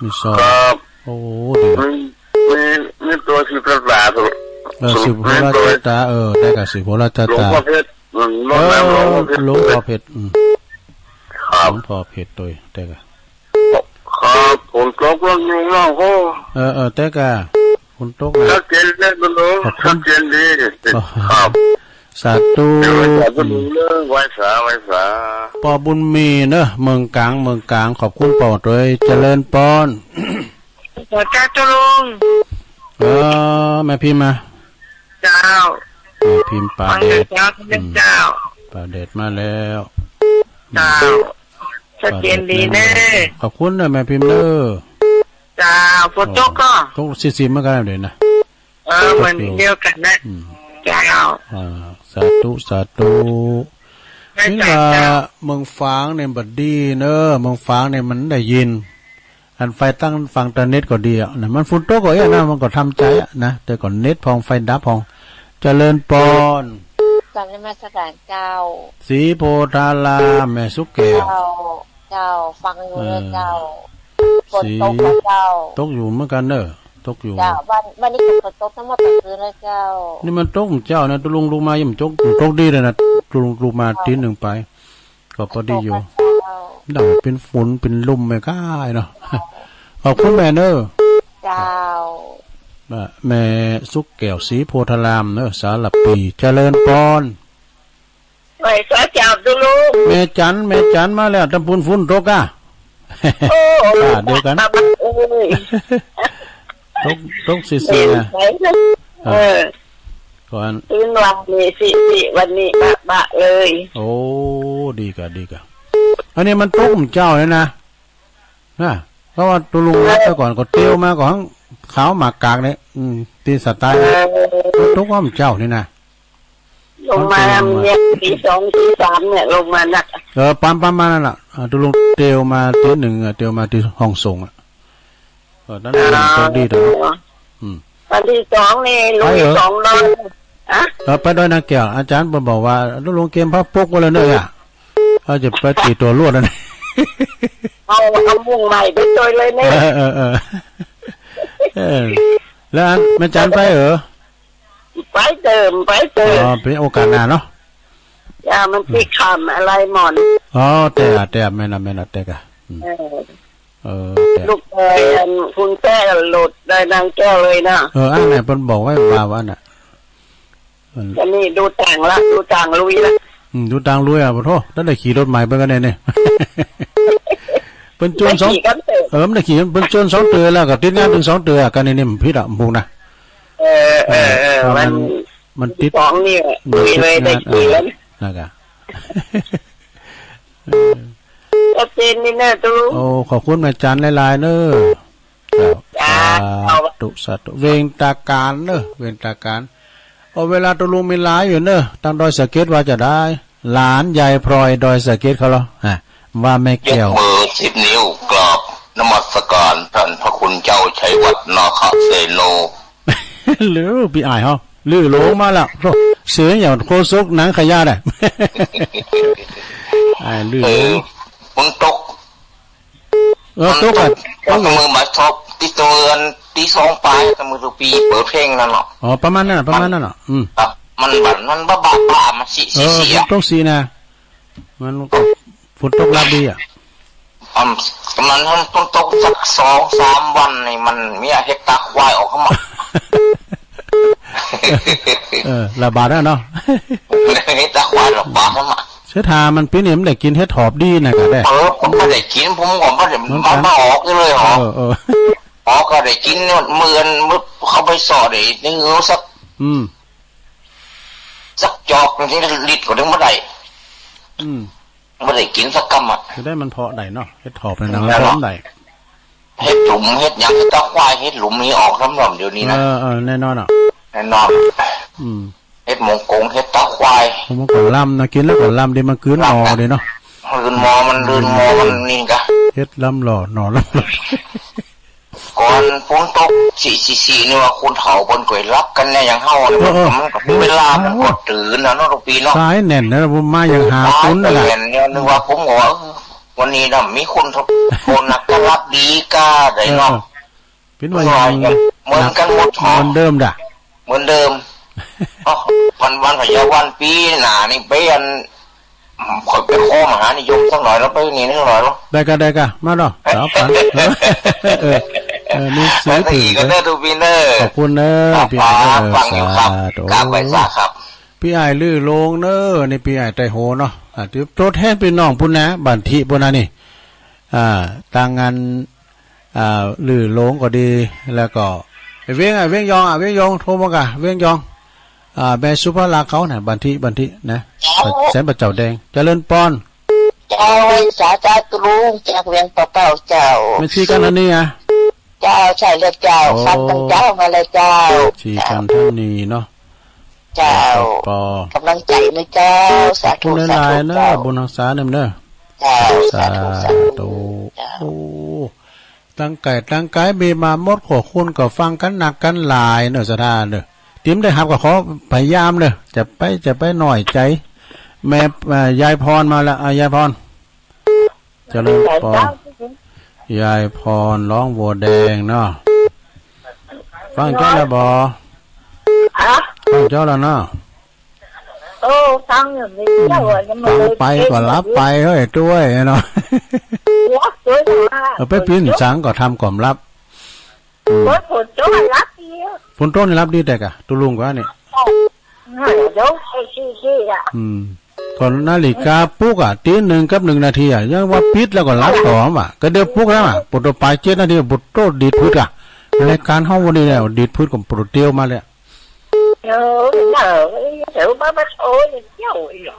มีซอ ครับ โอ้ ดีละ มี มี มีตัวสืบชะตา เออ สืบโหราชะตา เออ ได้กะสืบโหราชะตา หลวงพ่อเพชร อืม รดน้ำหลวงพ่อเพชร เออ หลวงพ่อเพชร อืม ครับ หลวงพ่อเพชรโตย ได้กะ ครับ ฝนตกลงอยู่เนาะ โอ้ เออ เออ แต่กะ ฝนตกนะ ชัดเจนเลย คุณลุง ขอบคุณ ชัดเจนดี อ๋อ ครับ สาธุ เดี๋ยวไหว้สา อืม คุณลุงเด้อ ไหว้สา ไหว้สา ป้อบุญมีเนอะ เมืองกลาง เมืองกลาง ขอบคุณป้อโตย เจริญปอน ขอเจ้าตุ๊ลุง เออ แม่พิมพ์มา เจ้า แม่พิมพ์ป่าเด็ด ฟังอยู่เจ้า อืม เจ้า ป่าเด็ดมาแล้ว เจ้า อืม ชัดเจนดีแน่ ป่าเด็ดมาแล้ว ขอบคุณเนอะแม่พิมพ์เนอะ เจ้า ฝนตกก่อ ตกสิสิเหมือนกันเดี๋ยวนะ เออ ตกอยู่ เหมือนเดียวกันนะ อืม เจ้า อ่า สาธุ สาธุ ไม่ นี่ จ่าย ว่า เจ้า เมืองฝางเนี่ยบ่ดีเนอะ เมืองฝางเนี่ยมันได้ยิน อันไฟตั้งฝั่งตะเน็ตก็ดีอะนะ มันฝนตกก็เอ๊ะนะ มันก็ทำใจอะนะ แต่ก่อนเน็ตพองไฟดับพอง เจริญปอน กราบนมัสการเจ้า ศรีโพธาราม แม่สุแก้ว เจ้า เจ้า ฟังอยู่เลยเจ้า เออ ฝนตกก็เจ้า ตกอยู่เหมือนกันเนอะ ตกอยู่ เจ้า วัน วันนี้ก็ฝนตกทั้งหมดทั้งคืนเลยเจ้า นี่มันตกเมื่อเจ้านะ ตุ๊ลุงลุกมายังตก ตกดีเลยนะ ตุ๊ลุงลุกมาตีหนึ่งไป ก็พอดีอยู่ ดอกเป็นฝนเป็นลมไปก้ายเนาะ ขอบคุณแม่เนอะ เจ้า แม่สุแก้วศรีโพธารามเนอะ สารปี เจริญปอน ไหว้สาเจ้าตุ๊ลุง แม่จัน แม่จันมาแล้ว ตำปูนฝนตกอ่ะ โอ้ อ่า เดียวกัน เอ้ย ตก ตกสิๆ นะ เออ เออ ก่อน ตื่นวันนี้สิๆ วันนี้บะๆ เลย โอ้ ดีกะ ดีกะ อันนี้มันตกเมื่อเช้าเนี่ยนะ นะ เพราะว่าตุลุงมาซะก่อน ก็เตียวมาก่อน ขาวหมากกากเนี่ย อืม ตีสไตล์นะ เออ มันตกว่าเมื่อเช้านี่นะ ลงมาเนี่ย ตีสองตีสามเนี่ย ลงมาหนัก เออ ประมาณ ประมาณนั้นน่ะ อ่า ตุลุงเตียวมาตีหนึ่งอ่ะ เตียวมาที่ห้องส่งอ่ะ เออ นั่นน่ะ อ๋อ โชคดีเถอะ อืม วันที่สองนี่ลุย ไปเหรอ สองดอย อะ เออ ไปดอยนางแก้ว อาจารย์เปิ้นบอกว่า ลุงเกมพระปกไว้แล้วเนอะ อ่ะ เขาจะไปตีตัวลวดนั่น เอา เอามุ้งใหม่ไปโชยเลยเนี่ย เออ เออ เออ เออ แล้วอันแม่จันไปเหรอ ไปเติม ไปเติม อ๋อ เป็นโอกาสหน้าเนาะ อย่ามันติดขำอะไรหมอน อ๋อ แต่ แต่ แม่นละ แม่นละ แต่กะ อืม เออ เออ แต่ ลูกเอ๋ย อันคุณแป้โหลดได้นางแก้วเลยนะ เออ อันไหนเปิ้นบอกไว้ว่า ว่าน่ะ อืม อันนี้ดูต่างละ ดูต่างลุยละ อืม ดูต่างลุยอ่ะ โอ้โธ่ ตั้งแต่ขี่รถใหม่เปิ้นก็ได้เนี่ย เปิ้นจวนสอง ได้ขี่กันเถอะ เออ มันได้ขี่ เปิ้นจวนสองเตื้อแล้วก็ติดงานถึงสองเตื้อ กันนี่ นี่มันผิดอ่ะ พวกนะ เออ เออ เออ เออ เพราะมัน มัน มันติด สองนี่แหละ มันติด ลุยเลย งาน ได้ขี่แล้ว เออ นั่นกะ ชัดเจนนี่เนอะตุ๊ลุง โอ้ ขอบคุณแม่จันหลายๆ เนอะ เจ้า จ้า สาธุ สาธุ เวงตาการเนอะ เวงตาการ เอาเวลาตุ๊ลุงมีหลายอยู่เนอะ ตางดอยสะเก็ดว่าจะได้ หลานยายพลอยดอยสะเก็ดเขาเหรอ ฮะ ว่าแม่แก้ว ยกมือสิบนิ้วกราบนมัสการท่านพระคุณเจ้าชัยวัฒน์นาคเสโน หรือพี่อ้ายเฮา ลือหลงมาแล้ว โธ่ เสืออย่างโคศกหนังขยะได้ อ้ายลือหลง เออ ฝนตก เออ ตกอะ ตก ตก มือมาชอบที่ตัวเรือนตีสองปลาย แต่มือทุกปีเปิดเพลงนั่นเนาะ อ๋อ ประมาณนั้นน่ะ ประมาณนั้นน่ะ อืม ครับ มันบั่น มันบ้าๆๆ มันสิ เออ สิเสีย ฝนตกสินะ มันก็ ฝนตกลาบดีอะ อืม ประมาณนั้น ฝนตกสักสองสามวันนี่ มันมีเห็ดตาควายออกเข้ามา เออ ระบาดแล้วเนาะ เห็ดตาควายระบาดเข้ามา เสยถามันปีนี้มันได้กินเห็ดถอบดีนะกะแด้ เออ ผมก็ได้กิน ผมก็บ่ได้ เหมือนกัน มา มาออกเลยเหรอ เออ เออ ออกก็ได้กินเนี่ย เมื่อน เมื่อเขาไปสอดไอ้นี่ เอาสัก อืม สักจอกหนึ่ง ลิตรก็ถึงบ่ได้ อืม บ่ได้กินสักกำอะ จะได้มันเพาะได้เนาะ เห็ดถอบเนี่ยนะ มันเพาะได้ เห็ดหลุม เห็ดหยัง เห็ดตาควาย เห็ดหลุมนี่ออกซ้ำๆ เดี๋ยวนี้นะ เออ เออ แน่นอนอ่ะ แน่นอน อืม เห็ดหมงกง เห็ดตาควาย ผมก็ลำนะ กินแล้วก็ลำดี มันกลืนหม้อดีเนาะ กลืนหม้อมัน กลืนหม้อมันนี่กะ เห็ดลำหล่อ หน่อลำหล่อ ก่อนฝนตก สี่สี่สี่ นี่ว่าคนเฒ่าเปิ้นก๋วยหลับกันแน่ อย่างเฮานี่ เออ เออ มันก็เวลามันก็ตื่นนะเนาะ ทุกปีเนาะ สายแน่นนะ ผมมาอย่างหาฝนนั่นแหละ สายแน่นเนี่ย นึกว่า ผมก็ว่า เออ วันนี้นะมีคนโทรหนักก็หลับดีก้าได้เนาะ เออ เออ เป็นว่ายัง เหมือนกันหมดหรอ เหมือนเดิมด่ะ เหมือนเดิม เอ้า วันวันพยาวันปีหน้านี่ไปอัน ข้อยไปขอมหานิยมสักหน่อยแล้วไปนี่สักหน่อยแล้ว ได้กะ ได้กะ มาเนาะ สาวปัน เออ เออ เออ นี่ซื้อถือ ขอบคุณเนอะ ขอบคุณเนอะ พี่อ้ายเนอะ ฟังอยู่ครับ สาธุ กราบไหว้สาครับ พี่อ้ายลือหลงเนอะ นี่พี่อ้ายไตรโหเนาะ อ่า ตัวแทนพี่น้องพุ้นนะ บันทิพุ้นนะนี่ อ่า ตางงาน อ่า ลือหลงก็ดี แล้วก็ ไอ้เวียง อ่ะ เวียงยอง อ่ะ เวียงยอง โทรมากะ เวียงยอง อ่า แม่สุภาลักษณ์เขาน่ะ บันทิ บันทินะ เจ้า แสนพระเจ้าแดง เจริญปอน เจ้า สาธุลุง จากเวียงป่าเป้าเจ้า แม่ชีกันทนีอ่ะ เจ้า ใช่แล้วเจ้า โอ้ ฟังตั้งเจ้ามาเลยเจ้า ชีกันทนีเนาะ เจ้า ปอ กำลังใจนะเจ้า ขอบคุณ สาธุ หลายๆ สาธุ เนอะ เจ้า บุญรักษาเนอะ เจ้า สาธุ สาธุ สาธุ เจ้า โอ้ ตั้งไก่ตั้งไก่มีมาหมด ขอคุณก็ฟังกันหนักกันหลายเนอะ สถานเนอะ ติมได้หับก็ขอพยายามเนอะ จะไป จะไปหน่อยใจ แม่ เอ่อ ยายพรมาแล้ว อ่ะ ยายพร เจริญปอน ยายพรร้องบัวแดงเนาะ ฟังเจ้าแล้วบ่ ฮะ ฟังเจ้าแล้วเนาะ โอ้ ฟังอยู่นี่ อืม เจ้าอะ ยังไม่ ฟังไปก็หลับไปเฮ้ย ด้วยเนาะ หลับด้วยนะ เออ ไปปิ้นสังก็ทำความลับ อืม โอ้ย ฝนตกหลับดีอะ ฝนตกนี่หลับดีแต่กะ ตุลุงกว่านี่ อ๋อ อืม ก่อนนาฬิกาปลุกอะ ตีหนึ่งกับหนึ่งนาทีอะ ยังว่าปิดแล้วก็หลับต่อว่ะ ก็เดี๋ยวปลุกแล้วอะ ปวดตัวปลายเจ็ดนาที ปวดโตดีดพุดอะ รายการเฮาวันนี้แล้วดีดพื้นกับโปรเตียวมาแล้ว เออ เออ เดี๋ยวมา มาโชว์อย่างเดียวอีกเหรอ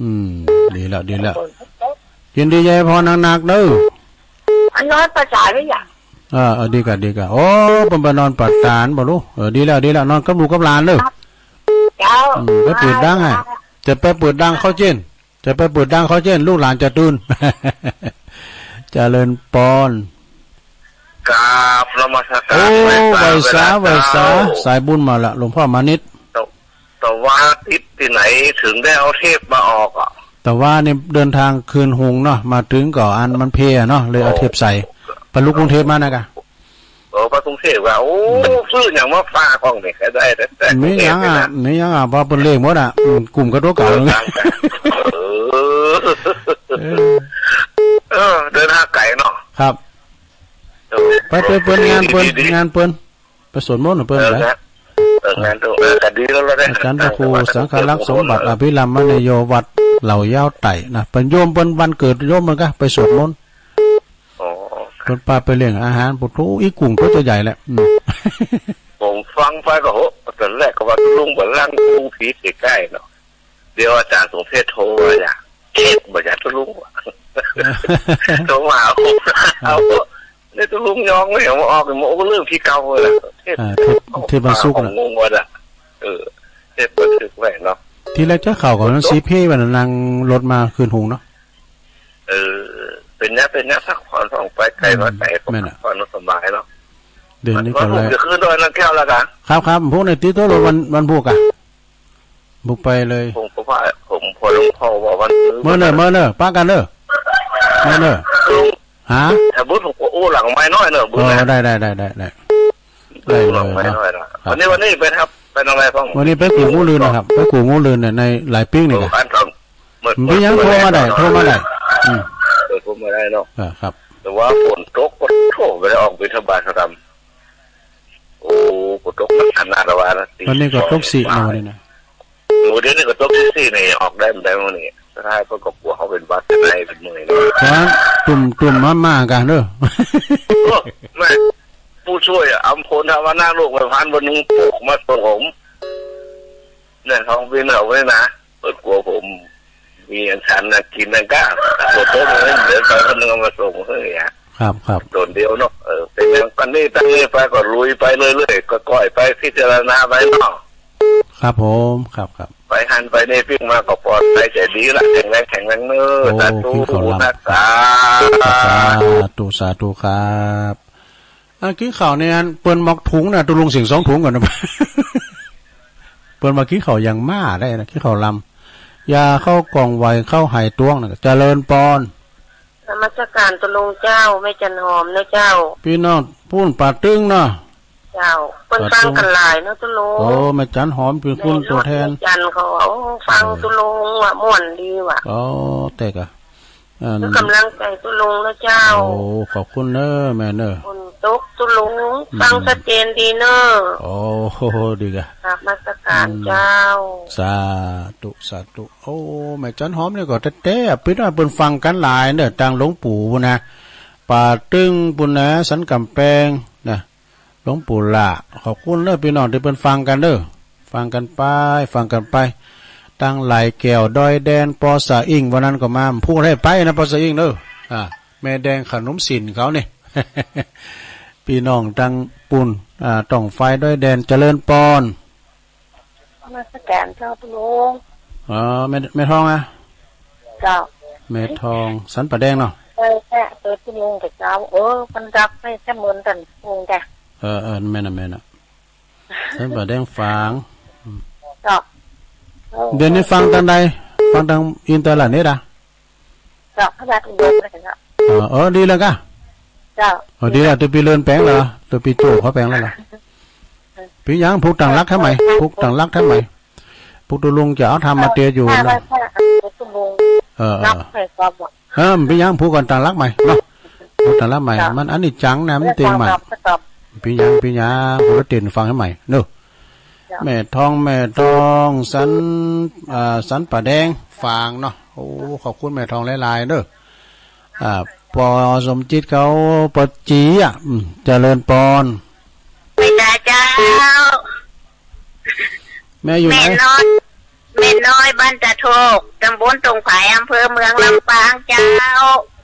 อืม ดีแล้ว ดีแล้ว ยินดีใหญ่พอหนักๆ เด้อ อันนอนประสานหรือยัง เออ เออ ดีกะ ดีกะ โอ้ เปิ้นไปนอนประสานบ่ลูก เออ ดีแล้ว ดีแล้ว นอนกับลูกกับหลานเด้อ ครับ เจ้า อืม ไปเปิดดังให้ จะไปเปิดดังเข้าเจ้น จะไปเปิดดังเข้าเจ้น ลูกหลานจะตื่น เจริญปอน กราบนมัสการ โอ้ ไหว้สา ไหว้สา ไหว้สา เจ้า สายบุญมาละ หลวงพ่อมานิด แต่ แต่ว่าติดที่ไหนถึงได้เอาเทปมาออกอ่ะ แต่ว่านี่เดินทางคืนหุงเนาะ มาถึงก็อันมันเพลียเนาะ เลยเอาเทปใส่ ไปลุกกรุงเทพฯมานะกะ เออ ไปกรุงเทพฯว่า โอ้ อืม ซื้อหยังมาฝากของนี่ก็ได้ แต่ แต่ มีหยังอ่ะ กรุงเทพฯนี่นะ มีหยังอ่ะ เพราะเปิ้นเลขหมดอ่ะ อืม กลุ่มกับตัวเก่า เออ เลย ต่างกัน เออ เออ เดินทางไกลเนาะ ครับ เออ ไป ไปเปิ้น งานเปิ้น ดี ดี งานเปิ้น ไปสวดมนต์เปิ้น เออ นะ งาน เออ งานตัว เออ ก็ดีแล้ว แล้วได้ อาจารย์พระครูสังฆรักษ์สมบัติอภิรามมณีโย วัดเหล่ายาวไต่นะ เป็นโยมเปิ้น วันเกิดโยมเปิ้นกะ ไปสวดมนต์ อ๋อ เปิ้นปาไปเลี้ยงอาหาร โอ้โห อีกุ้งตัวใหญ่แหละ อืม ผมฟังไปก็ โห ตอนแรกก็ว่าลุงบ่ลังลุงผีสิใกล้เนาะ เดี๋ยวอาจารย์สมเพชรโทรมา อยากเทศบ่อยากลุงว่ะ โทรมา เอา เอา นี่ตัวลุงยองไม่เห็นว่าออกมา โอ้ เรื่องผีเก่าเลย เทศ อ่า เทศ เทศวันศุกร์ ของ น่ะ งงวะน่ะ เออ เทศบันทึกไว้เนาะ ทีแรกจะเข้ากับหนังสือเพลงวันนั้น นั่งรถมาคืนหุงเนาะ เออ เป็นเนี้ย เป็นเนี้ย พักผ่อนผ่อนไปไกล อืม มาไกล แม่นน่ะ พักผ่อนสบายเนาะ เดี๋ยวนี้ก็เลย วันพุธจะขึ้นดอยนางแก้วแล้วกะ ครับ ครับ พวกในติดตัวรถวัน วันพุธกะ บุกไปเลย ผมก็ว่า ผมพอหลวงพ่อว่าวันพุธ เมื่อเนอะ เมื่อเนอะ ปะกันเนอะ เมื่อเนอะ ฮะ แต่บุญผมก็อู้หลังไม้น้อยเนอะ บุญ เออ นะ ได้ ได้ ได้ ได้ ได้ ได้เลยเนาะ อู้หลังไม้น้อยนะครับ วันนี้ วันนี้ไปครับ ไปทำอะไรบ้าง วันนี้ไปกู่งูเรือนนะครับ ไปกู่งูเรือนเนี่ย ในหลายปิ้งนี่ เออ ครับ อันสอง มันเป็นหยัง โทรมาได้ โทรมาได้ อืม เออ โทรมาได้เนาะ อ่า ครับ แต่ว่าฝนตกก็โทษไปแล้ว ออกบิณฑบาตเท่านั้น โอ้ ฝนตกมันขนาดว่าละ วันนี้ก็ตกสิเนาะ วันนี้นะ มื้อเดียวนี่ก็ตกสิ นี่ออกได้บ่ได้มื้อนี้ สุดท้ายเพิ่นก็กลัวเขาเป็นหวัดเป็นไอเป็นเมื่อยเนาะ เพราะฉะนั้นตุ่มๆ มาๆ กันเด้อ โอ้ แม่ ผู้ช่วยอำพลธรรมนาถ ลูกไปพันวันหนึ่งปลูกมาส่งผม เนี่ย ทองบินเอาไว้นะ เพิ่นกลัวผม มีอันฉันน่ะกินนั่นก็ ปวดท้องเลย เดี๋ยวไปคนหนึ่งเอามาส่งให้อ่ะ ครับ ครับ โดนเดียวเนาะ เออ เป็นอย่างกันนี่ ตั้งนี้ไปก็ลุยไปเรื่อยๆ ก็ก้อยไปพิจารณาไปเนาะ ครับผม ครับ ครับ ไปหันไปนี่ปิ้งมาก็ปลอดภัยใจดีละ แข็งแรง แข็งแรงเนอะ โอ้ สาธุ กินข้าวหลาม นะ สาธุ สาธุ สาธุครับ อันกินข้าวเนี่ย อันเปิ้นหมอกถุงน่ะ ตุลุงเสียงสองถุงก่อนนะ เปิ้นมากินข้าวยังมาได้นะ กินข้าวลำ ยาเข้ากล่องไวเข้าหายต้วงนะ เจริญปอน นมัสการตุลุงเจ้า แม่จันหอมนะเจ้า พี่น้องปูนป่าตึงเนาะ เจ้า เปิ้นฟังกันหลายเนาะตุลุง โอ้ แม่จันหอมเป็นคนตัวแทน แม่จันเขา โอ้ ฟัง เออ ตุลุงว่ะ ม่วนดีว่ะ อ๋อ แต่กะ อัน คือกำลังใจตุลุงนะเจ้า โอ้ ขอบคุณเนอะแม่เนอะ ฝนตกตุลุง อืม ฟังชัดเจนดีเนอะ โอ้โห ดีกะ กราบนมัสการ อืม เจ้า สาธุ สาธุ โอ้ แม่จันหอมนี่ก็แต๊ๆ อะ พี่น้องเปิ้นฟังกันหลายเนอะ ตางหลวงปู่นะ ป่าตึงปูนนะ สันกำแพงนะ หลวงปู่หล้า ขอบคุณเด้อพี่น้องที่เปิ้นฟังกันเด้อ ฟังกันไป ฟังกันไป ตังหลายแก้ว ดอยแดน ปอสะอิ่ง วันนั้นก็มา พูดให้ไปนะ ปอสะอิ่งเด้อ อ่า แม่แดงขนมสินเขานี่ พี่น้องตังปูน อ่า ต้องไฟดอยแดน เจริญปอน นมัสการเจ้าตุลุง อ๋อ แม่ แม่ทองอะ เจ้า แม่ทอง สันป่าแดงเนาะ เออ แค่เปิดตุลุงกับเจ้า เออ มันดับไปแค่หมื่นตันตุลุงจ้ะ เออ เออ แม่นน่ะ แม่นน่ะ สันป่าแดงฝาง อืม เจ้า เดี๋ยวนี้ฟังทางใด ฟังทางอินเทอร์เน็ตอะ เจ้า พระบาทอุดมเลยเจ้า เออ เออ ดีแล้วกะ เจ้า เออ ดีแล้ว ตัวปีเลินแปลงแล้ว ตัวปีโจ้เขาแปลงแล้วล่ะ เออ ปีหยังผูกต่างหลักทำไม ผูกต่างหลักทำไม ผูกตัวลุงจะเอาทำมาเตียอยู่นะ เออ เออ เออ เออ ปีหยังผูกก่อนต่างหลักใหม่เนาะ ผูกต่างหลักใหม่ เจ้า มันอันนี้จังนะ มันเตียงใหม่ เจ้า ปีหยัง ปีหยัง ผูกแล้วเตียงฟังให้ใหม่เนาะ เจ้า แม่ทอง แม่ทอง สัน อ่า สันป่าแดงฝางเนาะ โอ้ ขอบคุณแม่ทองหลายๆ เด้อ อ่า ปอสมจิตเขา ปอจีอ่ะ อืม เจริญปอน เจ้า แม่อยู่ไหน แม่น้อย แม่น้อยบ้านตาโทก ตำบลตงไผ อำเภอเมืองลำปางเจ้า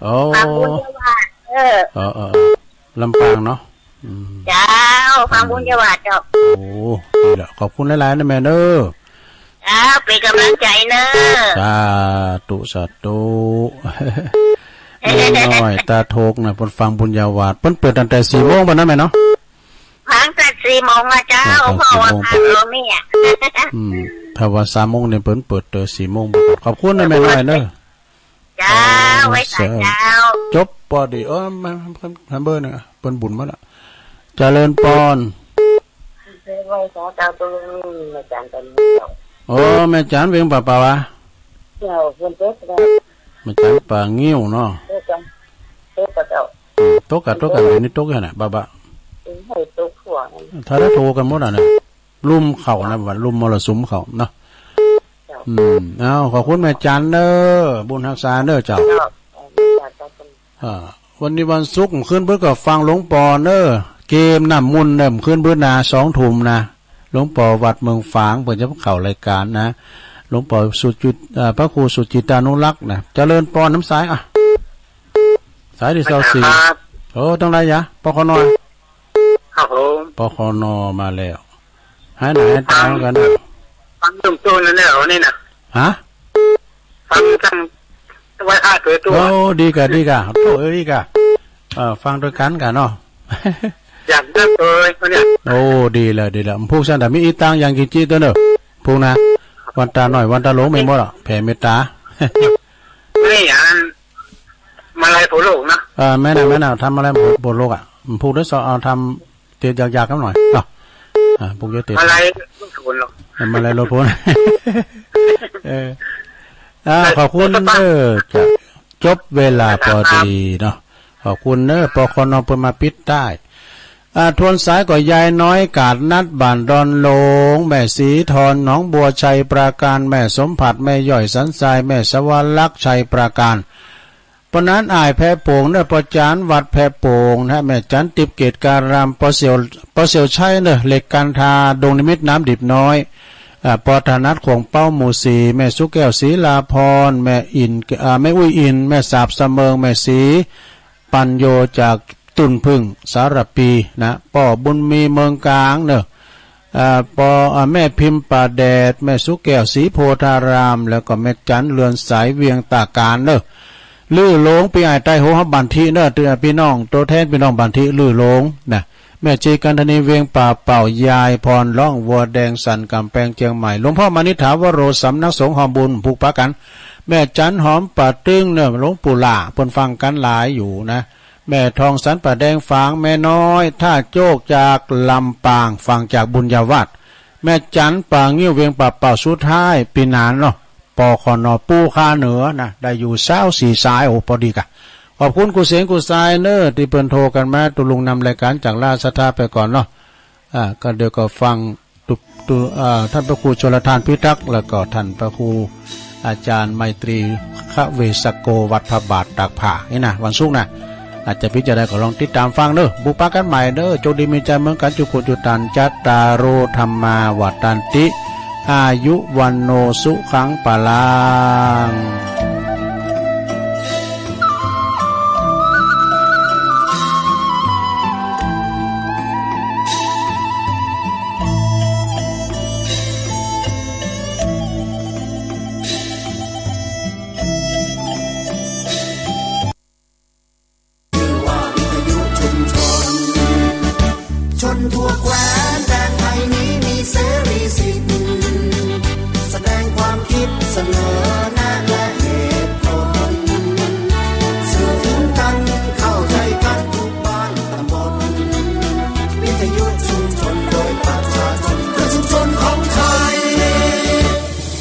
โอ้ ฝากบุญเจ้าว่า เออ เออ เออ เออ ลำปางเนาะ อืม เจ้า ฝากบุญเจ้าว่าเจ้า โอ้ ดีละ ขอบคุณหลายๆ นะแม่เนอะ เจ้า เป็นกำลังใจเนอะ สาธุ สาธุ แม่น้อยตาโทกนะ เปิ้นฟังบุญญาวาส เปิ้นเปิดตั้งแต่สี่โมงบ่นะแม่เนาะ ฟังแต่สี่โมงอะเจ้า ฟังแต่สี่โมง เพราะว่าทางเราเนี่ย อืม ถ้าว่าสามโมงเนี่ยเปิ้นเปิดแต่สี่โมง ขอบคุณนะแม่น้อยเนอะ เจ้า ไว้สายเจ้า จบปอดี เออ มา มา มาเบอร์หนึ่งอะ เปิ้นบุญมาละ เจริญปอน ไหว้สาเจ้า ตรงนี้แม่จันตอนนี้เจ้า โอ้ แม่จันเวียงป่าเปล่าอะ เจ้า เพิ่นเปิดแล้ว แม่จันป่างิ้วเนาะ เปิดกัน เปิดกับเจ้า อืม ตกกะ ตกกะ เดี๋ยวนี้ตกอยู่หั่นน่ะ บ่าบ่า เออ ให้ตกทั่วนั่น ถ้าได้โทรกันหมดอ่ะนะ ลุ่มเขานะ ว่าลุ่มมรสุมเขาเนาะ เจ้า อืม เอา ขอบคุณแม่จันเด้อ บุญฮักษาเด้อเจ้า เจ้า เออ แม่จันเจ้า อ่า วันนี้วันศุกร์ คืนเพิ่นก็ฟังหลวงปอเนอะ เกมน้ำมุนเนอะ คืนเพิ่นนะ สองทุ่มนะ หลวงปอวัดเมืองฝาง เพิ่นจะเข้ารายการนะ หลวงปอสุจิต เอ่อ พระครูสุจิตานุรักษ์นะ เจริญปอนน้ำสาย อ่ะ สายที่ซาวสี่ ครับ โอ้ ตั้งไรยะ ปคน ครับผม ปคน มาแล้ว หายหน้าหายตาเหมือนกันนะ ฟังเริ่มต้นแล้วเนี่ย วันนี้นะ ฮะ ฟังตั้งไหว้พระเปิดตัว โอ้ ดีกะ ดีกะ โอ้ เออ ดีกะ เออ ฟังด้วยกันกะเนาะ อยากเลิกเลยวันเนี้ย โอ้ ดีแล้ว ดีแล้ว พวกฉันแต่มีอีตังอย่างกินจีตัวเนอะ พวกนะ วันตาหน่อย วันตาหลวงไม่หมดอ่ะ แผ่เมตตา นี่อัน มาลัยโผล่โลกนะ เออ แม่น่ะ แม่น่ะ ทำมาลัยโผล่โลกอ่ะ พวกด้วยซอเอาทำ เตียดยากๆกันหน่อยเนาะ อ่า ปลูกเยอะเตียด มาลัยลูกโผล่เนาะ เออ มาลัยลูกโผล่ เออ อ่า ขอบคุณเด้อ จะจบเวลาพอดีเนาะ ขอบคุณเด้อ ปคน เปิ้นมาปิดท้าย อ่า ทวนสายก็ยายน้อยกาดนัดบ้านดอนหลวง แม่ศรีทอนหนองบัวชัยปราการ แม่สมผัด แม่ย่อยสันทราย แม่สวรรคชัยปราการ ปอนั้นอ้ายแพะโป่งเนอะ ปอจานวัดแพะโป่งนะ แม่จันติบเกตการาม ปอเสี่ยว ปอเสี่ยวชัยเนอะ เหล็กกันทา ดงนิมิตน้ำดิบน้อย อ่า ปอถนัดขวงเป้าหมู่สี่ แม่สุแก้วศรีลาพร แม่อิน อ่า แม่อุ้ยอิน แม่สาบสะเมิง แม่ศรีปัญโยจากตุ่นผึ้งสารปีนะ ปอบุญมีเมืองกลางเนอะ อ่า ปอ อ่า แม่พิมพ์ป่าแดด แม่สุแก้วศรีโพธาราม แล้วก็แม่จันเรือนสายเวียงตาการเนอะ ลื้อโลง ปีอ้ายใต้โหฮับบันทิเนอะ ตัวพี่น้อง ตัวแทนพี่น้องบันทิ ลื้อโลงนะ แม่จีกันธนีเวียงป่าเป่า ยายพรร้องวัวแดงสันกำแพงเชียงใหม่ หลวงพ่อมานิษฐาวโร สำนักสงฆ์หอมบุญ ผูกปะกัน แม่จันหอมป่าตึงเนอะ หลวงปู่หล่า เปิ้นฟังกันหลายอยู่นะ แม่ทองสันป่าแดงฝาง แม่น้อยท่าโจกจากลำปาง ฟังจากบุญญาวาส แม่จันป่างิ้วเวียงป่าเป่า สุดท้ายปีหนานเนาะ ปคน ปูคาเหนือนะ ได้อยู่ซาวสี่สาย โอ้ พอดีกะ ขอบคุณครูเสงครูทรายเนอะ ที่เปิ้นโทรกันมา ตุลุงนำรายการจากราชสัทธาไปก่อนเนาะ อ่า ก็เดี๋ยวก็ฟัง ตุ ตุ อ่า ท่านพระครูชลทานพิทักษ์ แล้วก็ท่านพระครูอาจารย์ไมตรี ขเวสโก วัดพระบาทตากผ้านี่นะ วันศุกร์นะ อาจจะพิจารณาก็ลองติดตามฟังเนอะ บุกปะกันใหม่เนอะ โชคดีมีชัยเหมือนกัน จุกุจุตัน จัตตาโร ธัมมา วัฏฏันติ อายุ วัณโณ สุขัง พลัง